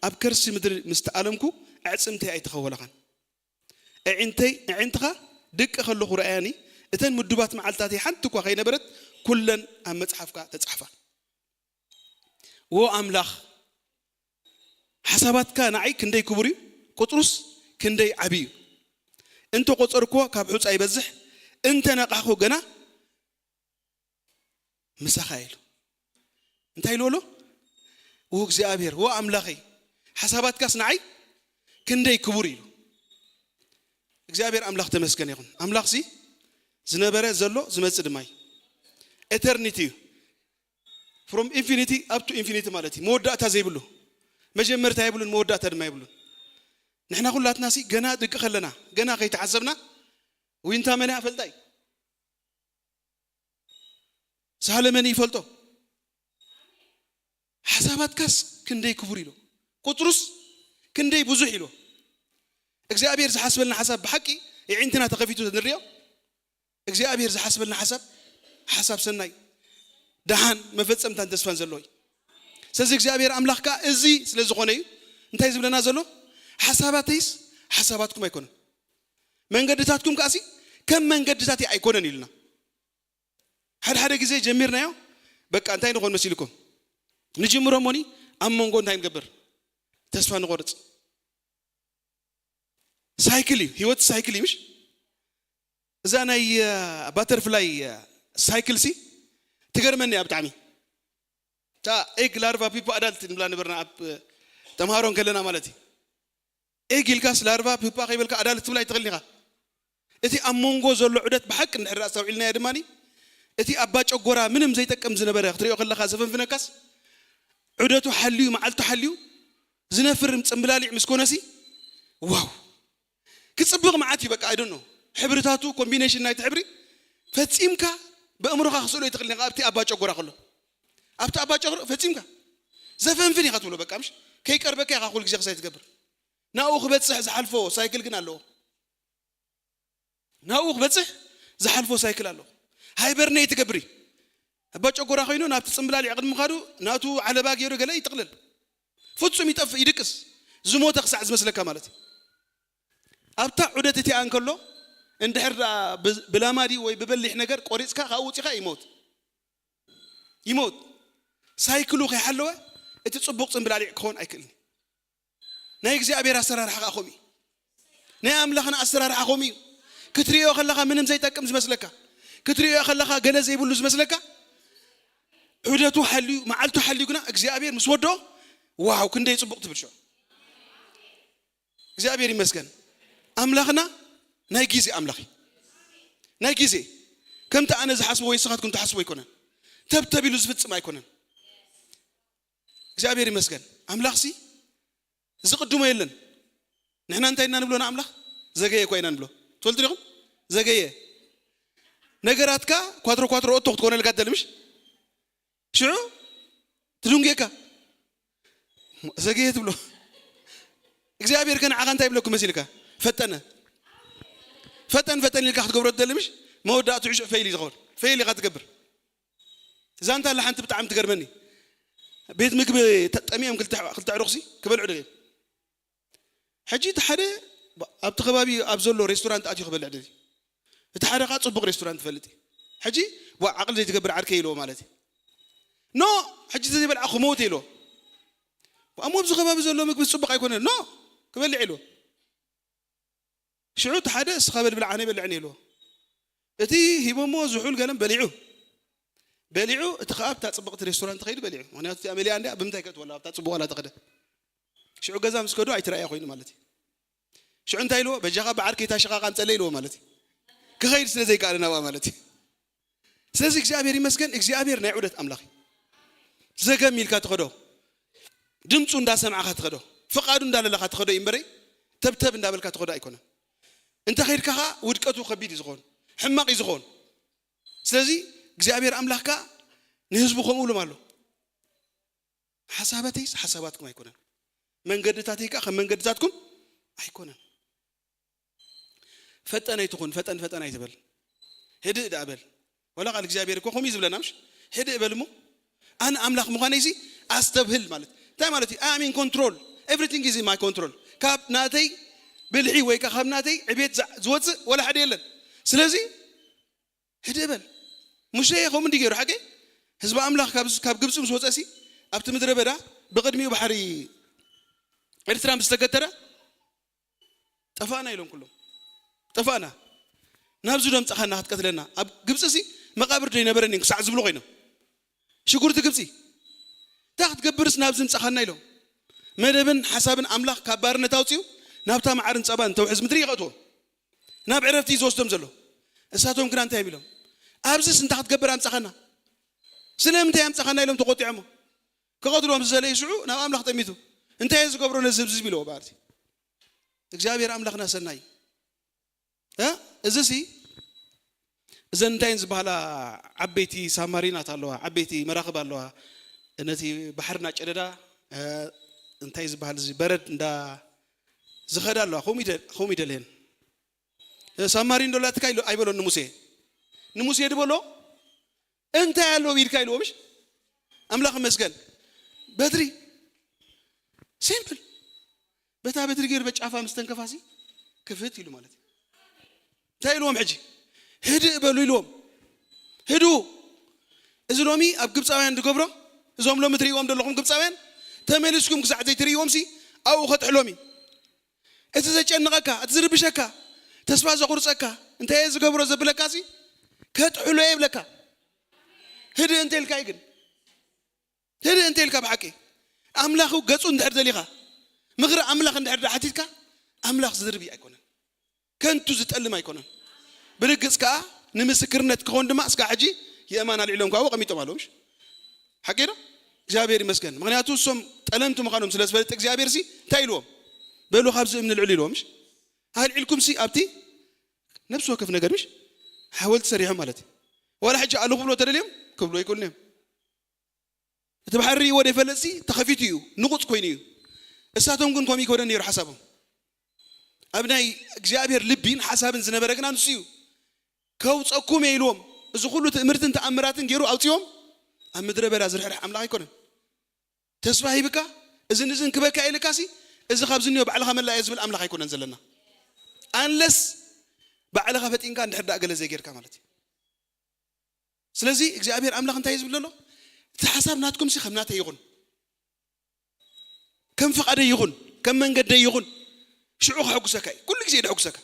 ኣብ ከርሲ ምድሪ ምስ ተኣለምኩ፣ ኣዕጽምተይ ኣይተኸወለኻን። ኣዒንተይ ኣዒንትኻ ድቂ ከለኹ ረኣያኒ፣ እተን ምዱባት መዓልታተይ ሓንቲ እኳ ከይነበረት፣ ኩለን ኣብ መጽሓፍካ ተጻሕፋ። ዎ ኣምላኽ፣ ሓሳባትካ ንዓይ ክንደይ ክቡር እዩ፣ ቁጽሩስ ክንደይ ዓቢ እዩ። እንተ ቆጸርክዎ ካብ ሑጻ ይበዝሕ፣ እንተ ነቃሕኩ ገና ምሳኻ ኢሉ። እንታይ ኢሉ ኣሎ? ዎ እግዚኣብሔር፣ ዎ ኣምላኸይ፣ ሓሳባትካስ ንዓይ ክንደይ ክቡር ኢሉ። እግዚኣብሔር ኣምላኽ ተመስገን ይኹን። ኣምላኽሲ ዝነበረ ዘሎ ዝመጽእ ድማ እዩ። ኤተርኒቲ እዩ። ፍሮም ኢንፊኒቲ ኣፕ ቱ ኢንፊኒቲ ማለት እዩ። መወዳእታ ዘይብሉ፣ መጀመርታ የብሉን፣ መወዳእታ ድማ የብሉን። ንሕና ኩላትና ሲ ገና ድቂ ከለና፣ ገና ከይተሓሰብና ዊንታ መን እያ ፈልጣ እዩ። ሳህለ መን ይፈልጦ? ሓሳባትካስ ክንደይ ክቡር ኢሎ፣ ቁጽሩስ ክንደይ ብዙሕ ኢሎ። እግዚኣብሔር ዝሓስበልና ሓሳብ ብሓቂ የዒንትና ተኸፊቱ ንሪኦ። እግዚኣብሔር ዝሓስበልና ሓሳብ፣ ሓሳብ ሰናይ፣ ደሓን፣ መፈጸምታን ተስፋን ዘለዎ እዩ። ስለዚ እግዚኣብሔር ኣምላኽ ከዓ እዚ ስለ ዝኾነ እዩ እንታይ ዝብለና ዘሎ? ሓሳባተይስ ሓሳባትኩም ኣይኮነን፣ መንገድታትኩም ከዓሲ ከም መንገድታተይ ኣይኮነን ኢልና። ሓደ ሓደ ግዜ ጀሚርናዮ፣ በቃ እንታይ ንኾን መሲልኩም ንጅምሮ እሞኒ፣ ኣብ መንጎ እንታይ ንገብር? ተስፋ ንቆርፅ። ሳይክል እዩ ህይወት፣ ሳይክል እዩ ምሽ? እዛ ናይ ባተርፍላይ ሳይክል ሲ ትገርመኒ እያ ብጣዕሚ። እታ ኤግ ላርቫ ፒፓ ኣዳልት ንብላ ነበርና ኣብ ተምሃሮ ከለና ማለት እዩ። ኤግ ኢልካስ ላርቫ ፒፓ ከይበልካ ኣዳልት ትብላ ኣይትኽእልን ኢኻ። እቲ ኣብ መንጎ ዘሎ ዑደት ብሓቂ እንድሕር ኣስተውዒልናዮ ድማ፣ እቲ ኣባ ጨጎራ ምንም ዘይጠቅም ዝነበረ ክትሪኦ ከለኻ ዘፈንፍነካስ፣ ዑደቱ ሓልዩ፣ መዓልቱ ሓልዩ ዝነፍር ጽምብላሊዕ ምስ ኮነሲ፣ ዋው፣ ክጽብቕ መዓት እዩ። በቃ፣ I don't know፣ ሕብርታቱ፣ ኮምቢኔሽን ናይቲ ሕብሪ ፈጺምካ ብእምሮኻ ክስእሎ ይትኽእል ኢኻ። ኣብቲ ኣባ ጨጎራ ከሎ፣ ኣብቲ ኣባ ጨጎራ ፈጺምካ ዘፈንፍን ኢኻ ትብሎ። በቃ፣ ምሽ ከይቀርበካ ኢኻ ኩሉ ግዜ ክሳይ ትገብር። ናብኡ ክበጽሕ ዝሓልፎ ሳይክል ግን ኣለዎ። ናብኡ ክበጽሕ ዝሓልፎ ሳይክል ኣለዎ። ሃይበርኔት ይገብር እዩ። ኣባ ጨጎራ ኮይኑ ናብቲ ጽምብላሊዕ ቅድሚ ምኻዱ ናቱ ዓለባ ገይሩ ገለ ይጥቕልል። ፍጹም ይጠፍእ፣ ይድቅስ። ዝሞተ ክሳዕ ዝመስለካ ማለት እዩ። ኣብታ ዑደት እቲኣ እንከሎ፣ እንድሕር ደኣ ብ-፣ ብላማ ድዩ ወይ ብበሊሕ ነገር ቆሪጽካ ካብኡ ውጺኻ ይሞት። ይሞት። ሳይክሉ ከይሓለወ እቲ ጽቡቕ ጽምብላሊዕ ክኸውን ኣይክእልን። ናይ እግዚኣብሔር ኣሰራርሓ ከዓ ከምኡ እዩ። ናይ ኣምላኽና ኣሰራርሓ ከምኡ እዩ። ክትርእዮ ከለኻ ምንም ዘይጠቅም ዝመስለካ፣ ክትርእዮ ከለኻ ገለ ዘይብሉ ዝመስለካ፣ ዑደቱ ሓልዩ፣ መዓልቱ ሓልዩ ግና እግዚኣብሔር ምስ ወዶ፣ ዋው፣ ክንደይ ጽቡቕ ትብል ሽዑ። እግዚኣብሔር ይመስገን። ኣምላኽና ናይ ግዜ ኣምላኽ እዩ። ናይ ግዜ፣ ከምቲ ኣነ ዝሓስቦ ወይ ንስኻትኩም ትሓስቦ ኣይኮነን። ተብተብ ኢሉ ዝፍጽም ኣይኮነን። እግዚኣብሔር ይመስገን። ኣምላኽሲ ዝቕድሞ የለን። ንሕና እንታይ ኢና ንብሎ ንኣምላኽ? ዘገየ እኳ ኢና ንብሎ። ትፈልጡ ዲኹም? ዘገየ። ነገራትካ ኳትሮ ኳትሮ ኦቶ ክትኮነልካ ትደሊ ምሽ? ሽዑ ትድንጉየካ። ዘገየ ትብሎ። እግዚኣብሔር ከ ንዓኻ እንታይ ይብለኩ መሲልካ? ፈጠነ። ፈጠን ፈጠን ኢልካ ክትገብሮ ትደሊ ምሽ? መወዳእትኡ ሽዑ ፈይል እዩ ዝኸውን። ፈይል ኢኻ ትገብር። እዛ እንታ ኣላ ሓንቲ ብጣዕሚ ትገርመኒ። ቤት ምግቢ ተጠሚዮም ክልተ ኣሕ-፣ ክልተ ኣዕሩኽሲ ክበልዑ ደልዮም። ሕጂ እቲ ሓደ ኣብቲ ከባቢ ኣብ ዘሎ ሬስቶራንት ኣትዩ ክበልዕ ደልዩ። እቲ ሓደ ኸዓ ጽቡቕ ሬስቶራንት ይፈልጥ እዩ። ሕጂ፣ "ዋ፣ ዓቕሊ ዘይትገብር ዓርከይ" ኢልዎ ማለት እዩ። "ኖ፣ ሕጂ ዘይበልዓ ክመውት" ኢልዎ። "እሞ ኣብዚ ከባቢ ዘሎ ምግቢ ጽቡቕ ኣይኮነን። ኖ፣ ክበልዕ" ኢልዎ። ሽዑ እቲ ሓደ "እስኻ በል ብላዕ፣ ኣነ ኣይበልዕን" ኢልዎ። እቲ ሂቦሞ ዝሑል ገለን በሊዑ። በሊዑ፣ እቲ ኸኣ ኣብታ ጽብቕቲ ሬስቶራንት ኸይዱ በሊዑ። ምኽንያቱ እቲኣ መሊኣ እንድያ፣ ብምንታይ ከእትወላ ኣብታ ጽቡቕ ዋላ ተኸደ። ሽዑ ገዛ ምስ ከዱ ኣይትረኣያ ኮይኑ ማለት እዩ። ሽዑ እንታይ ኢልዎ? "በጃኻ ብዓርከይ እታ ሽቓቕ ኣምጸለይ" ኢልዎ ማለት እዩ። ክኸይድ ስለ ዘይከኣለ ናብኣ ማለት እዩ። ስለዚ እግዚኣብሔር ይመስገን፣ እግዚኣብሔር ናይ ዑደት ኣምላኽ እዩ። ዘገም ኢልካ ትኸዶ፣ ድምፁ እንዳሰማዕካ ትኸዶ፣ ፍቓዱ እንዳለለኻ ትኸዶ እዩ እምበረይ፣ ተብተብ እንዳበልካ ትኸዶ ኣይኮነን። እንተ ኸይድካ ኸዓ ውድቀቱ ከቢድ እዩ ዝኾን፣ ሕማቕ እዩ ዝኾን። ስለዚ እግዚኣብሔር ኣምላኽ ከኣ ንህዝቡ ከምኡ ኢሎም ኣሎ። ሓሳባተይስ ሓሳባትኩም ኣይኮነን፣ መንገድታተይ ከኣ ከም መንገድታትኩም ኣይኮነን። ፈጠን ኣይትኹን፣ ፈጠን ፈጠን ኣይትበል። ህድእ ደኣ በል። ወላ ቃል እግዚኣብሔር እኮ ከምኡ እዩ ዝብለና፣ ምሽ? ህድእ በል እሞ። ኣነ ኣምላኽ ምዃነይሲ ኣስተብህል ማለት። እንታይ ማለት እዩ? I am in control. Everything is in my control. ካብ ናተይ ብልሒ ወይ ከ ካብ ናተይ ዕቤት ዛ-፣ ዝወጽእ ወላ ሓደ የለን። ስለዚ ህድእ በል። ሙሴ ከምኡ እንዲ ገይሩ፣ ሓቂ? ህዝቢ ኣምላኽ ካብ፣ ካብ ግብጺ ምስ ወጸሲ፣ ኣብቲ ምድረ በዳ ብቕድሚኡ ባሕሪ ኤርትራ ምስ ተገተረ፣ "ጠፋእና" ኢሎም ኩሎም። "ጠፋእና። ናብዚ ዶ ኣምጻኻና ክትቀትለና? ኣብ ግብጺሲ መቓብር ዶ ኣይነበረን ክሳዕ" ዝብሉ ኮይኖም። ሽጉርቲ ግብጺ። "እንታይ ክትገብርስ ናብዚ ኣምጻኻና?" ኢሎም። መደብን ሓሳብን ኣምላኽ ካብ ባርነት ኣውጺኡ ናብታ መዓርን ጸባን ተውሕዝ ምድሪ ይኸእትዎም። ናብ ዕረፍቲ እዩ ዝወስዶም ዘሎ። እሳቶም ግና እንታይ እዮም ኢሎም? "ኣብዚስ እንታይ ክትገብር ኣምጻኻና? ስለምንታይ ኣምጻኻና?" ኢሎም ተቖጢዖሞ። ክቐትልዎም ዝደለዩ ሽዑ ናብ ኣምላኽ ጠሚቱ፣ "እንታይ እየ ዝገብሮ ነዚ ህዝቢ?" ኢልዎ። ባርቲ እግዚኣብሔር ኣምላኽና ሰናይ። እ? እዚሲ፣ እዘን እንታይ እየን ዝበሃላ? ዓበይቲ ሳብማሪናት ኣለዋ፣ ዓበይቲ መራኽብ ኣለዋ። ነቲ ባሕሪ እናጨደዳ፣ እ፣ እንታይ ዝበሃል እዚ በረድ እንዳ ዝኸዳ ኣለዋ። ከምኡ ይደ-፣ ከምኡ ይደልየን። እ፣ ሳብማሪን ዶ ኣላትካ ኢሉ ኣይበሎን ንሙሴ። ንሙሴ ድበሎ፣ "እንታይ ኣሎ ብኢድካ?" ኢልዎ። ምሽ? ኣምላኽ ይመስገን። በትሪ ሲምፕል። በታ በትሪ ገይሩ በጫፋ ምስ ተንከፋሲ ክፍት ኢሉ ማለት እዩ። እንታይ ኢልዎም ሕጂ? ህድእ በሉ ኢልዎም። ህድኡ። እዚ ሎሚ ኣብ ግብፃውያን ዝገብሮ፣ እዞም ሎሚ ትርእይዎም ዘለኹም ግብፃውያን፣ ተመሊስኩም ክሳዕ ዘይትርእይዎም ሲ ኣብኡ ከጥሕሎም እዩ። እቲ ዘጨንቐካ፣ እቲ ዝርብሸካ፣ ተስፋ ዘቑርፀካ፣ እንታይ እየ ዝገብሮ ዘብለካ ሲ ከጥሕሎ እየ ይብለካ። ህድእ እንተ ኢልካ እዩ ግን ህድእ እንተ ኢልካ ብሓቂ ኣምላኽ ገጹ እንድሕር ደሊኻ ምኽሪ ኣምላኽ እንድሕር ሓቲትካ ኣምላኽ ዝድርቢ ኣይኮነን፣ ከንቱ ዝጠልም ኣይኮነን። ብርግጽ ከኣ ንምስክርነት ክኸውን ድማ እስካ ሕጂ የእማን ኣልዒሎም ካብኡ ቀሚጦም ኣለዉ። ምሽ ሓቂ ዶ? እግዚኣብሔር ይመስገን። ምክንያቱ እሶም ጠለምቲ ምዃኖም ስለ ዝፈልጥ እግዚኣብሔር ሲ እንታይ ኢልዎም? በሉ ካብዚ እምኒ ልዕሉ ኢልዎም። ምሽ ኣልዒልኩም ሲ ኣብቲ ነብሲ ወከፍ ነገር ምሽ ሓወልቲ ሰሪሖም ማለት እዩ። ዋላ ሕጂ ኣሉ ክብሎ ተደልዮም ክብሎ ኣይኮኑን እዮም። እቲ ባሕሪ ርእይዎ ዘይፈልጥ ሲ ተኸፊቱ እዩ፣ ንቑጽ ኮይኑ እዩ። እሳቶም ግን ከምኡ ይኮነን ነይሩ ሓሳቦም። ኣብ ናይ እግዚኣብሔር ልቢን ሓሳብን ዝነበረ ግና ንሱ እዩ። ከውፀኩም እየ ኢልዎም፣ እዚ ኩሉ ትእምርትን ተኣምራትን ገይሩ ኣውፅዎም። ኣብ ምድረ በዳ ዝርሕርሕ ኣምላኽ ኣይኮነን። ተስፋ ሂብካ እዝን እዝን ክበካ ኢልካ ሲ እዚ ካብ ዝንዮ ባዕልኻ መላእ እየ ዝብል ኣምላኽ ኣይኮነን ዘለና። ኣንለስ ባዕልኻ ፈጢንካ እንድሕር ዳኣ ገለ ዘይጌርካ ማለት እዩ። ስለዚ እግዚኣብሔር ኣምላኽ እንታይ እዩ ዝብል ዘሎ? እቲ ሓሳብ ናትኩም ሲ ከም ናተይ ይኹን፣ ከም ፍቓደይ ይኹን፣ ከም መንገደይ ይኹን፣ ሽዑ ከሐጉሰካ እዩ። ኩሉ ግዜ ደሐጉሰካ።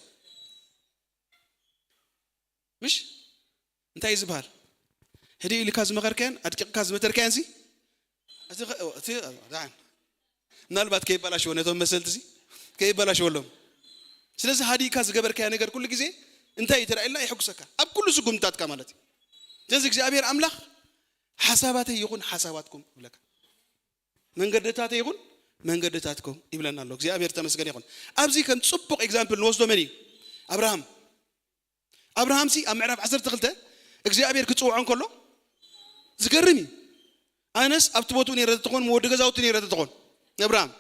ምሽ እንታይ እዩ ዝበሃል? ህድእ ኢልካ ዝመኸርካያን ኣድቂቕካ ዝመተርካያን ሲ እቲ ኸ- እቲ ዳን ምናልባት ከይበላሽዎ ነቶም መሰልቲ ሲ ከይበላሽወሎም። ስለዚ ሃዲእካ ዝገበርካያ ነገር ኩሉ ግዜ እንታይ እዩ ተራእየልና? የሐጉሰካ ኣብ ኩሉ ስጉምታትካ ማለት እዩ። ስለዚ እግዚኣብሔር ኣምላኽ ሓሳባተይ ይኹን ሓሳባትኩም ይብለካ፣ መንገድታተይ ይኹን መንገድታትኩም ይብለና ኣሎ። እግዚኣብሔር ተመስገን ይኹን። ኣብዚ ከም ጽቡቕ ኤግዛምፕል ንወስዶ መን እዩ? ኣብርሃም። ኣብርሃም ሲ ኣብ ምዕራፍ ዓሰርተ ክልተ እግዚኣብሔር ክጽውዖ እንከሎ ዝገርም እዩ። ኣነስ ኣብቲ ቦትኡ ነይረ ተትኾን፣ ወዲ ገዛውቲ ነይረ ተትኾን፣ ኣብርሃም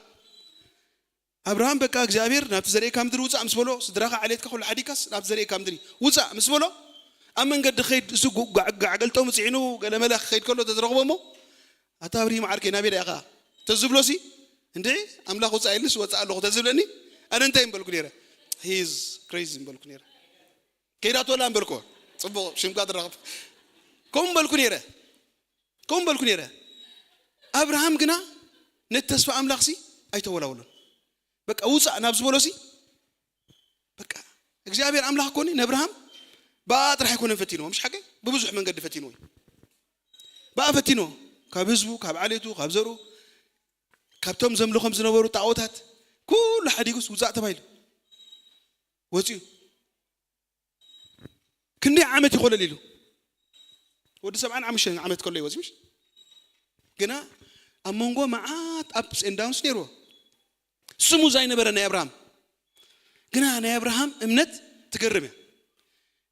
ኣብርሃም በቃ እግዚኣብሔር ናብቲ ዘርእካ ምድሪ ውፃእ ምስ በሎ፣ ስድራኻ ዓሌትካ ኩሉ ሓዲካስ ናብቲ ዘርእካ ምድሪ ውፃእ ምስ በሎ፣ ኣብ መንገዲ ኸይድ እሱ ጉ- ጓዕ- ጋዕ ገልጠሙ ፅዒኑ ገለመለ ክኸይድ ከሎ ተዝረኽቦ እሞ፣ ኣታ ኣብርሂም ዓርከይ ናበይ ዳ ኢኻ ተዝብሎ ሲ፣ እንድዒ ኣምላኽ ውፃእ ኢልስ ወፃእ ኣለኹ ተዝብለኒ፣ ኣነ እንታይ ምበልኩ ነይረ? ሂዝ ክሬዚ ምበልኩ ነይረ። ከይዳቶላ ምበልኩ። ፅቡቕ ሽምካ ትረኽብ። ከምኡ ምበልኩ ነይረ። ከምኡ በልኩ ነይረ። ኣብርሃም ግና ነቲ ተስፋ ኣምላኽ ሲ ኣይተወላወሎን። በቃ ውፃእ ናብ ዝበሎ ሲ በቃ እግዚኣብሔር ኣምላኽ ኮኒ ንኣብርሃም ብኣ ጥራሕ ኣይኮነን ፈቲንዎ፣ ምሽ ሓቂ ብብዙሕ መንገዲ ፈቲንዎ እዩ። ብኣ ፈቲንዎ፣ ካብ ህዝቡ፣ ካብ ዓሌቱ፣ ካብ ዘርኡ፣ ካብቶም ዘምልኾም ዝነበሩ ጣዖታት ኩሉ ሓዲጉስ ውፃእ ተባሂሉ ወፂኡ። ክንደይ ዓመት ይኾለል ኢሉ? ወዲ ሰብዓን ሓሙሽተን ዓመት ከሎ ይወፅ ምሽ ግና ኣብ መንጎ መዓት ኣፕስ ኤንድ ዳውንስ ነይርዎ። ስሙ ዛይነበረ ናይ ኣብርሃም ግና ናይ ኣብርሃም እምነት ትገርም እያ።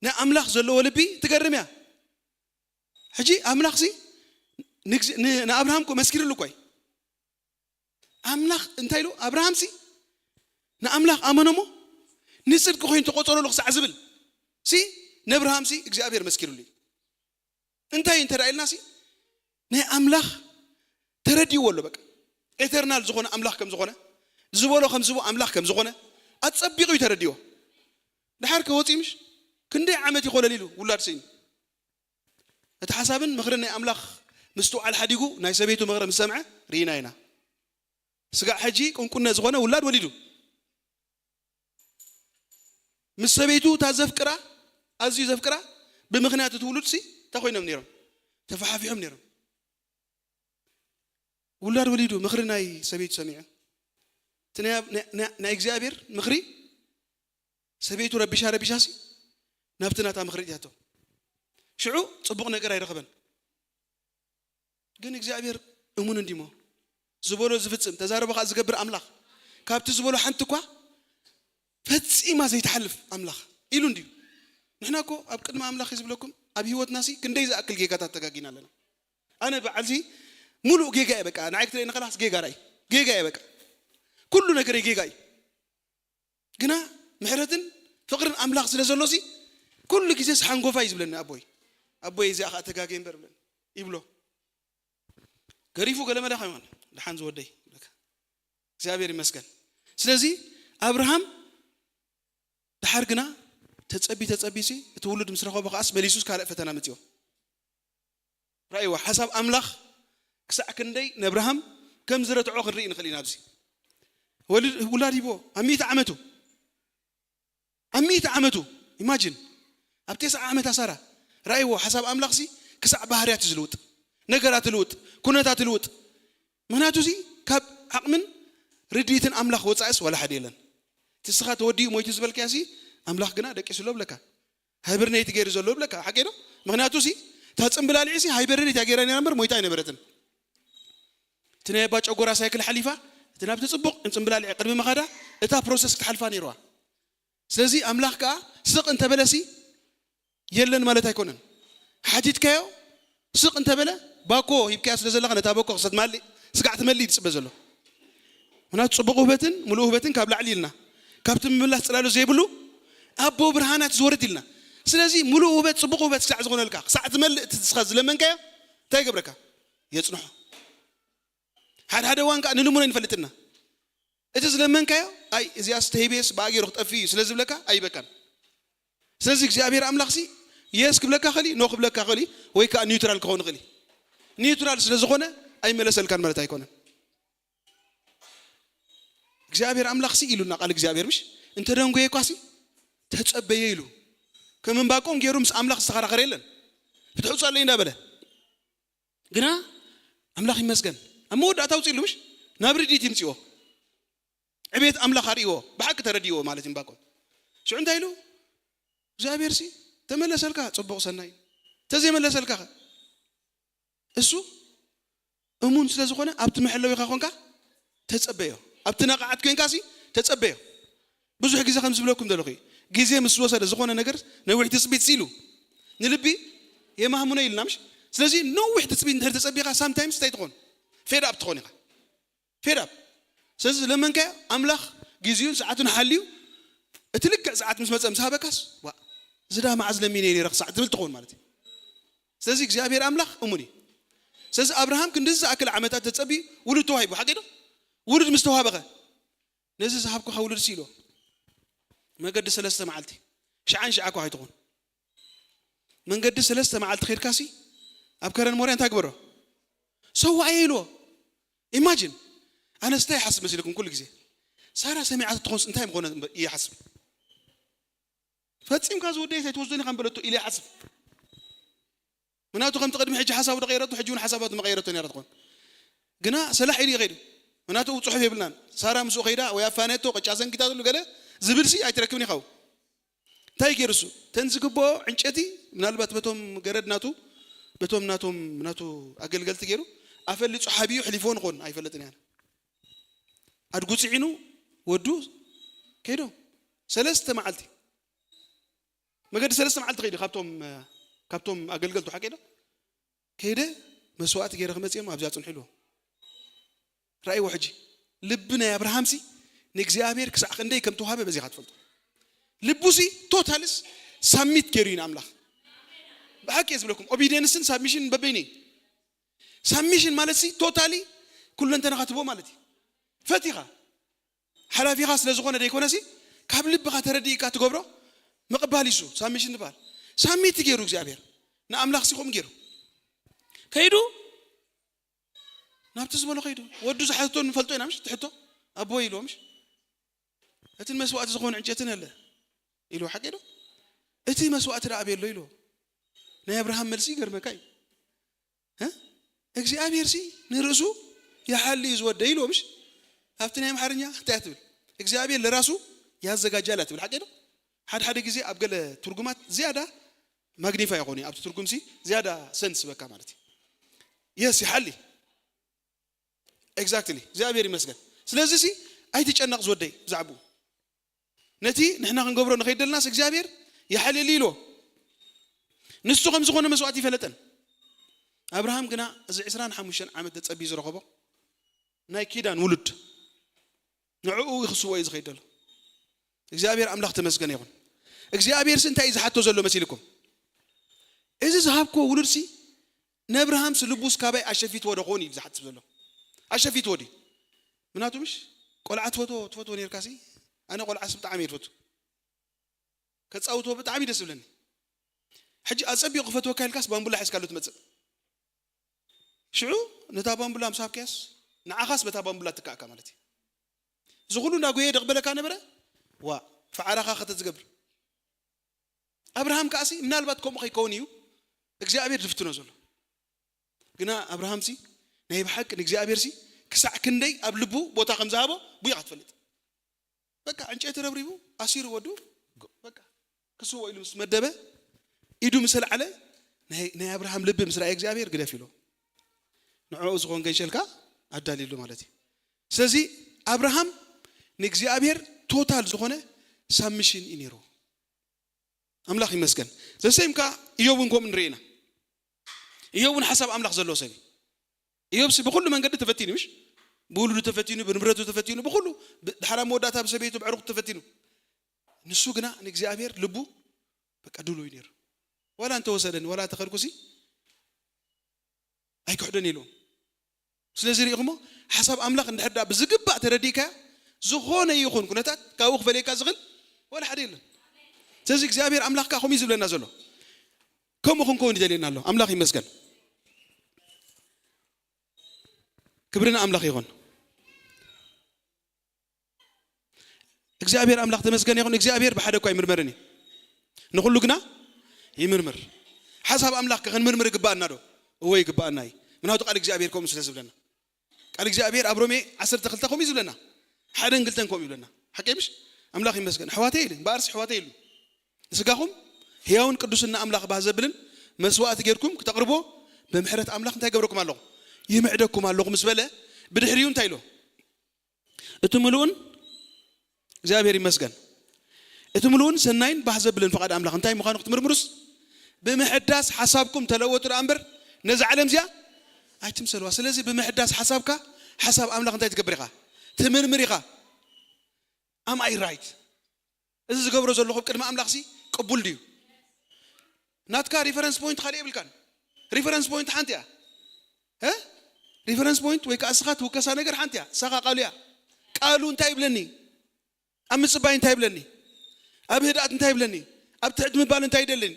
ናይ ኣምላኽ ዘለዎ ልቢ ትገርም እያ። ሕጂ ኣምላኽ ሲ ንግዚ- ን- ንኣብርሃም እኮ መስኪርሉ እኮ እዩ። ኣምላኽ እንታይ ኢሉ ኣብርሃም ሲ ንኣምላኽ ኣመኖሞ ንጽድቂ ኮይኑ ተቆጸረሉ ክሳዕ ዝብል ሲ ንኣብርሃም ሲ እግዚኣብሔር መስኪሩሉ እዩ። እንታይ እንተ ኢልና ሲ ናይ ኣምላኽ ተረዲእዎ ኣሎ። በቃ ኤተርናል ዝኾነ ኣምላኽ ከም ዝኾነ ዝበሎ ከም ዝቦ ኣምላኽ ከም ዝኾነ ኣጸቢቑ እዩ ተረዲእዎ። ድሓር ከወፂ ምሽ ክንደይ ዓመት ይኾለል ኢሉ ውላድ ስኢኑ እቲ ሓሳብን ምኽርን ናይ ኣምላኽ ምስትውዓል ሓዲጉ ናይ ሰበይቱ ምኽሪ ምስ ሰምዐ ርኢና ኢና። ስጋዕ ሕጂ ቁንቁነ ዝኾነ ውላድ ወሊዱ ምስ ሰበይቱ እታ ዘፍቅራ ኣዝዩ ዘፍቅራ ብምኽንያት እቲ ውሉድ ሲ እንታይ ኮይኖም ነይሮም? ተፈሓፊሖም ነይሮም። ውላድ ወሊዱ ምኽሪ ናይ ሰበይቱ ሰሚዑ እቲ ናይ እግዚኣብሔር ምኽሪ ሰበይቱ ረቢሻ ረቢሻ ሲ ናብቲ ናታ ምኽሪ እትያቶ ሽዑ ጽቡቕ ነገር ኣይረኸበን። ግን እግዚኣብሔር እሙን እንዲሞ ዝበሎ ዝፍጽም ተዛረቦ ከዓ ዝገብር ኣምላኽ ካብቲ ዝበሎ ሓንቲ እኳ ፈጺማ ዘይትሓልፍ ኣምላኽ ኢሉ እንዲዩ። ንሕና እኮ ኣብ ቅድሚ ኣምላኽ እዩ ዝብለኩም ኣብ ህይወትና ሲ ክንደይ ዝኣክል ጌጋታት ተጋጊና ኣለና። ኣነ በዓልዚ ሙሉእ ጌጋ እየ በቃ ንዓይ ክትርኢ ንኸላስ ጌጋ ራይ ጌጋ እየ በቃ ኩሉ ነገር ጌጋ እዩ። ግና ምሕረትን ፍቕርን ኣምላኽ ስለ ዘሎ ሲ ኩሉ ግዜ ሓንጎፋ እዩ ዝብለኒ ኣቦይ። ኣቦይ እዚኣ ከዓ ተጋገ እምበር ብለኒ ይብሎ። ገሪፉ ገለመለ ከይኮን ደሓን ዝወደይ ይብለካ። እግዚኣብሔር ይመስገን። ስለዚ ኣብርሃም ደሓር ግና ተጸቢ ተጸቢሲ እቲ ውሉድ ምስ ረኸቦ ከኣስ መሊሱስ ካልእ ፈተና መጽዮ። ራእይዋ ሓሳብ ኣምላኽ ክሳዕ ክንደይ ነብርሃም ከም ዝረትዖ ክንርኢ ንኽእል ኢና። ኣብዚ ውላድ ሂቦ ኣብ ሚእቲ ዓመቱ ኣብ ሚእቲ ዓመቱ ኢማጂን ኣብ ተስዓ ዓመታ ሳራ ራእይዎ ሓሳብ ኣምላኽሲ ክሳዕ ባህርያት ዝልውጥ ነገራት ልውጥ ኩነታት ልውጥ። ምክንያቱ ሲ ካብ ዓቕምን ርድኢትን ኣምላኽ ወፃእስ ዋላ ሓደ የለን። ትስኻ ተወዲኡ ሞይቱ ዝበልካያ ሲ ኣምላኽ ግና ደቂሱ ኣሎ ብለካ። ሃይበርኔት ገይሩ ዘሎ ብለካ ሓቂ ዶ? ምክንያቱ ሲ እታ ፅምብላሊዕ ሲ ሃይበርኔት እያ ገይራ ነራ እምበር ሞይታ ኣይነበረትን። እቲ ናይ ኣባ ጨጎራ ሳይክል ሓሊፋ እቲ ናብቲ ፅቡቕ ፅምብላሊዕ ቅድሚ ምኻዳ እታ ፕሮሰስ ክትሓልፋ ነይርዋ። ስለዚ ኣምላኽ ከዓ ስቕ እንተበለሲ የለን ማለት ኣይኮነን። ሓቲትካዮ ስቕ እንተበለ ባኮ ሂብካያ ስለ ዘለኻ ነታ በኮ ክሰትማሊ ስጋዕ ትመሊ ይፅበ ዘሎ። ምክንያቱ ፅቡቕ ውህበትን ሙሉእ ውህበትን ካብ ላዕሊ ኢልና ካብቲ ምምላስ ፅላሎ ዘይብሉ ኣቦ ብርሃናት ዝወርድ ኢልና። ስለዚ ሙሉእ ውህበት ፅቡቕ ውህበት ክሳዕ ዝኾነልካ ክሳዕ ትመልእ እቲ ንስኻ ዝለመንካዮ እንታይ ይገብረካ? የፅንሖ። ሓደ ሓደ እዋን ከዓ ንልምኖ ይንፈልጥና እቲ ዝለመንካዮ ኣይ እዚኣስ ተሂቤስ ብኣገይሩ ክጠፍእ እዩ ስለ ዝብለካ ኣይበካን። ስለዚ እግዚኣብሔር ኣምላኽሲ የስ ክብለካ ኽእል ኖ ክብለካ ኽእል ወይ ከዓ ኒውትራል ክኸውን ኽእል። ኒውትራል ስለ ዝኾነ ኣይመለሰልካን ማለት ኣይኮነን። እግዚኣብሔር ኣምላኽሲ ኢሉና ቃል እግዚኣብሔር ምሽ እንተደንጎየኳሲ ተጸበየ ኢሉ ከም እምባቆም ገይሩ ምስ ኣምላኽ ዝተኸራኸረ የለን። ፍትሑ ጸለይ እንዳበለ ግና ኣምላኽ ይመስገን ኣብ መወዳእታ ኣውፅእሉ ምሽ ናብ ርድኢት ይምፅዎ። ዕቤት ኣምላኽ ኣርእዎ ብሓቂ ተረድዎ ማለት እምባቆም። ሽዑ እንታይ ኢሉ እግዚኣብሔር ሲ ተመለሰልካ ፅቡቕ ሰናይ ተዘይመለሰልካ እሱ እሙን ስለ ዝኾነ ኣብቲ መሐለዊኻ ኮንካ ተጸበዮ። ኣብቲ ነቓዓት ኮንካ ሲ ተጸበዮ። ብዙሕ ግዜ ከም ዝብለኩም ዘለኹ ግዜ ምስ ዝወሰደ ዝኾነ ነገር ነዊሕ ትጽቢት ሲሉ ንልቢ የማህምኖ ኢልና ምሽ። ስለዚ ነዊሕ ትጽቢት እንድሕር ተጸቢኻ ሳምታይምስ እንታይ ትኾን? ፌድ ኣፕ ትኾን ኢኻ። ፌድ ኣፕ። ስለዚ ዝለመንካዮ ኣምላኽ ግዜኡን ሰዓቱን ሓልዩ እቲ ልክዕ ሰዓት ምስ መጸ ምስ ሃበካስ ዋ እዚ ዳ መዓዝ ለሚነ ነይረ ክሳዕ ትብል ትኸውን ማለት እዩ። ስለዚ እግዚኣብሔር ኣምላኽ እሙን እዩ። ስለዚ ኣብርሃም ክንድዚ ዝኣክል ዓመታት ተጸቢ ውሉድ ተዋሂቡ ሓቂ ዶ? ውሉድ ምስ ተዋሃበኸ ነዚ ዝሃብኩኻ ውሉድ ሲ ኢልዎ መገዲ ሰለስተ መዓልቲ ሽዓን ሽዓ እኳ ኣይትኹን መንገዲ ሰለስተ መዓልቲ ከድካሲ ኣብ ከረን ሞርያ እንታይ ግበሮ ሰዋእየ ኢልዎ። ኢማጂን ኣነስ እንታይ ይሓስብ መሲልኩም ኩሉ ግዜ ሳራ ሰሚዓት ትኾንስ እንታይ ምኾነ ይሓስብ ፈጺምካ ዝወደየት ኣይትወስዶን ኢኻ ንበለቶ ኢለ ይሓስብ። ምናቱ ከምቲ ቅድሚ ሕጂ ሓሳቡ ደቀይረቶ ሕጂ እውን ሓሳባቱ መቀየረቶ ነራ ትኾን ግና ሰላሕ ኢሉ ይኸይዱ። ምናቱ ጽሑፍ የብልናን ሳራ ምስኡ ከይዳ ወይ ኣፋነቶ ቅጫ ሰንኪታትሉ ገለ ዝብል ሲ ኣይትረክብን ኢኻው እንታይ ገይሩ እሱ ተን ዝግብኦ ዕንጨቲ ምናልባት በቶም ገረድ ናቱ በቶም ናቶም ናቱ ኣገልገልቲ ገይሩ ኣፈሊጹ ሓቢኡ ሕሊፎ ንኾን ኣይፈልጥን እያ ኣድጉ ጽዒኑ ወዱ ከይዶ ሰለስተ መዓልቲ መገዲ ሰለስተ መዓልቲ ከይዱ ካብቶም ካብቶም ኣገልገልቱ ሓቂዶ ከይደ መስዋዕቲ ገይረ ክመፅኦም ኣብዚኣ ፅንሑ ኢልዎ ራእይዎ ሕጂ ልቢ ናይ ኣብርሃም ሲ ንእግዚኣብሔር ክሳዕ ክንደይ ከም ተዋሃበ በዚኻ ትፈልጡ ልቡ ሲ ቶታልስ ሳሚት ገይሩ እዩ ንኣምላኽ ብሓቂ እየ ዝብለኩም ኦቢዲየንስን ሳብሚሽን በበይኒ ሳብሚሽን ማለት ሲ ቶታሊ ኩለንተናኻ ትቦ ማለት እዩ ፈቲኻ ሓላፊኻ ስለ ዝኾነ ደይኮነሲ ካብ ልብኻ ተረዲእካ ትገብሮ ምቕባል ይሱ ሳብሚሽን ትበሃል ሳሚት ገይሩ እግዚኣብሔር ንኣምላኽ ሲኹም ገይሩ ከይዱ ናብቲ ዝበሎ ከይዱ ወዱ ዝሓተቶ ንፈልጦ ኢና ምሽ ትሕቶ ኣቦ ኢልዎ ምሽ እቲ መስዋእቲ ዝኾነ ዕንጨትን ኣለ ኢልዎ ሓቂ ዶ እቲ መስዋእቲ ደኣ ኣበየሎ ኢልዎ ናይ ኣብርሃም መልሲ ይገርመካ እዩ እግዚኣብሔር ሲ ንርእሱ ይሓሊ እዩ ዝወደ ኢልዎ ምሽ ኣብቲ ናይ ኣምሓርኛ እንታይ ትብል እግዚኣብሔር ለራሱ ያዘጋጃል ትብል ሓቂ ዶ ሓደ ሓደ ግዜ ኣብ ገለ ትርጉማት ዝያዳ ማግኒፋ ይኾኑ ኣብቲ ትርጉም ሲ ዝያዳ ሰንስ በካ ማለት እዩ የስ ይሓሊ ኤግዛክትሊ እግዚኣብሔር ይመስገን ስለዚ ሲ ኣይትጨነቕ ዝወደይ ብዛዕባኡ ነቲ ንሕና ክንገብሮ ንኸይደልናስ እግዚኣብሔር ይሓልየሉ ኢልዎ ንሱ ከም ዝኾነ መስዋእቲ ይፈለጠን ኣብርሃም ግና እዚ ዕስራን ሓሙሽተን ዓመት ተጸብዩ ዝረኸቦ ናይ ኪዳን ውሉድ ንዕኡ ይኽስዎ እዩ ዝኸይድ ዘሎ እግዚኣብሔር ኣምላኽ ተመስገነ ይኹን እግዚኣብሔር ሲ እንታይ እዩ ዝሓቶ ዘሎ መሲልኩም እዚ ዝሃብክዎ ውሉድ ሲ ነብርሃም ሲ ልቡስ ካባይ ኣሸፊትዎ ዶ ኾን እዩ ዝሓትብ ዘሎ ኣሸፊትዎ ድዩ? ምናቱ ምሽ ቆልዓ ትፈትዎ ትፈትዎ ነርካሲ። ኣነ ቆልዓ ስ ብጣዕሚ እየ ትፈቱ፣ ከፃውትዎ ብጣዕሚ ደስ ዝብለኒ። ሕጂ ኣፀቢቑ ክፈትወካ ኢልካስ ባምቡላ ሒዝካሉ ትመፅእ። ሽዑ ነታ ባምቡላ ምስ ሃብካያስ ንዓኻስ በታ ባምቡላ ትካእካ ማለት እዩ። እዚ ኩሉ እንዳጎየ ደቕበለካ ነበረ። ዋ፣ ፈዓራኻ ከተትገብር። ኣብርሃም ከኣሲ ምናልባት ከምኡ ከይከውን እዩ እግዚኣብሔር ዝፍትኖ ዘሎ። ግና ኣብርሃምሲ ናይ ብሓቂ ንእግዚኣብሔርሲ ክሳዕ ክንደይ ኣብ ልቡ ቦታ ከም ዝሃቦ ቡያ ክትፈልጥ። በቃ ዕንጨይቲ ረብሪቡ ኣሲሩ ወዱ በቃ ክስዎ ኢሉ ምስ መደበ ኢዱ ምስ ኣልዓለ ናይ ኣብርሃም ልቢ ምስ ረኣየ እግዚኣብሔር ግደፍ ኢሎ ንዕኡ ዝኾን ገንሸልካ ኣዳልይሉ ማለት እዩ። ስለዚ ኣብርሃም ንእግዚኣብሔር ቶታል ዝኾነ ሳብሚሽን እዩ ነይሩ። ኣምላኽ ይመስገን። ዘሰይም ከኣ እዮብ እውን ከምኡ ንርኢ ኢና። እዮብ እውን ሓሳብ ኣምላኽ ዘለዎ ሰብ እዩ። እዮብሲ ብኩሉ መንገዲ ተፈቲኑ ምሽ ብውሉዱ ተፈቲኑ ብንብረቱ ተፈቲኑ ብኩሉ ድሓራ መወዳእታ ብሰበይቱ ብዕሩኽቱ ተፈቲኑ። ንሱ ግና ንእግዚኣብሔር ልቡ በቃ ድሉይ ነይሩ። ዋላ እንተወሰደኒ ዋላ ተኸልኩሲ ኣይክሕደን ኢሉ። ስለዚ ርኢኹሞ ሓሳብ ኣምላኽ እንድሕር ዳ ብዝግባእ ተረዲእካ ዝኾነ ይኹን ኩነታት ካብኡ ክፈልየካ ዝኽእል ወላ ሓደ የለን። ስለዚ እግዚኣብሔር ኣምላኽ ከዓ ከምኡ እዩ ዝብለና ዘሎ። ከምኡ ክንከውን ይደልየና ኣሎ። ኣምላኽ ይመስገን። ክብሪ ንኣምላኽ ይኹን። እግዚኣብሔር ኣምላኽ ተመስገን ይኹን። እግዚኣብሔር ብሓደ እኳ ይምርመርን እዩ፣ ንኹሉ ግና ይምርምር። ሓሳብ ኣምላኽ ከ ክንምርምር ይግባኣና ዶ? እወ ይግባኣና እዩ። ምናቱ ቃል እግዚኣብሔር ከምኡ ስለ ዝብለና። ቃል እግዚኣብሔር ኣብ ሮሜ ዓሰርተ ክልተ ከምኡ እዩ ዝብለና። ሓደን ክልተን ከምኡ ይብለና። ሓቂ ምሽ? ኣምላኽ ይመስገን። ኣሕዋተይ ኢሉ፣ እምበኣርሲ ኣሕዋተይ ኢሉ። ንስጋኹም ሕያውን ቅዱስን ንኣምላኽ ባህ ዘብልን መስዋእቲ ጌርኩም ክተቕርቦ ብምሕረት ኣምላኽ እንታይ ገብረኩም ኣለኹ? ይምዕደኩም ኣለኹ ምስ በለ ብድሕሪኡ እንታይ ኢሎ? እቲ ምሉእን እግዚኣብሔር ይመስገን። እቲ ምሉእን ሰናይን ባህ ዘብልን ፍቓድ ኣምላኽ እንታይ ምዃኑ ክትምርምሩስ ብምሕዳስ ሓሳብኩም ተለወጡ ደኣ እምበር ነዛ ዓለም እዚኣ ኣይትምሰልዋ። ስለዚ ብምሕዳስ ሓሳብካ ሓሳብ ኣምላኽ እንታይ ትገብር ኢኻ? ትምርምር ኢኻ። ኣም ኣይ ራይት? እዚ ዝገብሮ ዘለኹ ቅድሚ ኣምላኽሲ ቅቡል ድዩ? ናትካ ሪፈረንስ ፖይንት ካልእ የብልካን። ሪፈረንስ ፖይንት ሓንቲ እያ። ሪፈረንስ ፖይንት ወይ ከዓ እስኻ ትውከሳ ነገር ሓንቲ እያ። እሳኻ ቃሉ እያ። ቃሉ እንታይ ይብለኒ? ኣብ ምጽባይ እንታይ ይብለኒ? ኣብ ህድኣት እንታይ ይብለኒ? ኣብ ትሕት ምባል እንታይ ይደለኒ?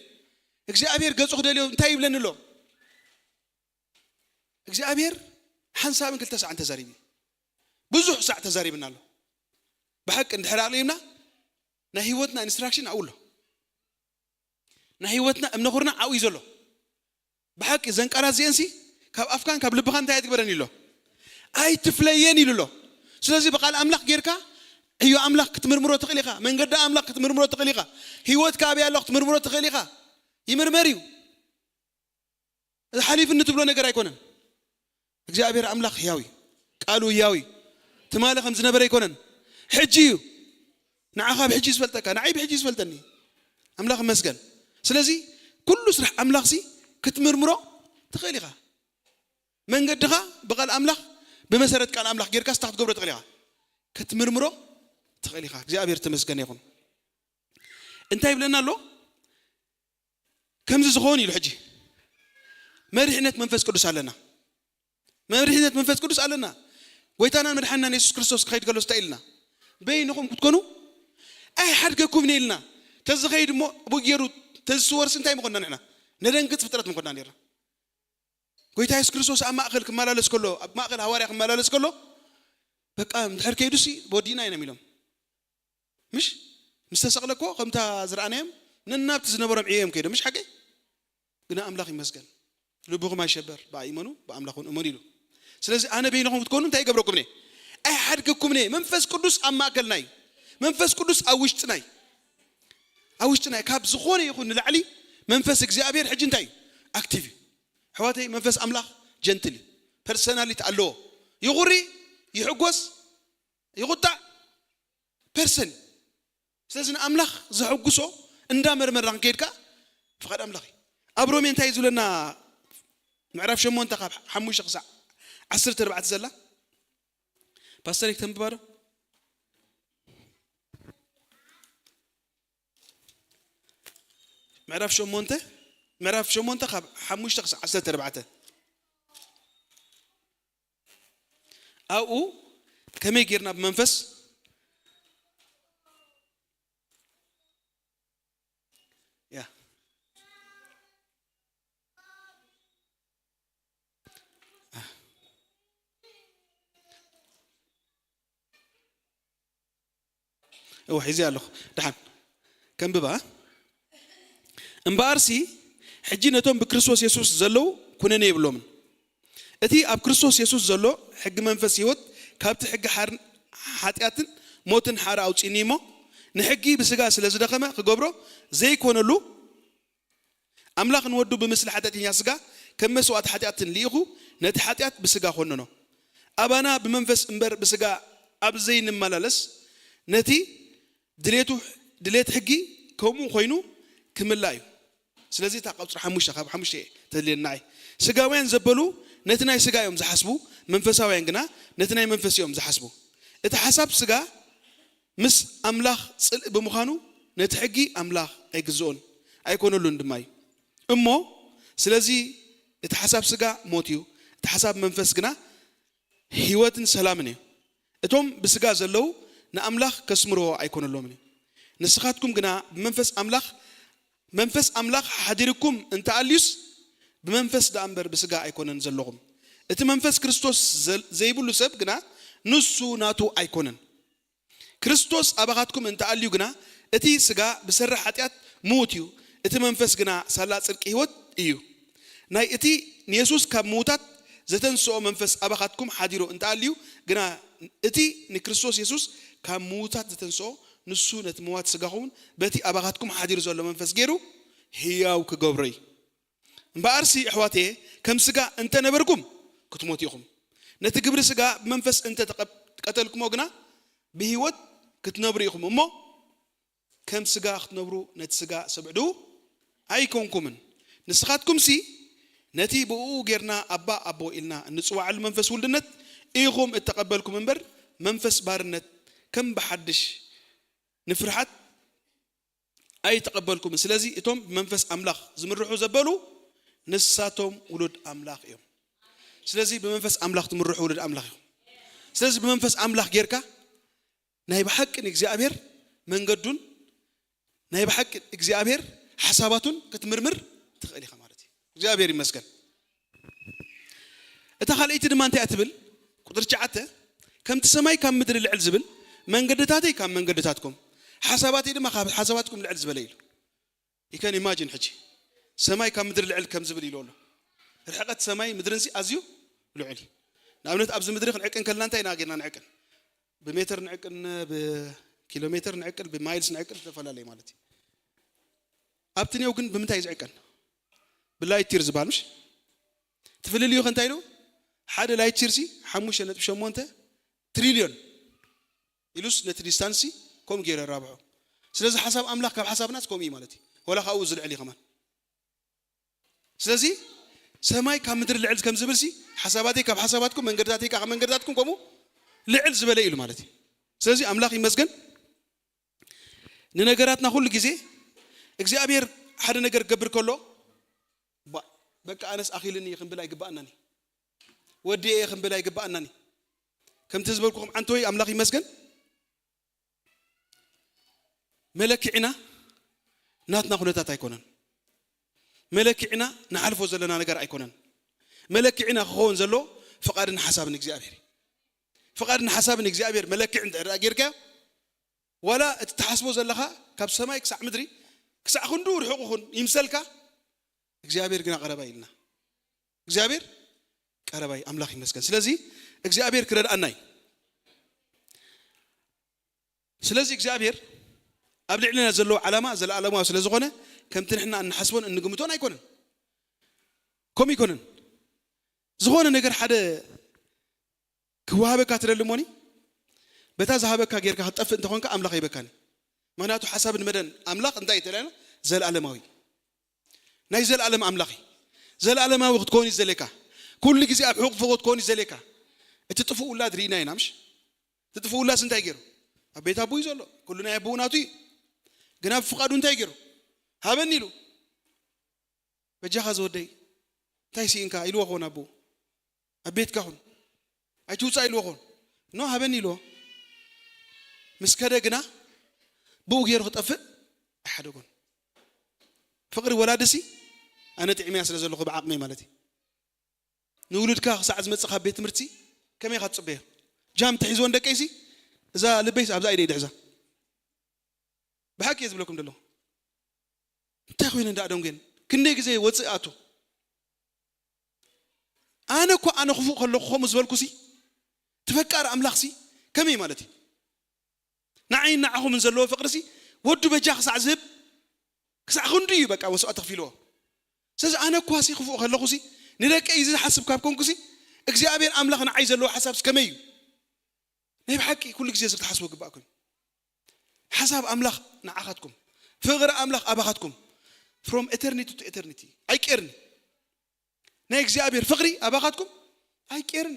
እግዚኣብሔር ገጹ ክደልዮ እንታይ ይብለኒ ኣሎ? እግዚኣብሔር ሓንሳብን ክልተ ሳዕን ተዛሪቡ እዩ። ብዙሕ ሳዕ ተዛሪብና ኣሎ። ብሓቂ እንድሕር ኣቕሊብና ናይ ህይወትና ኢንስትራክሽን ኣብኡ ኣሎ። ናይ ህይወትና እምነኹርና ኣብኡ እዩ ዘሎ። ብሓቂ ዘን ቃላት እዚአንሲ ካብ ኣፍካን ካብ ልብኻን እንታይ ኣይትግበረን ኢሎ? ኣይትፍለየን ኢሉ ኣሎ። ስለዚ ብቓል ኣምላኽ ጌርካ ዕዮ ኣምላኽ ክትምርምሮ ትኽእል ኢኻ። መንገዲ ኣምላኽ ክትምርምሮ ትኽእል ኢኻ። ህይወትካ ኣበይ ኣሎ ክትምርምሮ ትኽእል ኢኻ። ይምርመር እዩ። እዚ ሓሊፍኒ ትብሎ ነገር ኣይኮነን። እግዚኣብሔር ኣምላኽ ህያው እዩ። ቃሉ ህያው እዩ። ትማሊ ከም ዝነበረ ኣይኮነን። ሕጂ እዩ። ንዓኻ ብሕጂ ዝፈልጠካ፣ ንዓይ ብሕጂ ዝፈልጠኒ። ኣምላኽ ይመስገን። ስለዚ ኩሉ ስራሕ ኣምላኽሲ ክትምርምሮ ትኽእል ኢኻ። መንገድኻ ብቓል ኣምላኽ ብመሰረት ቃል ኣምላኽ ጌርካ ስታ ክትገብሮ ትኽእል ኢኻ። ክትምርምሮ ትኽእል ኢኻ። እግዚኣብሔር ተመስገን ይኹን። እንታይ ይብለና ኣሎ? ከምዚ ዝኸውን ኢሉ ሕጂ መሪሕነት መንፈስ ቅዱስ ኣለና። መሪሕነት መንፈስ ቅዱስ ኣለና። ጎይታናን መድሓንናን የሱስ ክርስቶስ ክኸይድ ከሎ እንታይ ኢልና? በይንኹም ክትኮኑ ኣይሓድገኩምን ኢልና። ተዝኸይድ እሞ ብኡ ገይሩ ተዝስወርሲ እንታይ ምኾንና ንሕና? ነደንግጽ ፍጥረት ምኾንና ነርና። ጎይታ የሱስ ክርስቶስ ኣብ ማእከል ክመላለስ ከሎ፣ ኣብ ማእከል ሃዋርያ ክመላለስ ከሎ በቃ እንድሕር ከይዱሲ ወዲእና ኢና ኢሎም። ምሽ ምስ ተሰቕለ እኮ ከምታ ዝረኣናዮም ነናብቲ ዝነበሮም ዕዮ እዮም ከይዶም። ምሽ ሓቂ? ግና ኣምላኽ ይመስገን። ልብኹም ኣይሸበር፣ ብኣይ እመኑ፣ ብኣምላኽ እውን እመኑ ኢሉ። ስለዚ ኣነ በይንኹም ክትኮኑ እንታይ ይገብረኩም እየ? ኣይሓድገኩም እየ። መንፈስ ቅዱስ ኣብ ማእከልና እዩ። መንፈስ ቅዱስ ኣብ ውሽጥና እዩ። ኣብ ውሽጥና እዩ። ካብ ዝኾነ ይኹን ንላዕሊ መንፈስ እግዚኣብሔር ሕጂ እንታይ እዩ? ኣክቲቭ እዩ። ኣሕዋተይ መንፈስ ኣምላኽ ጀንትል እዩ። ፐርሰናሊቲ ኣለዎ። ይኹሪ፣ ይሕጎስ፣ ይቑጣዕ፣ ፐርሰን። ስለዚ ንኣምላኽ ዘሐጉሶ እንዳመርመርና ክንከይድ ከኣ ፍቓድ ኣምላኽ እዩ። ኣብ ሮሜ እንታይ እዩ ዝብለና? ምዕራፍ ሸሞንተ ካብ ሓሙሽተ ክሳዕ ዓሰርተ ኣርባዕተ ዘላ ፓስተር ክተንብባ ዶ? ምዕራፍ ሸሞንተ ምዕራፍ ሸሞንተ ካብ ሓሙሽተ ክሳዕ ዓሰርተ ኣርባዕተ። ኣብኡ ከመይ ጌርና ብመንፈስ ያ እወ ሒዘ ኣለኹ። ደሓን ከንብባ። እምበኣርሲ ሕጂ ነቶም ብክርስቶስ የሱስ ዘለዉ ኩነኔ የብሎምን። እቲ ኣብ ክርስቶስ የሱስ ዘሎ ሕጊ መንፈስ ህይወት ካብቲ ሕጊ ሓር- ሓጢኣትን ሞትን ሓራ ኣውፅኒ እሞ ንሕጊ ብስጋ ስለ ዝደኸመ ክገብሮ ዘይኮነሉ ኣምላኽ ንወዱ ብምስሊ ሓጢኣተኛ ስጋ ከም መስዋእቲ ሓጢኣትን ልኢኹ ነቲ ሓጢኣት ብስጋ ኮነኖ። ኣባና ብመንፈስ እምበር ብስጋ ኣብ ዘይንመላለስ ነቲ ድሌቱ ድሌት ሕጊ ከምኡ ኮይኑ ክምላእ እዩ። ስለዚ እታ ቁፅሪ ሓሙሽተ ካብ ሓሙሽተ እየ ተድልየኒ ንዓይ። ስጋውያን ዘበሉ ነቲ ናይ ስጋ እዮም ዝሓስቡ፣ መንፈሳውያን ግና ነቲ ናይ መንፈስ እዮም ዝሓስቡ። እቲ ሓሳብ ስጋ ምስ ኣምላኽ ጽልኢ ብምዃኑ ነቲ ሕጊ ኣምላኽ ኣይግዝኦን ኣይኮነሉን ድማ እዩ። እሞ ስለዚ እቲ ሓሳብ ስጋ ሞት እዩ፣ እቲ ሓሳብ መንፈስ ግና ህይወትን ሰላምን እዩ። እቶም ብስጋ ዘለዉ ንኣምላኽ ከስምርዎ ኣይኮነሎምን እዩ። ንስኻትኩም ግና ብመንፈስ ኣምላኽ መንፈስ ኣምላኽ ሓዲርኩም እንተኣልዩስ ብመንፈስ ደኣ እምበር ብስጋ ኣይኮነን ዘለኹም። እቲ መንፈስ ክርስቶስ ዘል- ዘይብሉ ሰብ ግና ንሱ ናቱ ኣይኮነን። ክርስቶስ ኣባኻትኩም እንተኣልዩ ግና እቲ ስጋ ብሰሪ ሓጢኣት ምዉት እዩ፣ እቲ መንፈስ ግና ሳላ ጽድቂ ህይወት እዩ። ናይ እቲ ንየሱስ ካብ ምዉታት ዘተንስኦ መንፈስ ኣባኻትኩም ሓዲሩ እንተኣልዩ ግና እቲ ንክርስቶስ የሱስ ካብ ምዉታት ዘተንስኦ ንሱ ነቲ ምዋት ስጋኹምን በቲ ኣባኻትኩም ሓዲሩ ዘሎ መንፈስ ገይሩ ህያው ክገብሮ እዩ። እምበኣርሲ ኣሕዋተየ ከም ስጋ እንተነበርኩም ክትሞቱ ኢኹም። ነቲ ግብሪ ስጋ ብመንፈስ እንተ ተቐብ- ቀተልኩሞ ግና ብህይወት ክትነብሩ ኢኹም እሞ ከም ስጋ ክትነብሩ ነቲ ስጋ ስብዕዱ ኣይኮንኩምን። ንስኻትኩምሲ ነቲ ብእኡ ጌርና ኣባ ኣቦ ኢልና እንጽዋዓሉ መንፈስ ውልድነት ኢኹም እተቐበልኩም እምበር መንፈስ ባርነት ከም ብሓድሽ ንፍርሓት ኣይተቐበልኩምን። ስለዚ እቶም ብመንፈስ ኣምላኽ ዝምርሑ ዘበሉ ንሳቶም ውሉድ ኣምላኽ እዮም። ስለዚ ብመንፈስ ኣምላኽ ትምርሑ ውሉድ ኣምላኽ እዮም። ስለዚ ብመንፈስ ኣምላኽ ጌርካ ናይ ብሓቂ ንእግዚኣብሔር መንገዱን ናይ ብሓቂ እግዚኣብሔር ሓሳባቱን ክትምርምር ትኽእል ኢኻ ማለት እዩ። እግዚኣብሔር ይመስገን። እታ ካልኣይቲ ድማ እንታይ እያ ትብል? ቁፅሪ ትሽዓተ፣ ከምቲ ሰማይ ካብ ምድሪ ልዕል ዝብል መንገድታተይ ካብ መንገድታትኩም ሓሳባተይ ድማ ካብ ሓሳባትኩም ልዕል ዝበለ ኢሉ። ይከን ኢማጂን ሕጂ ሰማይ ካብ ምድሪ ልዕል ከም ዝብል ኢሉ ኣሎ። ርሕቀት ሰማይ ምድርንሲ ኣዝዩ ልዑል እዩ። ንኣብነት ኣብዚ ምድሪ ክንዕቅን ከልና እንታይ ኢና ጌርና ንዕቅን? ብሜትር ንዕቅን፣ ብኪሎ ሜትር ንዕቅን፣ ብማይልስ ንዕቅን ዝተፈላለየ ማለት እዩ። ኣብቲ ኔው ግን ብምንታይ እዩ ዝዕቀን? ብላይት ይር ዝበሃል ምሽ? ትፍልልዩ ከ እንታይ ኢሉ? ሓደ ላይት ይርሲ ሓሙሽተ ነጥቢ ሸሞንተ ትሪልዮን ኢሉስ ነቲ ዲስታንሲ ከምኡ ገይሩ ኣራብሖ። ስለዚ ሓሳብ ኣምላኽ ካብ ሓሳብናስ ከምኡ እዩ ማለት እዩ። ወላ ካብኡ ዝልዕል እዩ ከማን። ስለዚ ሰማይ ካብ ምድሪ ልዕል ከም ዝብልሲ ሓሳባተይ ካብ ሓሳባትኩም መንገድታተይ ካብ መንገድታትኩም ከምኡ ልዕል ዝበለ ኢሉ ማለት እዩ። ስለዚ ኣምላኽ ይመስገን። ንነገራትና ኩሉ ግዜ እግዚኣብሔር ሓደ ነገር ክገብር ከሎ ባ- በቃ ኣነስ ኣኺልኒ እየ ክንብል ኣይግባኣናን እዩ። ወዲ እየ ክንብል ኣይግባኣናን እዩ። ከምቲ ዝበልኩኹም ዓንተወይ ኣምላኽ ይመስገን። መለክዕና ናትና ኩነታት ኣይኮነን። መለክዕና ንሓልፎ ዘለና ነገር ኣይኮነን። መለክዕና ክኸውን ዘሎ ፍቓድን ሓሳብን እግዚኣብሔር እዩ። ፍቓድን ሓሳብን እግዚኣብሔር መለክዕ እንተ ደኣ ጌርካዮ ዋላ እቲ ትሓስቦ ዘለኻ ካብ ሰማይ ክሳዕ ምድሪ ክሳዕ ክንዱ ርሑቕ ይኹን ይምሰልካ፣ እግዚኣብሔር ግና ቀረባ ኢልና። እግዚኣብሔር ቀረባይ ኣምላኽ ይመስገን። ስለዚ እግዚኣብሔር ክረድኣና እዩ። ስለዚ እግዚኣብሔር ኣብ ልዕልና ዘለዎ ዓላማ ዘለኣለማዊ ስለ ዝኾነ ከምቲ ንሕና እንሓስቦን እንግምቶን ኣይኮነን። ከምኡ ኣይኮነን። ዝኾነ ነገር ሓደ ክወሃበካ ትደሊ እሞኒ በታ ዝሃበካ ጌርካ ክትጠፍእ እንተኾንካ ኣምላኽ ኣይበካን። ምክንያቱ ሓሳብን መደን ኣምላኽ እንታይ እዩ ተለና? ዘለኣለማዊ ናይ ዘለኣለም ኣምላኽ እዩ። ዘለኣለማዊ ክትኮን እዩ ዘሌካ። ኩሉ ግዜ ኣብ ሕቑፉ ክትኮን እዩ ዘሌካ። እቲ ጥፉእ ውላድ ርኢና ኢና ምሽ? እቲ ጥፉእ ውላድስ እንታይ ገይሩ? ኣብ ቤት ኣቦኡ እዩ ዘሎ። ኩሉ ናይ ኣቦኡ ናቱ እዩ። ግን ኣብ ፍቓዱ እንታይ ገይሩ? ሃበኒ ኢሉ። በጃኻ ዝወደይ እንታይ ስኢንካ ኢልዎ ክኾን ኣቦኡ ኣብ ቤትካ ኹን። ኣይትውፃእ ኢልዎ ኾን ኖ ሃበኒ ኢልዎ። ምስ ከደ ግና ብኡ ገይሩ ክጠፍእ ኣይሓደጎን። ፍቕሪ ወላድሲ ኣነ ጥዕምያ ስለ ዘለኹ ብዓቕመይ ማለት እዩ። ንውሉድካ ክሳዕ ዝመፅእ ካብ ቤት ትምህርቲ ከመይ ኢኻ ትፅበዮ? ጃም ተሒዝወን ደቀይሲ እዛ ልበይስ ኣብዛ ኢደይ ድሕዛ። ብሓቂ እየ ዝብለኩም ዘለኹ። እንታይ ኮይነ እንዳ ኣደንጉየን ክንደይ ግዜ ወፅእ ኣቱ። ኣነ እኮ ኣነ ክፉእ ከለኹ ከምኡ ዝበልኩሲ ትፈቃር ኣምላኽሲ ከመይ ማለት እዩ? ንዓይን ንዓኹምን ዘለዎ ፍቕርሲ ወዱ በጃ ክሳዕ ዝህብ ክሳዕ ክንዱ እዩ በቃ መስዋእቲ ከፊልዎ። ስለዚ ኣነ እኳሲ ክፉእ ከለኹሲ ንደቀይ እዚ ዝሓስብ ካብ ኮንኩሲ እግዚኣብሔር ኣምላኽ ንዓይ ዘለዎ ሓሳብስ ከመይ እዩ? ናይ ብሓቂ ኩሉ ግዜ እዚ ክትሓስቦ ግባእኩም። ሓሳብ ኣምላኽ ንዓኻትኩም፣ ፍቕሪ ኣምላኽ ኣባኻትኩም from eternity to eternity ኣይቀርኒ። ናይ እግዚኣብሔር ፍቕሪ ኣባኻትኩም ኣይቀርኒ።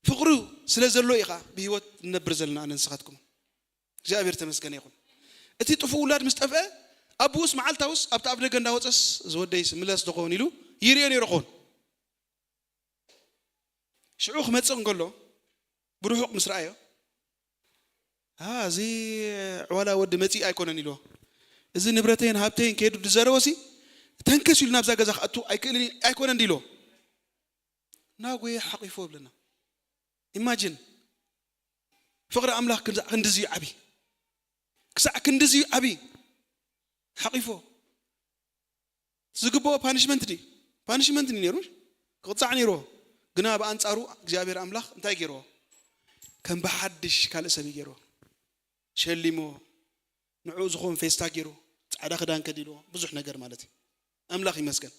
ፍቕሩ ስለ ዘሎ ኢኻ ብህይወት ንነብር ዘለና ኣነ ንስኻትኩም። እግዚኣብሔር ተመስገነ ይኹን። እቲ ጥፉእ ውላድ ምስ ጠፍአ ኣቡኡስ መዓልታውስ ኣብቲ ኣፍ ደገ እንዳወፀስ ዝወደይስ ምለስ ዝኸውን ኢሉ ይርዮ ነይሩ ኸውን። ሽዑ ክመፅእ እንከሎ ብርሑቕ ምስ ረኣዮ፣ "ኣ፣ እዚ ዕዋላ ወዲ መፂእ ኣይኮነን" ኢልዎ። "እዚ ንብረተይን ሃብተይን ከይዱ ዝዘረወሲ ተንከስ ኢሉ ናብዛ ገዛ ክኣቱ ኣይክእልን ኣይኮነን" ኢልዎ። እናጎየ ሓቂፎ ብለና። ኢማጂን ፍቕሪ ኣምላኽ ክሳዕ ክንድዚ እዩ ዓቢ፣ ክሳዕ ክንድዚ እዩ ዓቢ። ሓቂፎ ዝግብኦ ፓኒሽመንት ድዩ? ፓኒሽመንት እዩ ነይሩ፣ ክቕፃዕ ነይርዎ። ግና ብኣንፃሩ እግዚኣብሔር ኣምላኽ እንታይ ገይርዎ? ከም ብሓድሽ ካልእ ሰብ እዩ ገይርዎ። ሸሊሞ ንዕኡ ዝኾን ፌስታ ገይሩ ፃዕዳ ክዳን ከዲልዎ ብዙሕ ነገር ማለት እዩ። ኣምላኽ ይመስገን።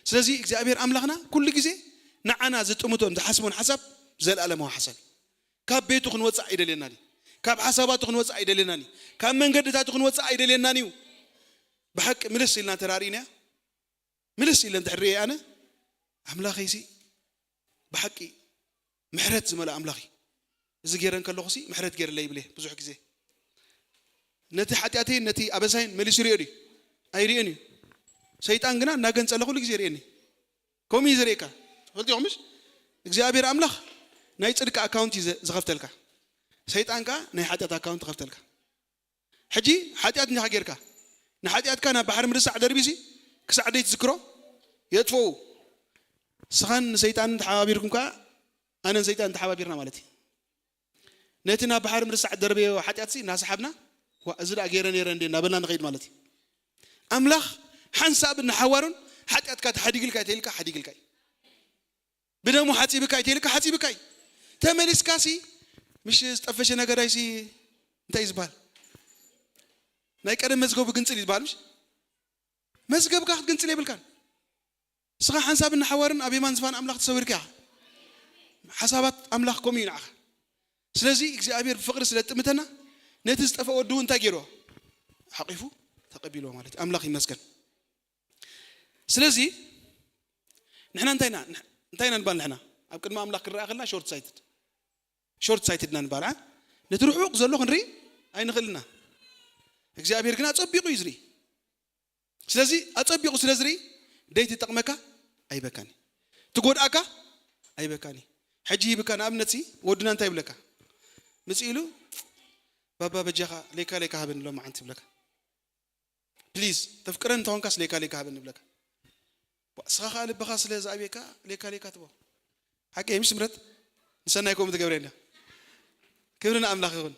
ስለዚ እግዚኣብሔር ኣምላኽና ኩሉ ግዜ ንዓና ዝጥምቶን ዝሓስቦን ሓሳብ ዘለኣለማዊ ሓሳብ እዩ። ካብ ቤቱ ክንወፅእ ኣይደልየናን እዩ። ካብ ሓሳባቱ ክንወፅእ ኣይደልየናን እዩ። ካብ መንገድታቱ ክንወፅእ ኣይደልየናን እዩ። ብሓቂ ምልስ ኢልና ተራሪእናያ ምልስ ኢለ እንድሕር ርእየ ኣነ ኣምላኸይሲ ብሓቂ ምሕረት ዝመልኦ ኣምላኽ እዩ። እዚ ገይረ እንከለኹሲ ምሕረት ገይርለይ ይብል እየ ብዙሕ ግዜ። ነቲ ሓጢኣተይን ነቲ ኣበሳይን መሊሱ ይሪኦ ድዩ? ኣይሪኦን እዩ። ሰይጣን ግና እናገንጸለ ኩሉ ግዜ ይርእየኒ። ከምኡ እዩ ዝርእየካ። ትፈልጡ ኢኹም ምሽ? እግዚኣብሔር ኣምላኽ ናይ ጽድቂ ኣካውንት እዩ ዘ- ዝኸፍተልካ። ሰይጣን ከኣ ናይ ሓጢኣት ኣካውንት ይኸፍተልካ። ሕጂ ሓጢኣት እንዲኻ ጌርካ ንሓጢኣትካ ናብ ባሕሪ ምርሳዕ ደርቢሲ ክሳዕ ደይ ትዝክሮ የጥፍኡ። ስኻን ንሰይጣንን ተሓባቢርኩም ከኣ ኣነን ሰይጣን ተሓባቢርና ማለት እዩ። ነቲ ናብ ባሕሪ ምርሳዕ ደርበዮ ሓጢኣትሲ እናሰሓብና ዋ እዚ ደኣ ገይረ ነይረ እንዴ እናበልና ንኸይድ ማለት እዩ። ኣምላኽ ሓንሳብን ንሓዋሩን ሓጢኣትካ ተሓዲግልካ ተይልካ ሓዲግልካ እዩ። ብደሙ ሓጺብካ ኣይተይልካ ሓጺብካ እዩ። ተመሊስካሲ ምሽ ዝጠፈሸ ነገር ኣይሲ እንታይ እዩ ዝበሃል? ናይ ቀደም መዝገቡ ግንጽል እዩ ዝበሃል ምሽ? መዝገብካ ክትግንጽል የብልካን። እስኻ ሓንሳብ ንሓዋርን ኣብ የማን ዝፋን ኣምላኽ ተሰዊርካ ኢኻ። ሓሳባት ኣምላኽ ከምኡ እዩ ንዓኻ። ስለዚ እግዚኣብሔር ብፍቕሪ ስለ ዝጥምተና ነቲ ዝጠፈ ወዱ እንታይ ገይርዎ? ሓቂፉ ተቐቢልዎ ማለት እዩ። ኣምላኽ ይመስገን። ስለዚ ንሕና እንታይ ኢና እንታይ ኢና ንባል ንሕና ኣብ ቅድሚ ኣምላኽ ክንረኣ ከለና ሾርት ሳይትድ ሾርት ሳይትድ ኢና ንባል ዓ ነቲ ርሑቕ ዘሎ ክንርኢ ኣይንኽእልና። እግዚኣብሔር ግን ኣጸቢቑ እዩ ዝርኢ። ስለዚ ኣጸቢቑ ስለ ዝርኢ ደይ ትጠቕመካ ኣይበካኒ ትጎድኣካ ኣይበካኒ። ሕጂ ሂብካ ንኣብነት ሲ ወድና እንታይ ይብለካ? ምጽእ ኢሉ ባባ በጃኻ ሌካ ሌካ ሃበኒ ሎም መዓንቲ ይብለካ። ፕሊዝ ተፍቅረን እንተኾንካስ ሌካ ሌካ ሃበኒ ይብለካ። ንስኻ ከዓ ልብኻ ስለ ዝኣብየካ ሌካ ሌካ ትቦ ሓቂ ምሽ ምረት ንሰናይ ከምኡ ትገብረ እንዳ ክብሪ ንኣምላኽ ይኹን።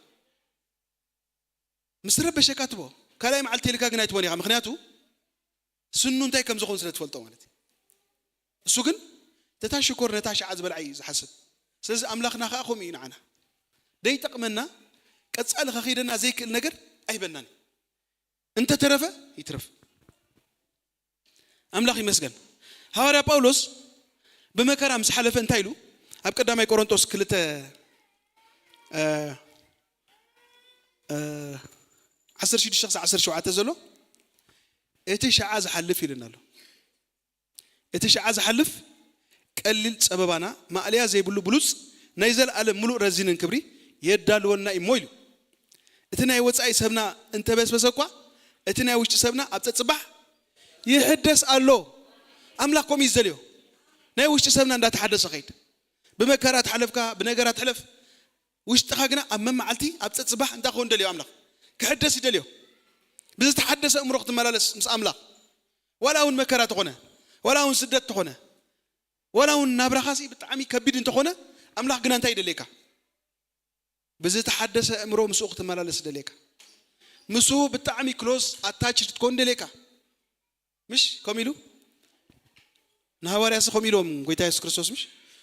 ምስ ረበሸካ ትቦ ካልኣይ መዓልቲ ኢልካ ግን ኣይትቦን ኢኻ። ምክንያቱ ስኑ እንታይ ከም ዝኾን ስለ ትፈልጦ ማለት እዩ። እሱ ግን ተታ ሽኮር ነታ ሸዓ ዝበልዓ እዩ ዝሓስብ። ስለዚ ኣምላኽና ከዓ ከምኡ እዩ ንዓና ደይጠቕመና ቀፃሊ ከኺደና ዘይክእል ነገር ኣይበናን እዩ። እንተተረፈ ይትረፍ። ኣምላኽ ይመስገን። ሃዋርያ ጳውሎስ ብመከራ ምስ ሓለፈ እንታይ ኢሉ? ኣብ ቀዳማይ ቆሮንጦስ ክልተ ዓሰርተ ሽዱሽተ ክሳብ ዓሰርተ ሸውዓተ ዘሎ እቲ ሸዓ ዝሓልፍ ኢልና ኣሎ። እቲ ሸዓ ዝሓልፍ ቀሊል ጸበባና ማእለያ ዘይብሉ ብሉጽ ናይ ዘለኣለም ምሉእ ረዚንን ክብሪ የዳልወና እሞ ኢሉ። እቲ ናይ ወጻኢ ሰብና እንተበስበሰ እኳ እቲ ናይ ውሽጢ ሰብና ኣብ ጸጽባሕ ይሕደስ ኣሎ። ኣምላኽ ከምኡ እዩ ዝደልዮ። ናይ ውሽጢ ሰብና እንዳተሓደሰ ኸይድ። ብመከራ ትሓለፍካ፣ ብነገራት ሕለፍ። ውሽጥኻ ግና ኣብ መመዓልቲ ኣብ ጸጽባሕ እንታይ ክኸውን ደልዮ ኣምላኽ? ክሕደስ ይደልዮ። ብዝተሓደሰ እምሮ ክትመላለስ ምስ ኣምላኽ፣ ዋላ እውን መከራ ተኾነ፣ ዋላ እውን ስደት ተኾነ፣ ዋላ እውን ናብራኻሲ ብጣዕሚ ከቢድ እንተኾነ፣ ኣምላኽ ግና እንታይ ይደልየካ? ብዝተሓደሰ እምሮ ምስኡ ክትመላለስ ደልየካ። ምስኡ ብጣዕሚ ክሎዝ ኣታችድ ክትኮን ደልየካ። ምሽ ከምኡ ኢሉ ንሃዋርያሲ ከምኡ ኢሎም ጎይታ የሱስ ክርስቶስ፣ ምሽ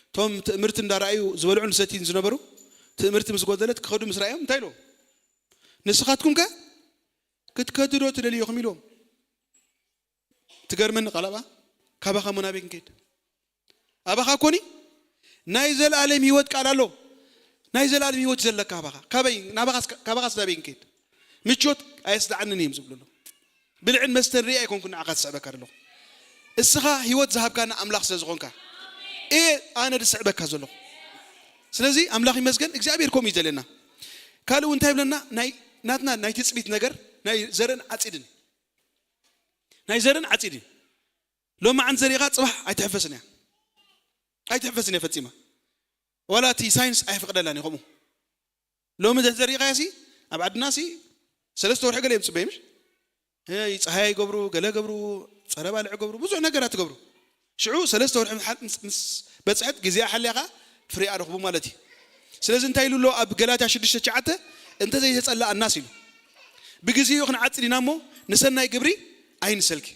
እቶም ትእምርቲ እንዳረኣዩ ዝበልዑን ዝሰትዩን ዝነበሩ፣ ትእምርቲ ምስ ጎደለት ክኸዱ ምስ ረኣዮም እንታይ ኢሎም? ንስኻትኩም ከ ክትከዱ ዶ ትደልዩ ኢኹም ኢሎም። ትገርመኒ ቃል ኣብኣ። ካባኻ ሞ ናበይ ክንከይድ? ኣባኻ ኮኒ ናይ ዘለኣለም ህይወት ቃል ኣሎ። ናይ ዘለኣለም ህይወት ዘለካ ኣባኻ። ካበይ? ናባኻስ፣ ካባኻስ ናበይ ክንከይድ? ምቾት ኣየስደዓንን እዮም ዝብሉ ኣለዉ። ብልዕን መስተን ርኢ ኣይኮንኩን ንዓኻ ዝስዕበካ ዘለኹ። እስኻ ህይወት ዝሃብካና ኣምላኽ ስለ ዝኾንካ እየ ኣነ ዝስዕበካ ዘለኹ። ስለዚ ኣምላኽ ይመስገን፣ እግዚኣብሔር ከምኡ እዩ ዘልየና። ካልእ እውን እንታይ ይብለና? ናይ ናትና ናይ ትጽቢት ነገር ናይ ዘርእን ዓጺድን፣ ናይ ዘርእን ዓጺድን። ሎማዓንቲ ዘሪእኻ ጽባሕ ኣይትሕፈስን እያ፣ ኣይትሕፈስን እያ ፈጺማ። ዋላ እቲ ሳይንስ ኣይፍቅደላን እዩ ከምኡ። ሎሚ ዘሪእኻዮ ሲ ኣብ ዓድና ሲ ሰለስተ ወርሒ ገለ እዮም ጽበይ ምሽ? እ፣ ጸሃያ ይገብሩ፣ ገለ ገብሩ፣ ጸረ ባልዕ ገብሩ፣ ብዙሕ ነገራት ይገብሩ። ሽዑ ሰለስተ ወርሒ ምስ፣ ምስ በጽሐት ግዜኣ ሓልያ ከኣ ፍሬኣ ረኽቡ ማለት እዩ። ስለዚ እንታይ ኢሉ ኣሎ ኣብ ገላትያ ሽዱሽተ ትሽዓተ? "እንተ ዘይተጸለኣናስ" ኢሉ። "ብግዜኡ ክንዓጽድ ኢና እሞ ንሰናይ ግብሪ ኣይንሰልኪ።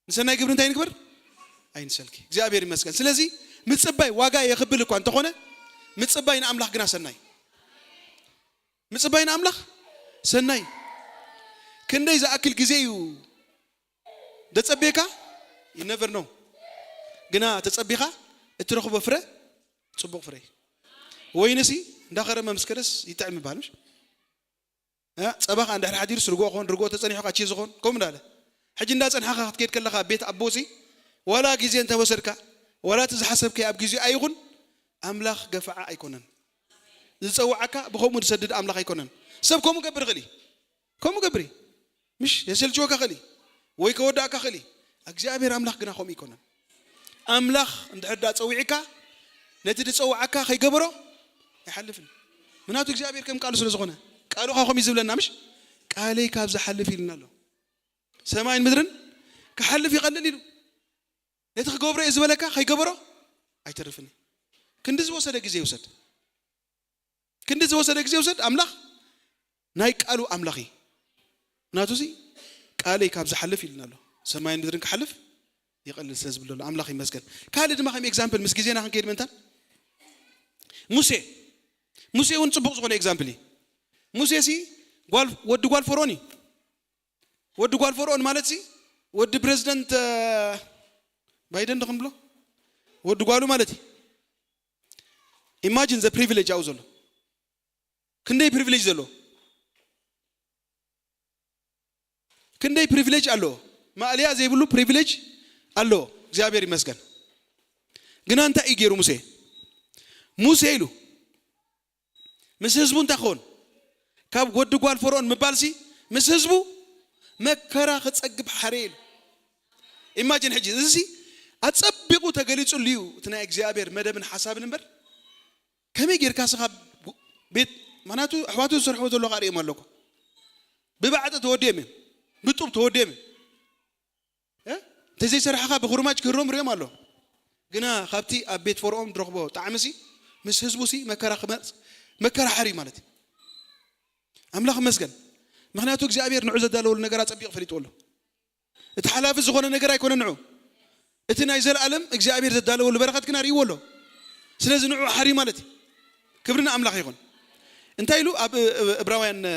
ንሰናይ ግብሪ እንታይ ንግበር? ኣይንሰልኪ።" እግዚኣብሔር ይመስገን። ስለዚ ምጽባይ ዋጋ የኽብል እኳ እንተኾነ፣ ምጽባይ ንኣምላኽ ግና ሰናይ። ምጽባይ ንኣምላኽ ሰናይ። ክንደይ ዝኣክል ግዜ እዩ ደጸቤካ? You never know። ግና ተጸቢኻ እትረኽቦ ፍረ ጽቡቕ ፍረ እዩ። ወይንሲ እንዳኸረመ ምስ ከደስ ይጥዕም ይበሃል፣ ምሽ? እ፣ ጸባኻ እንድሕር ሓዲሩስ ርጎ ኾን፣ ርጎ ተጸኒሑ ካቺ ዝኾን፣ ከምኡ እንዳለ። ሕጂ እንዳጸንሓኻ ክትከይድ ከለኻ ቤት ኣቦሲ፣ ዋላ ግዜ እንተወሰድካ፣ ዋላ እቲ ዝሓሰብካዮ ኣብ ግዜኡ ኣይኹን፣ ኣምላኽ ገፋዓ ኣይኮነን። ዝጸውዓካ ብኸምኡ ዝሰድድ ኣምላኽ ኣይኮነን። ሰብ ከምኡ ገብር ይኽእል እዩ። ከምኡ ገብር እዩ። ምሽ የሰልችወካ ኽእል እዩ። ወይ ከወዳእካ ኽእል እዩ። እግዚኣብሔር ኣምላኽ ግና ከምኡ ኣይኮነን። ኣምላኽ እንድሕር ደኣ ጸዊዕካ፣ ነቲ ዝጸውዓካ ከይገበሮ ኣይሓልፍን። ምክንያቱ እግዚኣብሔር ከም ቃሉ ስለ ዝኾነ፣ ቃሉ ኸኣ ከምኡ እዩ ዝብለና፣ ምሽ? "ቃለይ ካብ ዝሓልፍ" ኢልና ኣሎ። "ሰማይን ምድርን ክሓልፍ ይቐልል" ኢሉ። ነቲ ክገብሮ እየ ዝበለካ ከይገበሮ ኣይተርፍን እዩ። ክንዲ ዝወሰደ ግዜ ይውሰድ። ክንዲ ዝወሰደ ግዜ ይውሰድ፣ ኣምላኽ ናይ ቃሉ ኣምላኽ እዩ። ናቱ ሲ "ቃለይ ካብ ዝሓልፍ" ኢልና ኣሎ። ሰማይን ምድርን ክሓልፍ ይቐልል ስለ ዝብል ዘሎ ኣምላኽ ይመስገን። ካልእ ድማ ከም ኤግዛምፕል ምስ ግዜና ክንከይድ ምእንታን ሙሴ፣ ሙሴ እውን ጽቡቕ ዝኾነ ኤግዛምፕል እዩ። ሙሴ ሲ ጓል፣ ወዲ ጓል ፈርኦን እዩ። ወዲ ጓል ፈርኦን ማለት ሲ ወዲ ፕሬዚደንት፣ እ፣ ባይደን ዶ ክንብሎ? ወዲ ጓሉ ማለት እዩ። ኢማጂን ዘ ፕሪቪሌጅ ኣብኡ ዘሎ። ክንደይ ፕሪቪሌጅ ዘለዎ? ክንደይ ፕሪቪሌጅ ኣለዎ? ማእለያ ዘይብሉ ፕሪቪሌጅ ኣለዎ። እግዚኣብሔር ይመስገን። ግና እንታይ እዩ ገይሩ ሙሴ? ሙሴ ኢሉ ምስ ህዝቡ እንታይ ክኸውን? ካብ ወዲ ጓል ፈርኦን ምባልሲ ምስ ህዝቡ መከራ ክጸግብ ሓርየ ኢሉ። ኢማጂን ሕጂ፣ እዚ ሲ ኣጸቢቑ ተገሊጹሉ እዩ፣ እቲ ናይ እግዚኣብሔር መደብን ሓሳብን እምበር፣ ከመይ ጌርካ ስኻ ቤት፣ ምኽንያቱ ኣሕዋቱ ዝሰርሕዎ ዘሎ ከኣ ርእዮም ኣለኩ። ብባዕጠ ተወዲኦም እዮም፣ ብጡብ ተወዲኦም እዮም። እ? እንተዘይሰራሕኻ ብኹርማጅ ክህሮም ርእዮም ኣሎ። ግና ካብቲ ኣብ ቤት ፈርኦን ዝረኽቦ ጣዕሚ ሲ፣ ምስ ህዝቡ ሲ መከራ ክመጽ፣ መከራ ሓሪ ማለት እዩ። ኣምላኽ ይመስገን። ምኽንያቱ እግዚኣብሔር ንዑ ዘዳለወሉ ነገር ኣጸቢቑ ፈሊጥዎ ኣሎ። እቲ ሓላፊ ዝኾነ ነገር ኣይኮነን ንዑ። እቲ ናይ ዘለኣለም እግዚኣብሔር ዘዳለወሉ በረኸት ግና ርእይዎ ኣሎ። ስለዚ ንዑ ሓሪ ማለት እዩ። ክብሪ ንኣምላኽ ይኹን። እንታይ ኢሉ ኣብ፣ እ፣ እብራውያን፣ እ፣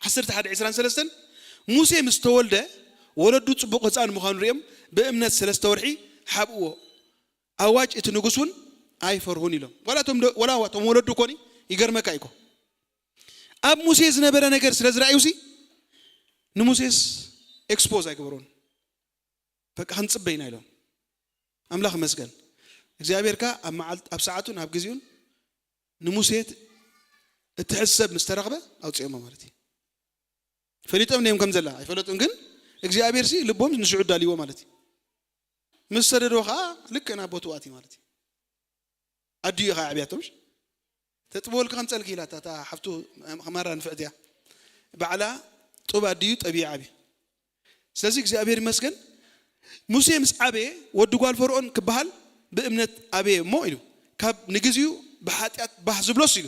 ዓሰርተ ሓደ ዕስራን ሰለስተን፣ "ሙሴ ምስ ተወልደ ወለዱ ጽቡቕ ህጻን ምዃኑ ርእዮም ብእምነት ሰለስተ ወርሒ ሓብእዎ። ኣዋጅ እቲ ንጉስ እውን ኣይፈርሁን" ኢሎም። ዋላ እቶም ደ-፣ ዋላ እቶም ወለዱ ኮኒ ይገርመካ እዩ እኮ። ኣብ ሙሴ ዝነበረ ነገር ስለ ዝረኣዩሲ ንሙሴስ ኤክስፖዝ ኣይገበሩን። በቃ ክንጽበ ኢና ኢሎም። ኣምላኽ ይመስገን። እግዚኣብሔር ከኣ ኣብ መዓልት-፣ ኣብ ሰዓቱን ኣብ ግዜኡን ንሙሴ እትሕዝ ሰብ ምስ ተረኽበ ኣውጽኦሞ ማለት እዩ። ፈሊጦም ነዮም ከም ዘላ ኣይፈለጡን፣ ግን እግዚኣብሔር ሲ ልቦም ንሽዑ ዳልይዎ ማለት እዩ። ምስ ሰደዶ ከዓ ልክዕ ናብ ቦትኡ ኣትዩ ማለት እዩ። ኣዲኡ ኢኻ ኣዕብያቶ ምሽ? ተጥበወልካ ከምፀልኪ ኢላታ እታ ሓፍቱ ከማራ ንፍዕቲ እያ። ባዕላ ጡብ ኣዲኡ ጠቢዩ ዓብዩ። ስለዚ እግዚኣብሔር ይመስገን፣ ሙሴ ምስ ዓበየ ወዲ ጓል ፈርኦን ክበሃል ብእምነት ኣበየ እሞ ኢሉ፣ ካብ ንግዚኡ ብሓጢኣት ባህ ዝብሎስ ኢሉ፣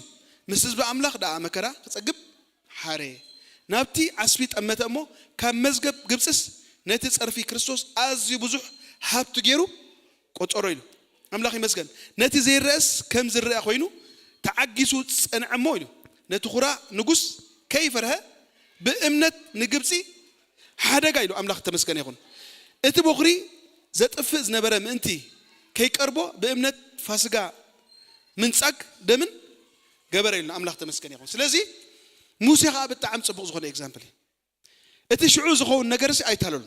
ምስ ህዝቢ ኣምላኽ ደኣ መከራ ክጸግብ ሓረየ። ናብቲ ዓስቢ ጠመተ እሞ፣ ካብ መዝገብ ግብጽስ ነቲ ጸርፊ ክርስቶስ ኣዝዩ ብዙሕ ሃብቲ ገይሩ ቆጸሮ ኢሉ። ኣምላኽ ይመስገን። ነቲ ዘይረአስ ከም ዝረአ ኮይኑ ተዓጊሱ ጸንዐሞ ኢሉ። ነቲ ኩራ ንጉስ ከይፈርሀ ብእምነት ንግብጺ ሓደጋ ኢሉ። ኣምላኽ ተመስገን ይኹን። እቲ በኹሪ ዘጥፍእ ዝነበረ ምእንቲ ከይቀርቦ ብእምነት ፋስጋ ምንጻግ ደምን ገበረ ኢሉ። ኣምላኽ ተመስገን ይኹን። ስለዚ ሙሴ ከዓ ብጣዕሚ ጽቡቕ ዝኾነ ኤግዛምፕል እዩ። እቲ ሽዑ ዝኸውን ነገር ሲ ኣይታለሉን።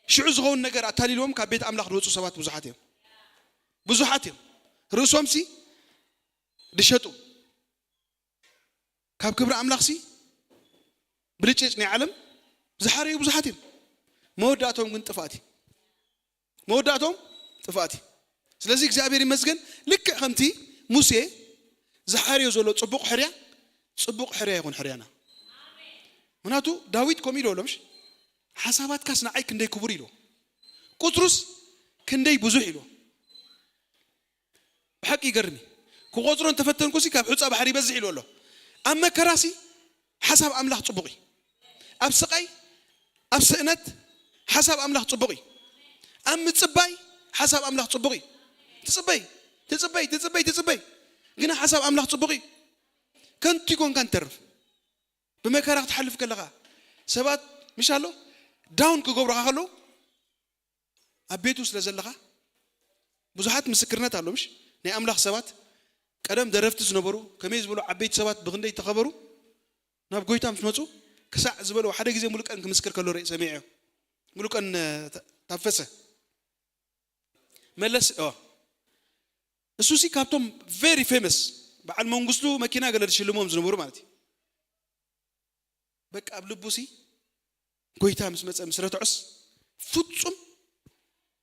ሽዑ ዝኸውን ነገር ኣታሊልዎም ካብ ቤት ኣምላኽ ዝወፁ ሰባት ብዙሓት እዮም። ብዙሓት እዮም። ርእሶም ሲ ድሸጡ፣ ካብ ክብሪ ኣምላኽ ሲ ብልጭጭ ናይ ዓለም ዝሓረዩ ብዙሓት እዮም። መወዳእቶም ግን ጥፋእት እዩ። መወዳእቶም ጥፋእት እዩ። ስለዚ እግዚኣብሔር ይመስገን፣ ልክዕ ከምቲ ሙሴ ዝሓርዮ ዘሎ ጽቡቕ ሕርያ፣ ጽቡቕ ሕርያ ይኹን ሕርያና። ምክንያቱ ዳዊት ከምኡ ኢሉ ኣሎ ምሽ? ሓሳባትካስ ንዓይ ክንደይ ክቡር ኢሉ፣ ቁጽሩስ ክንደይ ብዙሕ ኢሉ። ብሓቂ ይገርም እዩ። ክቆጽሮ እንተፈተንኩ ሲ ካብ ሑጻ ባሕሪ ይበዝሕ ኢሉ ኣሎ። ኣብ መከራ ሲ ሓሳብ ኣምላኽ ጽቡቕ እዩ። ኣብ ስቓይ፣ ኣብ ስእነት ሓሳብ ኣምላኽ ጽቡቕ እዩ። ኣብ ምጽባይ ሓሳብ ኣምላኽ ጽቡቕ እዩ። ትጽበይ፣ ትጽበይ፣ ትጽበይ፣ ትጽበይ፣ ግና ሓሳብ ኣምላኽ ጽቡቕ እዩ። ከንቱ ይኮንካ ንተርፍ። ብመከራ ክትሓልፍ ከለኻ ሰባት ምሽ ኣሎ ዳውን ክገብሩኻ ከለዉ ኣብ ቤቱ ስለ ዘለኻ ብዙሓት ምስክርነት ኣሎ ምሽ? ናይ ኣምላኽ ሰባት ቀደም ደረፍቲ ዝነበሩ ከመይ ዝበሉ ዓበይቲ ሰባት ብክንደይ ተኸበሩ ናብ ጎይታ ምስ መጹ ክሳዕ ዝበሉ ሓደ ግዜ ሙሉቀን ክምስክር ከሎ ርኢ ሰሚዐዮ። ሙሉቀን እ፣ ታ- ታፈሰ መለስ ኦ እሱ ሲ ካብቶም ቨሪ ፌመስ በዓል መንግስቱ መኪና ገለ ዝሽልሞም ዝነበሩ ማለት እዩ። በቃ ኣብ ልቡ ሲ ጎይታ ምስ መጸ ምስ ረትዖስ ፍጹም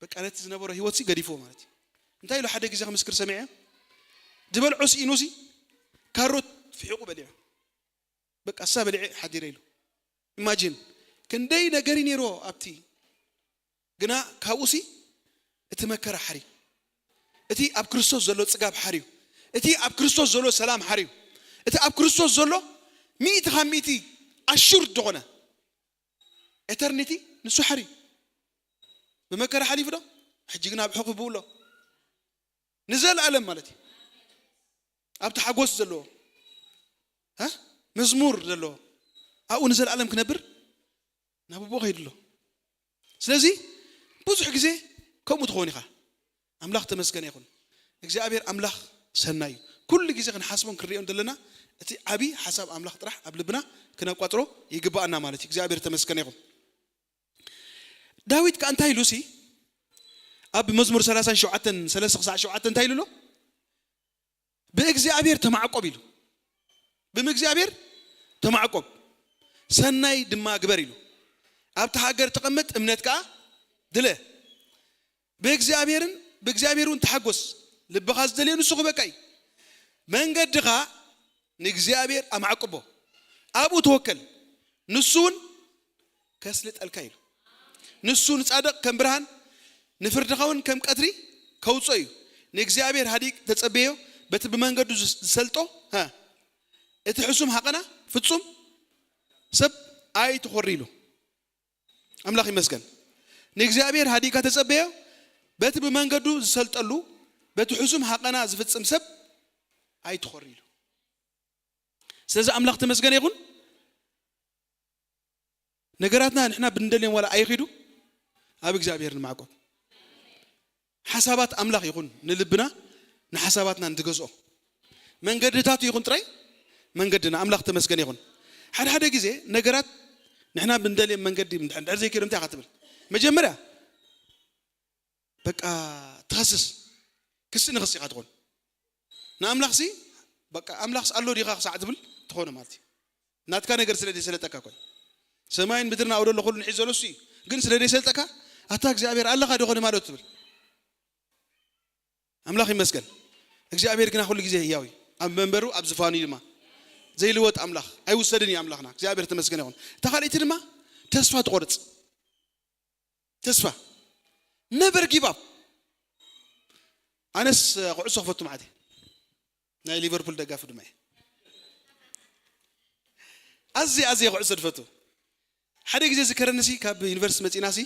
በቃ ነቲ ዝነበሮ ህይወት ሲ ገዲፍዎ ማለት እዩ። እንታይ ኢሉ ሓደ ግዜ ክምስክር ሰሚዐ ዝበልዖ ስኢኑ ሲ ካሮት ፍሒቑ በሊዑ በቃ እሳ በሊዐ ሓዲረ ኢሉ። ኢማጂን ክንደይ ነገር እዩ ነይርዎ ኣብቲ ግና ካብኡ ሲ እቲ መከራ ሓርዩ፣ እቲ ኣብ ክርስቶስ ዘሎ ጽጋብ ሓርዩ፣ እቲ ኣብ ክርስቶስ ዘሎ ሰላም ሓርዩ፣ እቲ ኣብ ክርስቶስ ዘሎ ሚእቲ ካብ ሚእቲ ኣሹር ዝኾነ ኤተርኒቲ ንሱ ሓርዩ። ብመከራ ሓሊፉ ዶ ሕጂ ግን ኣብ ሕቑ ብኡ ኣሎ ንዘለኣለም ማለት እዩ። ኣብቲ ሓጎስ ዘለዎ እ? መዝሙር ዘለዎ ኣብኡ ንዘለኣለም ክነብር ናብ ኣቦ ከይዱ ኣሎ። ስለዚ ብዙሕ ግዜ ከምኡ ትኸውን ኢኻ። ኣምላኽ ተመስገነ ይኹን። እግዚኣብሔር ኣምላኽ ሰናይ እዩ። ኩሉ ግዜ ክንሓስቦን ክንሪኦን ዘለና እቲ ዓብዪ ሓሳብ ኣምላኽ ጥራሕ ኣብ ልብና ክነቋጽሮ ይግባኣና ማለት እዩ። እግዚኣብሔር ተመስገነ ይኹን። ዳዊት ከኣ እንታይ ኢሉ ሲ ኣብ መዝሙር ሰላሳን ሸውዓተን ሰለስተ ክሳዕ ሸውዓተ እንታይ ኢሉ ኣሎ? ብእግዚኣብሔር ተማዕቆብ ኢሉ። ብምእግዚኣብሔር ተማዕቆብ ሰናይ ድማ ግበር ኢሉ። ኣብቲ ሃገር ተቐመጥ እምነት ከኣ ድለ። ብእግዚኣብሔርን ብእግዚኣብሔር እውን ተሓጎስ። ልብኻ ዝደልዮ ንሱ ክበቃ እዩ። መንገድኻ ንእግዚኣብሔር ኣማዕቅቦ። ኣብኡ ተወከል። ንሱ እውን ከስልጠልካ ኢሉ። ንሱ ንጻድቕ ከም ብርሃን ንፍርድኻ እውን ከም ቀትሪ ከውጾ እዩ። ንእግዚኣብሔር ሃዲግ ተጸበዮ በቲ ብመንገዱ ዝሰልጦ ሀ እቲ ሕሱም ሃቐና ፍጹም ሰብ ኣይትኾሪ ኢሉ። ኣምላኽ ይመስገን። ንእግዚኣብሔር ሃዲግካ ተጸበዮ በቲ ብመንገዱ ዝሰልጠሉ በቲ ሕሱም ሃቐና ዝፍጽም ሰብ ኣይትኾሪ ኢሉ። ስለዚ ኣምላኽ ተመስገነ ይኹን። ነገራትና ንሕና ብንደልዮም ዋላ ኣይኺዱ ኣብ እግዚኣብሔር ንማዕቆብ። ሓሳባት ኣምላኽ ይኹን ንልብና ንሓሳባትና ንትገዝኦ መንገድታቱ ይኹን ጥራይ መንገድና ኣምላኽ ተመስገነ ይኹን። ሓደ ሓደ ግዜ ነገራት ንሕና ብንደልዮም መንገዲ እንድሕር ዘይከይዶም እንታይ ኢኻ ትብል? መጀመርያ በቃ ትኸስስ ክሲ ንኽሲ ኢኻ ትኾን። ንኣምላኽሲ በቃ ኣምላኽስ ኣሎ ዲኻ ክሳዕ ትብል ትኾነ ማለት እዩ። ናትካ ነገር ስለ ዘይሰለጠካ እኮ እዩ። ሰማይን ምድርን ኣብኡ ዘሎ ኩሉ ንሒዝ ዘሎ እሱ እዩ። ግን ስለ ዘይሰልጠካ ኣታ እግዚኣብሔር ኣለኻ ዶ ኾነ ማለት ትብል። ኣምላኽ ይመስገን። እግዚኣብሔር ግና ኩሉ ግዜ ህያው እዩ። ኣብ መንበሩ ኣብ ዝፋኑ እዩ ድማ። ዘይልወጥ ኣምላኽ ኣይውሰድን እዩ ኣምላኽና። እግዚኣብሔር ተመስገን ይኹን። እታ ካልኣይቲ ድማ ተስፋ ትቆርጽ። ተስፋ። Never give up። ኣነስ ኩዕሶ ክፈቱ ማለት እዩ። ናይ ሊቨርፑል ደጋፊ ድማ እየ። ኣዝየ ኣዝየ ኩዕሶ ዝፈቱ። ሓደ ግዜ ዝከረኒ ሲ ካብ ዩኒቨርሲቲ መጺና ሲ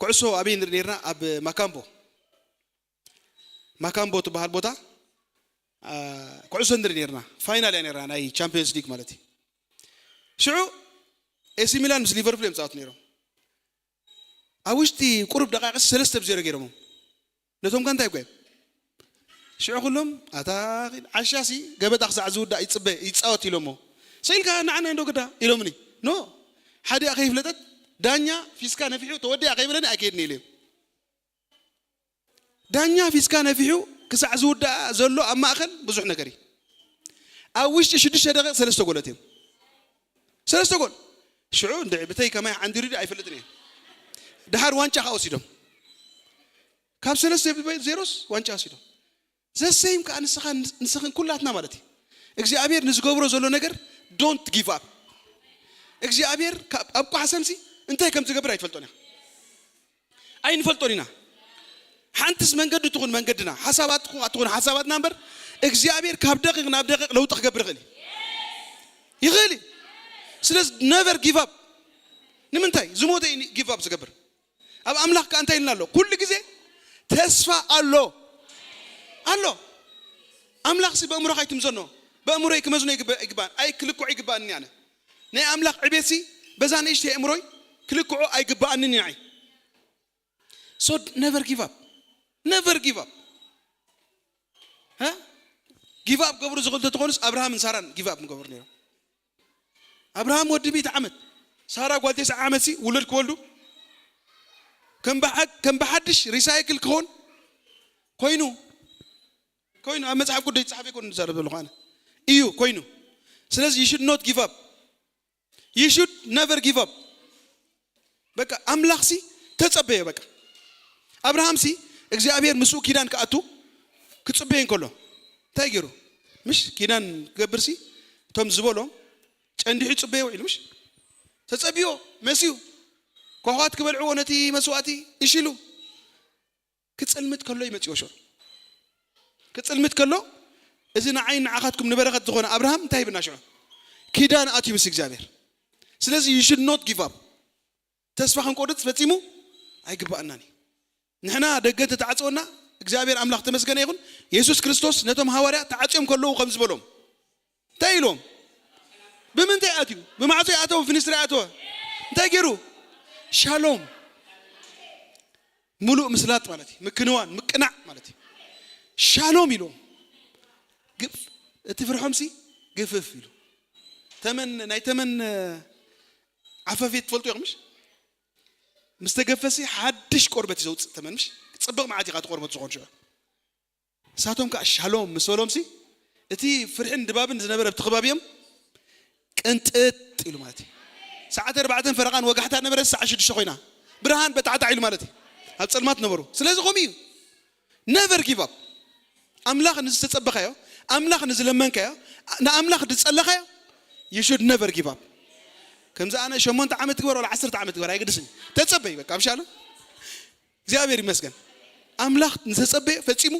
ኩዕሶ ኣበይ ንርኢ ነርና? ኣብ ማካምቦ። ማካምቦ ትበሃል ቦታ፣ አ፣ ኩዕሶ ንርኢ ነርና። ፋይናል እያ ነራ ናይ ቻምፒዮንስ ሊግ ማለት እዩ። ሽዑ ኤሲ ሚላን ምስ ሊቨርፑል እዮም ጻወት ነይሮም። ኣብ ውሽጢ ቁሩብ ደቃይቕ ሰለስተ ብ ዜሮ ገይሮሞም። ነቶም ከ እንታይ እኮ እዮም? ሽዑ ኩሎም ኣታ ዓሻሲ ገበጣ ክሳዕ ዝውዳእ ይጽበ ይጻወት ኢሎሞ። ስኢልካ ንዓና እንዶ ግዳ ኢሎምኒ። ኖ፣ ሓዲኣ ከይፍለጠት ዳኛ ፊስካ ነፊሑ ተወዲኣ ከይብለኒ ኣይከይድን ኢለ። ዳኛ ፊስካ ነፊሑ ክሳዕ ዝውዳእ ዘሎ ኣብ ማእከል ብዙሕ ነገር እዩ። ኣብ ውሽጢ ሽዱሽተ ደቂቕ ሰለስተ ጎለት እዮም። ሰለስተ ጎል። ሽዑ እንድዒ ብተይ ከማይ ዓንዲሩ ድዩ ኣይፈልጥን እየ። ድሓር ዋንጫ ከዓ ወሲዶም። ካብ ሰለስተ ዜሮስ ዋንጫ ወሲዶም። ዘሰይም ከዓ ንስኻ ንስኽን ኩላትና ማለት እዩ። እግዚኣብሔር ንዝገብሮ ዘሎ ነገር don't give up። እግዚኣብሔር ካብ ኣብ ቋሕሰምሲ እንታይ ከም ዝገብር ኣይትፈልጦን ኢኻ። ኣይንፈልጦን ኢና። ሓንትስ መንገዲ ትኹን መንገድና፣ ሓሳባት ትኹን ኣትኹን ሓሳባትና እምበር እግዚኣብሔር ካብ ደቂቕ ናብ ደቂቕ ለውጢ ክገብር ይኽእል እዩ። ይኽእል እዩ። ስለዚ never give up። ንምንታይ ዝሞተ እዩ give up ዝገብር? ኣብ ኣምላኽ ከኣ እንታይ ኢልና ኣሎ? ኩሉ ግዜ ተስፋ ኣሎ። ኣሎ። ኣምላኽሲ በእምሮኻ ኣይትምዘኖ። በእምሮይ ክመዝኖ ይግበ-፣ ይግባእ። ኣይ ክልክዖ ይግባእኒ ኣነ። ናይ ኣምላኽ ዕቤትሲ በዛ ንእሽተይ ኣእምሮይ ክልክዖ ኣይግባእንን እዩ ንዓይ። So never give up. Never give up. ሃ? Give up ገብሩ ዝኽእሉ ተትኾኑስ ኣብርሃምን ሳራን give up ምገብሩ ነይሮም። ኣብርሃም ወዲ ሚእቲ ዓመት፣ ሳራ ጓል ተስዓ ዓመት ሲ ውሉድ ክወልዱ ከም ብሓ-፣ ከም ብሓድሽ ሪሳይክል ክኸውን ኮይኑ፣ ኮይኑ ኣብ መጽሓፍ ቅዱስ ዘይተጻሕፈ ኣይኮነ ዝዛረብ ዘለኹ ኣነ። እዩ ኮይኑ። ስለዚ you should not give up. You should never give up. በቃ ኣምላኽሲ ተጸበየ። በቃ ኣብርሃምሲ እግዚኣብሔር ምስኡ ኪዳን ክኣቱ ክጽበየ እንከሎ እንታይ ገይሩ? ምሽ ኪዳን ክገብርሲ እቶም ዝበሎም ጨንዲሑ ይጽበዮ ውዒሉ ምሽ ተጸብዮ መስዩ ኮኾባት ክበልዕዎ ነቲ መስዋእቲ እሺ ኢሉ ክጽልምት ከሎ እዩ መጺዎ ሽዑ። ክጽልምት ከሎ እዚ ንዓይ ንዓኻትኩም ንበረኸት ዝኾነ ኣብርሃም እንታይ ይብና ሽዑ? ኪዳን ኣትዩ ምስ እግዚኣብሔር። ስለዚ you should not give up። ተስፋ ክንቆርጽ ፈጺሙ ኣይግባኣናን እዩ። ንሕና ደገ እንተተዓጽወና እግዚኣብሔር ኣምላኽ ተመስገነ ይኹን። የሱስ ክርስቶስ ነቶም ሃዋርያ ተዓጽዮም ከለዉ ከም ዝበሎም እንታይ ኢሎም? ብምንታይ ኣትዩ? ብማዕጾ ኣተወ፣ ብፍንስትሪ ኣተወ። እንታይ ገይሩ? ሻሎም። ምሉእ ምስላጥ ማለት እዩ። ምክንዋን፣ ምቅናዕ ማለት እዩ። ሻሎም ኢሎም። ግፍ-፣ እቲ ፍርሖምሲ ግፍፍ ኢሉ። ተመን፣ ናይ ተመን ዓፈፌት ትፈልጡ ኢኹም ምሽ? ምስ ተገፈሲ ሓድሽ ቆርበት እዩ ዘውፅእ ተመን ምሽ? ጽብቕ መዓት ኢኻ እቲ ቆርበት ዝኾን ሽዑ። ንሳቶም ከዓ ሻሎም ምስ በሎምሲ፣ እቲ ፍርሕን ድባብን ዝነበረ ኣብቲ ከባቢ እዮም ቅንጥጥ ኢሉ ማለት እዩ። ሰዓት ኣርባዕተን ፈረቓን ወጋሕታ ነበረ፣ ሰዓት ሽዱሽተ ኮይና። ብርሃን በጣዕጣዕ ኢሉ ማለት እዩ። ኣብ ጸልማት ነበሩ። ስለዚ ከምኡ እዩ። Never give up። ኣምላኽ ንዝተጸበኻዮ፣ ኣምላኽ ንዝለመንካዮ፣ ንኣምላኽ ዝጸለኻዮ፣ you should never give up። ከምዚ ኣነ ሸሞንተ ዓመት ትግበር ወላ ዓሰርተ ዓመት ትግበር ኣይግድስን። ተጸበይ በቃ፣ ምሻሎ። እግዚኣብሔር ይመስገን። ኣምላኽ ንዝተጸበየ ፈጺሙ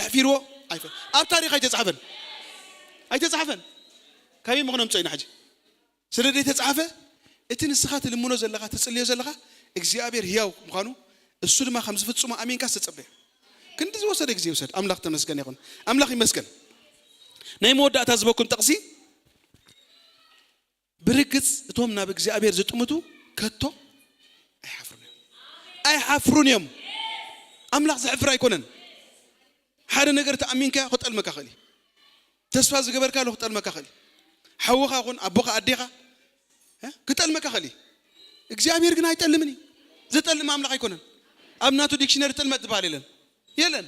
ኣሕፊርዎ ኣይፈ-፣ ኣብ ታሪኽ ኣይተጻሕፈን። ኣይተጻሕፈን። ካበይ ምኽኖም ጸይና ሕጂ? ስለ ዘይተጻሕፈ፣ እቲ ንስኻ ትልምኖ ዘለኻ፣ ትጽልዮ ዘለኻ፣ እግዚኣብሔር ህያው ምዃኑ፣ እሱ ድማ ከም ዝፍጽሞ ኣሚንካ ዝተጸበየ። ክንዲ ዝወሰደ ግዜ ይውሰድ። ኣምላኽ ተመስገን ይኹን። ኣምላኽ ይመስገን። ናይ መወዳእታ ዝበኩም ጥቕሲ፣ ብርግጽ እቶም ናብ እግዚኣብሔር ዝጥምቱ ከቶ ኣይሓፍሩን እዮም። ኣይሓፍሩን እዮም። ኣምላኽ ዘሕፍር ኣይኮነን። ሓደ ነገር ተኣሚንካዮ ክጠልመካ ክእል እዩ። ተስፋ ዝገበርካሉ ክጠልመካ ክእል እዩ። ሓውኻ ኹን፣ ኣቦኻ፣ ኣዴኻ፣ እ? ክጠልመካ ክእል እዩ። እግዚኣብሔር ግን ኣይጠልምን እዩ። ዘጠልም ኣምላኽ ኣይኮነን። ኣብ ናቱ ዲክሽነሪ ጥልመት ዝበሃል የለን። የለን።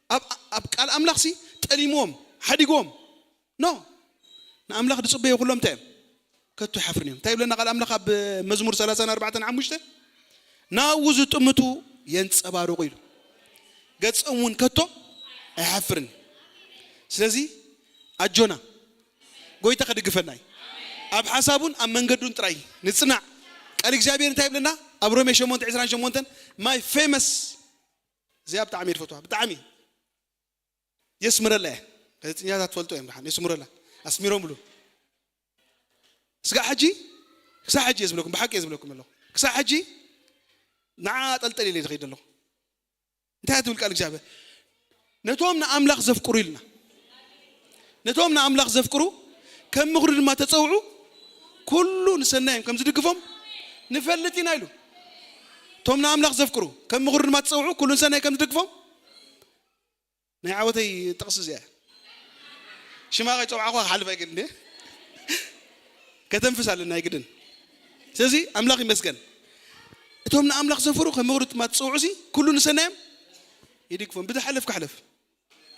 ኣብ፣ ኣብ ቃል ኣምላኽሲ ጠሊምዎም፣ ሓዲግዎም። ኖ። ንኣምላኽ ዝጽበዩ ኩሎም እንታይ እዮም? ከቶ ኣይሓፍሩን እዮም። እንታይ ይብለና ቃል ኣምላኽ ኣብ መዝሙር ሰላሳን ኣርባዕተን ሓሙሽተ? ናብኡ ዝጥምቱ የንጸባርቑ ኢሉ። ገጾም እውን ከቶ ኣይሓፍርን። ስለዚ ኣጆና፣ ጎይታ ከድግፈና እዩ። ኣብ ሓሳቡን ኣብ መንገዱን ጥራይ ንጽናዕ። ቃል እግዚኣብሔር እንታይ ይብለና? ኣብ ሮሜ ሸሞንተ ዕስራን ሸሞንተን፣ my famous፣ እዚኣ ብጣዕሚ እየ ዝፈትዋ፣ ብጣዕሚ። የስምረላ እየ። ጋዜጠኛታት ትፈልጡ እዮም፣ ደሓን የስምረላ፣ ኣስሚሮምሉ። ስጋዕ ሕጂ፣ ክሳዕ ሕጂ እየ ዝብለኩም፣ ብሓቂ እየ ዝብለኩም ኣለኹ። ክሳዕ ሕጂ ንዓ ጠልጠል ኢለ ዝኸይድ ኣለኹ። እንታይ ትብል ቃል እግዚኣብሔር? ነቶም ንኣምላኽ ዘፍቅሩ ኢልና። ነቶም ንኣምላኽ ዘፍቅሩ፣ ከም ምኽሩ ድማ ተጸውዑ፣ ኩሉ ንሰናዮም ከም ዝድግፎም ንፈልጥ ኢና ኢሉ። እቶም ንኣምላኽ ዘፍቅሩ፣ ከም ምኽሩ ድማ ተጸውዑ፣ ኩሉ ንሰናይ ከም ዝድግፎም። ናይ ዓወተይ ጥቕሲ እዚኣ። ሽማ ከይጸውዓኹ ክሓልፍ ኣይግድን እየ። ከተንፍስ ኣለና ኣይግድን። ስለዚ ኣምላኽ ይመስገን። እቶም ንኣምላኽ ዘፍሩ ከም ምኽሩ ድማ ትጸውዑ ሲ፣ ኩሉ ንሰናዮም ይድግፎም። ብዝሓለፍ ክሕለፍ።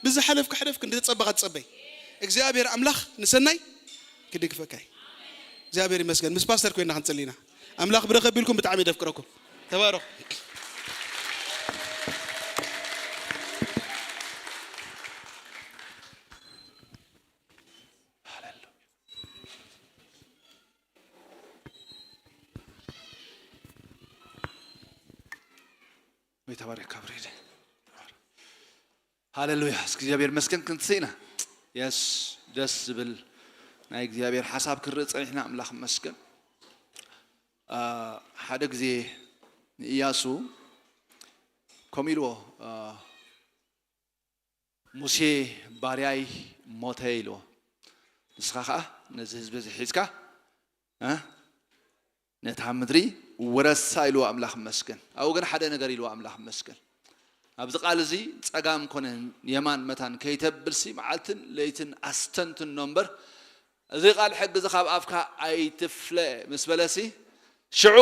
ብዝሓለፍ ክሕለፍ ክንዲ ተጸበኻ ትጸበይ። እግዚኣብሔር ኣምላኽ ንሰናይ ክድግፈካ እዩ። እግዚኣብሔር ይመስገን። ምስ ፓስተር ኮይና ክንጽሊ ኢና። ኣምላኽ ብረኸ ቢልኩም ብጣዕሚ የደፍቅረኩም። ተባረኹ። ሃሌሉያ። ወይ ተባረክ ካብርኤል። ሃሌሉያ። እስኪ እግዚኣብሔር መስገን ክንትስኢና። የስ፣ ደስ ዝብል ናይ እግዚኣብሔር ሓሳብ ክርኢ ጸኒሕና። ኣምላኽ መስገን። አ፣ ሓደ ግዜ ንኢያሱ ከምኡ ኢልዎ፣ አ፣ "ሙሴ ባርያይ ሞተ" ኢልዎ። "ንስኻ ኸኣ ነዚ ህዝቢ እዚ ሒዝካ፣ እ፣ ነታ ምድሪ ውረሳ" ኢልዎ ኣምላኽ መስገን። ኣብኡ ግን ሓደ ነገር ኢልዎ ኣምላኽ መስገን። ኣብዚ ቃል እዚ ጸጋም ኮነ የማን መታን ከይተብልሲ መዓልትን ለይትን ኣስተንትኖ እምበር፣ እዚ ቃል ሕጊ እዚ ካብ ኣፍካ ኣይትፍለ ምስ በለሲ፣ ሽዑ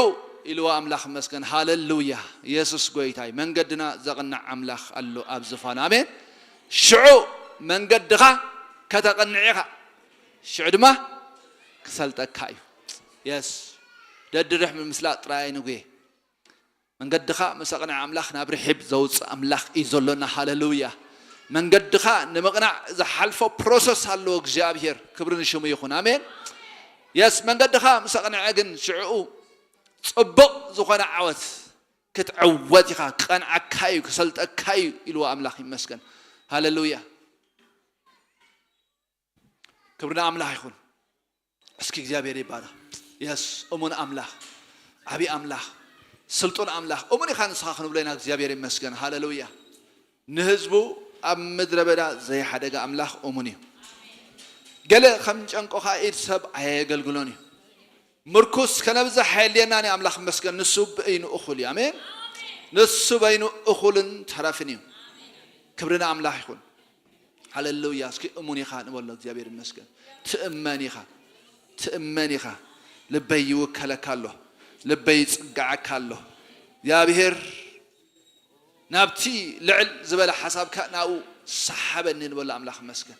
ኢልዎ ኣምላኽ መስገን። ሃሌሉያ። የሱስ ጎይታይ። መንገድና ዘቕንዕ ኣምላኽ ኣሎ ኣብ ዝፋን። ኣሜን። ሽዑ መንገድኻ ከተቕንዕ ኢኻ። ሽዑ ድማ ክሰልጠካ እዩ። የስ። ደድርሕ ምምስላጥ ጥራይ ኣይንጉየ። መንገድኻ ምስ ኣቕንዐ ኣምላኽ ናብ ርሒብ ዘውፅእ ኣምላኽ እዩ ዘሎና። ሃሌሉያ። መንገድኻ ንምቕናዕ ዝሓልፎ ፕሮሰስ ኣለዎ እግዚኣብሔር። ክብሪ ንሽሙ ይኹን። ኣሜን። የስ፣ መንገድኻ ምስ ኣቕንዐ ግን ሽዕኡ ጽቡቕ ዝኾነ ዓወት ክትዕወት ኢኻ። ክቐንዓካ እዩ፣ ክሰልጠካ እዩ ኢልዎ ኣምላኽ ይመስገን። ሃሌሉያ። ክብሪ ንኣምላኽ ይኹን። እስኪ እግዚኣብሔር ይባረኽ። የስ፣ እሙን ኣምላኽ፣ ዓቢ ኣምላኽ፣ ስልጡን ኣምላኽ፣ እሙን ኢኻ ንስኻ ክንብሎ ኢና። እግዚኣብሔር ይመስገን። ሃሌሉያ። ንህዝቡ ኣብ ምድረ በዳ ዘይሓደገ ኣምላኽ እሙን እዩ። ገለ ከም ጨንቆኻ ኢድ ሰብ ኣየገልግሎን እዩ። ምርኩስ ከነብዝሕ ኣየድልየናን እዩ። ኣምላኽ ይመስገን። ንሱ በይኑ እኹል እዩ። ኣሜን። ንሱ በይኑ እኹልን ተረፍን እዩ። ክብሪ ንኣምላኽ ይኹን። ሃሌሉያ። እስኪ እሙን ኢኻ ንበሎ። እግዚኣብሔር ይመስገን። ትእመን ኢኻ። ትእመን ኢኻ። ልበይ ይውከለካ ኣሎ። ልበይ ይጽግዓካ ኣሎ። እግዚኣብሔር ናብቲ ልዕል ዝበለ ሓሳብካ ናብኡ ሰሓበኒ ንበሎ። ኣምላኽ ይመስገን።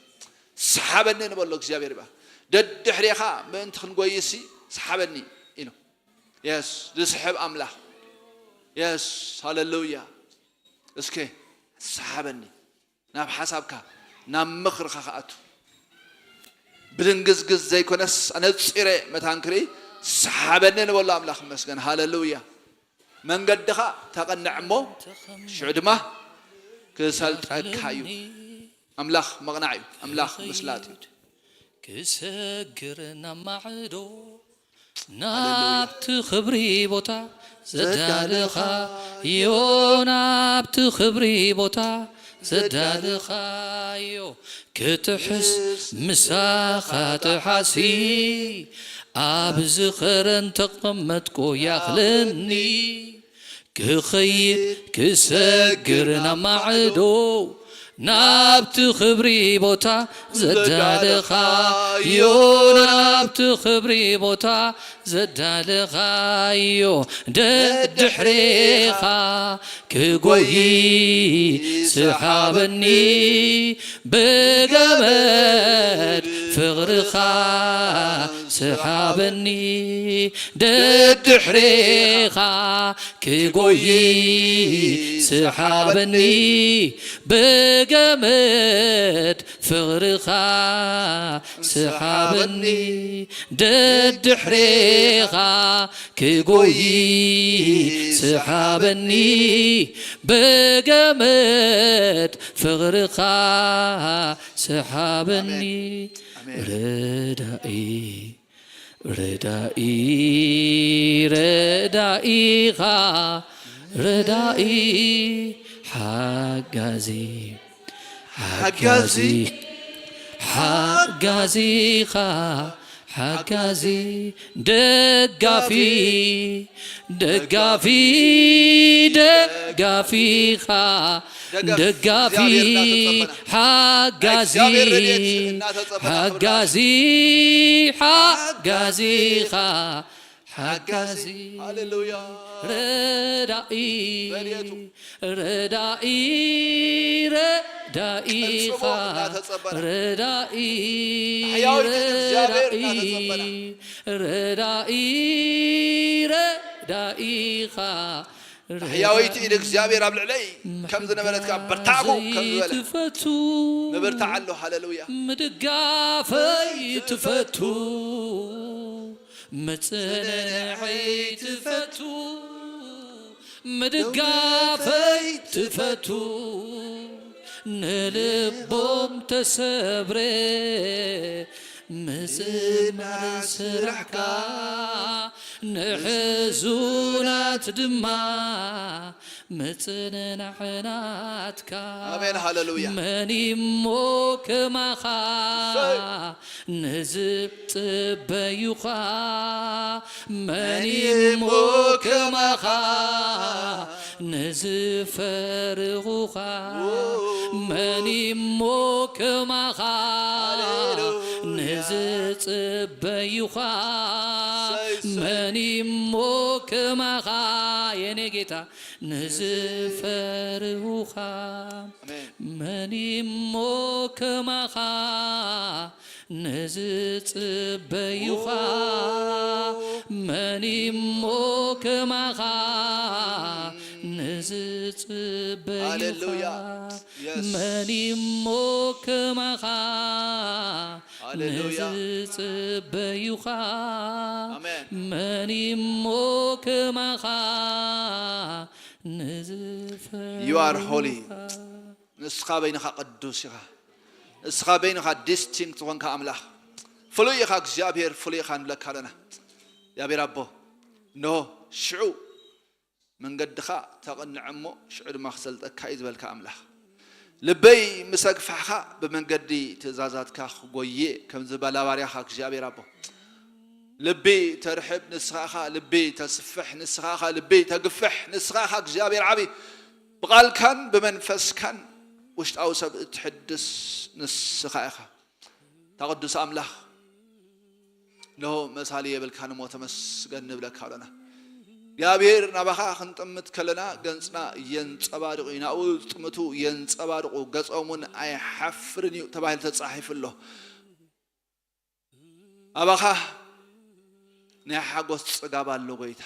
ሰሓበኒ ንበሎ። እግዚኣብሔር ይባርክ። ደድሕሬኻ ምእንቲ ክንጎይሲ ሰሓበኒ ኢሉ። የስ፣ ዝስሕብ ኣምላኽ። የስ፣ ሃሌሉያ። እስከ ሰሓበኒ። ናብ ሓሳብካ፣ ናብ ምኽርኻ ክኣቱ። ብድንግዝግዝ ዘይኮነስ ኣነጺረ መታን ክርኢ ሰሓበኒ ንበሎ። ኣምላኽ ይመስገን። ሃሌሉያ። መንገድኻ ተቐንዕ እሞ ሽዑ ድማ ክሰልጠካ እዩ። ኣምላኽ መቕናዕ እዩ። ኣምላኽ ምስላጥ እዩ። ክሰግር ናብ ማዕዶ ናብቲ ክብሪ ቦታ ዘዳለኻዮ፣ ናብቲ ክብሪ ቦታ ዘዳለኻዮ፣ ክትሕስ ምሳኻ ጥሓሲ፣ ኣብ ዝኸረን ተቐመጥኩ ያኽለኒ። ክኸይድ ክሰግር ናብ ማዕዶ፣ ናብቲ ክብሪ ቦታ ዘዳለኻዮ፣ ናብቲ ክብሪ ቦታ ዘዳለኻዮ፣ ደድሕሬኻ ክጎይ ሰሓበኒ፣ ብገመድ ፍቕርኻ ስሓበኒ፣ ደድሕሬኻ ክጎይ ስሓበኒ፣ ብገመድ ፍቕርኻ ስሓበኒ፣ ደድሕሬኻ ክጎይ ስሓበኒ፣ ብገመድ ፍቕርኻ ስሓበኒ። ኣሜን። ረዳኢ፣ ረዳኢ፣ ረዳኢኻ፣ ረዳኢ፣ ሓጋዚ፣ ሓጋዚ፣ ሓጋዚ፣ ሓጋዚኻ፣ ሓጋዚ፣ ደጋፊ፣ ደጋፊ፣ ደጋፊኻ፣ ደጋፊ፣ ደጋፊ፣ እግዚኣብሔር እናተጸበና፣ ሓጋዚ፣ እግዚኣብሔር ረድኤት እናተጸበና፣ ሓጋዚ፣ ሓጋዚኻ፣ ሓጋዚ፣ ሃሌሉያ። ረዳኢ፣ ረድኤቱ። ረዳኢ፣ ረዳኢኻ፣ ቅንጽቦ እናተጸበና። ረዳኢ፣ ሕያዊት እግዚኣብሔር ረዳኢ፣ እናተጸበና። ረዳኢ፣ ረዳኢኻ፣ ሕያወይቲ ኢድ እግዚኣብሔር ኣብ ልዕለይ ከም ዝነበረት ከኣ በርታዕኹ ከም ዝበለ ዘይትፈቱ ምብርታዕ ኣሎ። ሃሌሉያ። ምድጋፈይ ትፈቱ፣ ምጽንናዐይ ትፈቱ፣ ምድጋፈይ ትፈቱ፣ ንልቦም ተሰብረ ምጽማር ስራሕካ፣ ንሕዙናት ድማ ምጽንናዕ ናትካ። ኣሜን፣ ሃሌሉያ። መን እሞ ከማኻ እሰይ። ንዝጽበዩኻ፣ መን እሞ ከማኻ ንዝፈርኹኻ፣ ዎ። መን እሞ ከማኻ ሃሌሉያ። ንዝጽበዩኻ፣ እሰይ፣ እሰይ። መን እሞ ከማኻ የኔ ጌታ ንዝፈርሁኻ ኣሜን። መን እሞ ከማኻ ንዝጽበዩኻ፣ መን እሞ ከማኻ ንዝጽበዩኻ፣ ሃሌሉያ። የስ። መን እሞ ከማኻ ሃሌሉያ። ንዝጽበዩኻ፣ ኣሜን። መን እሞ ከማኻ ንዝፈርሁኻ። You are holy። ንስኻ በይንኻ ቅዱስ ኢኻ። ንስኻ በይንኻ ዲስቲንክት ዝኾንካ ኣምላኽ። ፍሉይ ኢኻ እግዚኣብሔር፣ ፍሉይ ኢኻ ንብለካ ኣለና። እግዚኣብሔር ኣቦ፣ እንሆ ሽዑ መንገድኻ ተቕንዐ እሞ ሽዑ ድማ ክሰልጠካ እዩ ዝበልካ ኣምላኽ። ልበይ ምስ ኣግፋሕኻ ብመንገዲ ትእዛዛትካ ክጎየ ከም ዝበላ ባርያኻ እግዚኣብሔር ኣቦ። ልቢ ተርሕብ ንስኻ ኢኻ፣ ልቢ ተስፍሕ ንስኻ ኢኻ፣ ልቢ ተግፍሕ ንስኻ ኢኻ እግዚኣብሔር ዓቢ። ብቓልካን ብመንፈስካን ውሽጣዊ ሰብ እትሕድስ ንስኻ ኢኻ። እታ ቅዱስ ኣምላኽ፣ እንሆ መሳሊ የብልካን እሞ ተመስገን ንብለካ ኣሎና። እግዚኣብሔር ናባኻ ክንጥምት ከለና ገንጽና የንጸባርቕ እዩ። ናብኡ ዝጥምቱ የንጸባርቑ፣ ገጾም እውን ኣይሓፍርን እዩ ተባሂሉ ተጻሒፉ ኣሎ። ኣባኻ ናይ ሓጎስ ጽጋብ ኣሎ ጎይታ።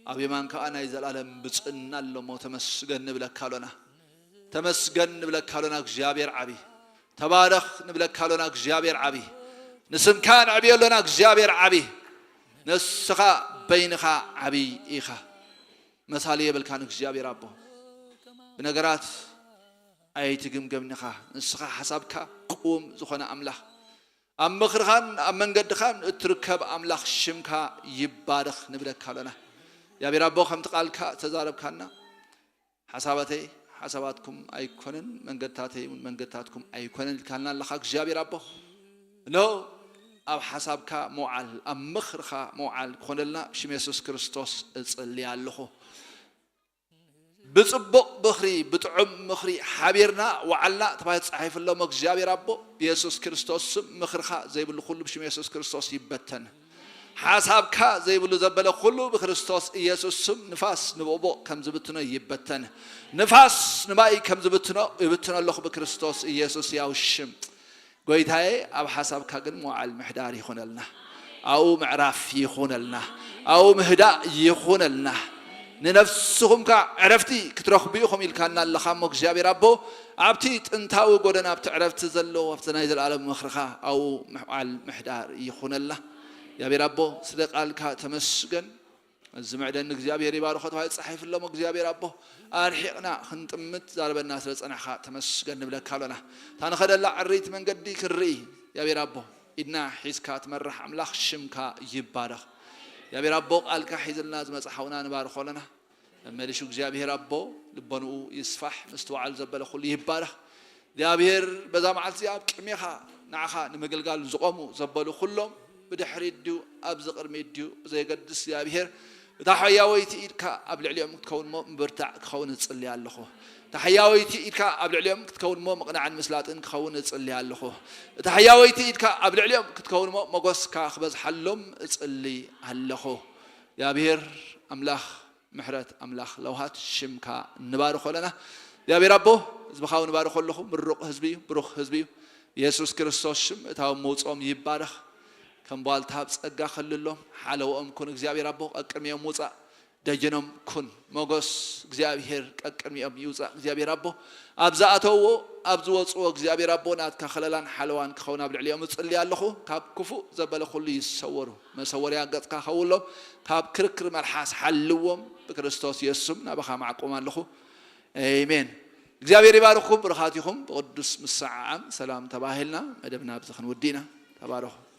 ኣብ የማን ከኣ ናይ ዘላለም ብጽና ኣሎ እሞ ተመስገን ንብለካ ኣሎና። ተመስገን ንብለካ ኣሎና እግዚኣብሔር ዓቢ። ተባረኽ ንብለካ ኣሎና እግዚኣብሔር ዓቢ። ንስምካ ነዕብዮ ኣሎና እግዚኣብሔር ዓቢ። ንስኻ በይንኻ ዓቢ ኢኻ። መሳሊ የብልካን እግዚኣብሔር ኣቦ። ብነገራት ኣይትግምገምን ኢኻ። ንስኻ ሓሳብካ ቅዉም ዝኾነ ኣምላኽ። ኣብ ምኽርኻን ኣብ መንገድኻን እትርከብ ኣምላኽ ሽምካ ይባረኽ ንብለካ ኣሎና። እግዚኣብሔር ኣቦ ከምቲ ቃልካ ተዛረብካና ሓሳባተይ ሓሳባትኩም ኣይኮነን መንገድታተይ እውን መንገድታትኩም ኣይኮነን ኢልካልና ኣለኻ እግዚኣብሔር ኣቦ። እነሆ ኣብ ሓሳብካ ምውዓል ኣብ ምኽርኻ ምውዓል ክኾነልና ብሽም የሱስ ክርስቶስ እጽሊ ኣለኹ። ብጽቡቕ ምኽሪ ብጥዑም ምኽሪ ሓቢርና ወዓልና ተባሂሉ ተጻሒፉ ኣሎ እሞ እግዚኣብሔር ኣቦ ብየሱስ ክርስቶስ ስም ምኽርኻ ዘይብሉ ኩሉ ብሽም የሱስ ክርስቶስ ይበተን። ሓሳብካ ዘይብሉ ዘበለ ኩሉ ብክርስቶስ ኢየሱስ ስም ንፋስ ንቦቕቦቕ ከም ዝብትኖ ይበተን። ንፋስ ንማይ ከም ዝብትኖ ይብትኖ ኣለኹ ብክርስቶስ ኢየሱስ ያው ሽም። ጎይታየ፣ ኣብ ሓሳብካ ግን መዋዕል ምሕዳር ይኹነልና። ኣብኡ ምዕራፍ ይኹነልና። ኣብኡ ምህዳእ ይኹነልና። ንነፍስኹም ከኣ ዕረፍቲ ክትረኽቡ ኢኹም ኢልካና ኣለኻ እሞ እግዚኣብሔር ኣቦ፣ ኣብቲ ጥንታዊ ጎደና ኣብቲ ዕረፍቲ ዘለዎ ኣብቲ ናይ ዘለኣለም ምኽርኻ ኣብኡ መዋዕል ምሕዳር ይኹነልና። እግዚኣብሔር ኣቦ፣ ስለ ቃልካ ተመስገን። እዚ ምዕደኒ እግዚኣብሔር ይባርኾ ተባሂሉ ተጻሒፉ ኣሎ እሞ እግዚኣብሔር ኣቦ፣ ኣርሒቕና ክንጥምት ዛረበና ስለ ጸናሕካ ተመስገን ንብለካ ኣሎና። እታ ንኸደላ ዕርይቲ መንገዲ ክንርኢ እግዚኣብሔር ኣቦ፣ ኢድና ሒዝካ ትመርሕ ኣምላኽ ሽምካ ይባረኽ። እግዚኣብሔር ኣቦ፣ ቃልካ ሒዝልና ዝመጽእ ሓውና ንባርኾ ኣለና። መመሊሹ እግዚኣብሔር ኣቦ፣ ልቦንኡ ይስፋሕ፣ ምስትውዓል ዘበለ ኩሉ ይባረኽ። እግዚኣብሔር በዛ መዓልቲ እዚኣ ኣብ ቅድሜኻ ንዓኻ ንምግልጋል ዝቖሙ ዘበሉ ኩሎም ብድሕሪት ድዩ ኣብዚ ቅድሚት ድዩ ብዘየገድስ እግዚኣብሔር እታ ሕያወይቲ ኢድካ ኣብ ልዕሊኦም ክትከውን እሞ ምብርታዕ ክኸውን እጽሊ ኣለኹ። እታ ሕያወይቲ ኢድካ ኣብ ልዕሊኦም ክትከውን እሞ ምቕናዕን ምስላጥን ክኸውን እጽሊ ኣለኹ። እታ ሕያወይቲ ኢድካ ኣብ ልዕሊኦም ክትከውን እሞ መጎስካ ክበዝሓሎም እጽሊ ኣለኹ። እግዚኣብሔር ኣምላኽ ምሕረት ኣምላኽ ለውሃት ሽምካ ንባርኾ ኣለና። እግዚኣብሔር ኣቦ ህዝብኻ እውን ባርኾ ኣለኹ። ምሩቕ ህዝቢ እዩ፣ ብሩኽ ህዝቢ እዩ። የሱስ ክርስቶስ ሽም እታዎም መውፅኦም ይባረኽ። ከም ቧልታ ኣብ ጸጋ ከልሎም ሓለውኦም ኩን። እግዚኣብሔር ኣቦ ቀቅድሚኦም ውፃእ፣ ደጀኖም ኩን። ሞገስ እግዚኣብሔር ቀቅድሚኦም ይውፃእ። እግዚኣብሔር ኣቦ ኣብ ዝኣተውዎ ኣብ ዝወፅዎ እግዚኣብሔር ኣቦ ናትካ ከለላን ሓለዋን ክኸውን ኣብ ልዕሊኦም እጽሊ ኣለኹ። ካብ ክፉእ ዘበለ ኩሉ ይሰወሩ። መሰወርያ ገጽካ ከውሎም፣ ካብ ክርክር መልሓስ ሓልዎም። ብክርስቶስ የሱስ ስም ናባኻ ማዕቆም ኣለኹ። ኣሜን። እግዚኣብሔር ይባርኽኩም፣ ብሩኻት ኢኹም። ብቅዱስ ምሰዓዓም ሰላም ተባሂልና መደብና ኣብዚ ክንውዲ ኢና። ተባረኹ።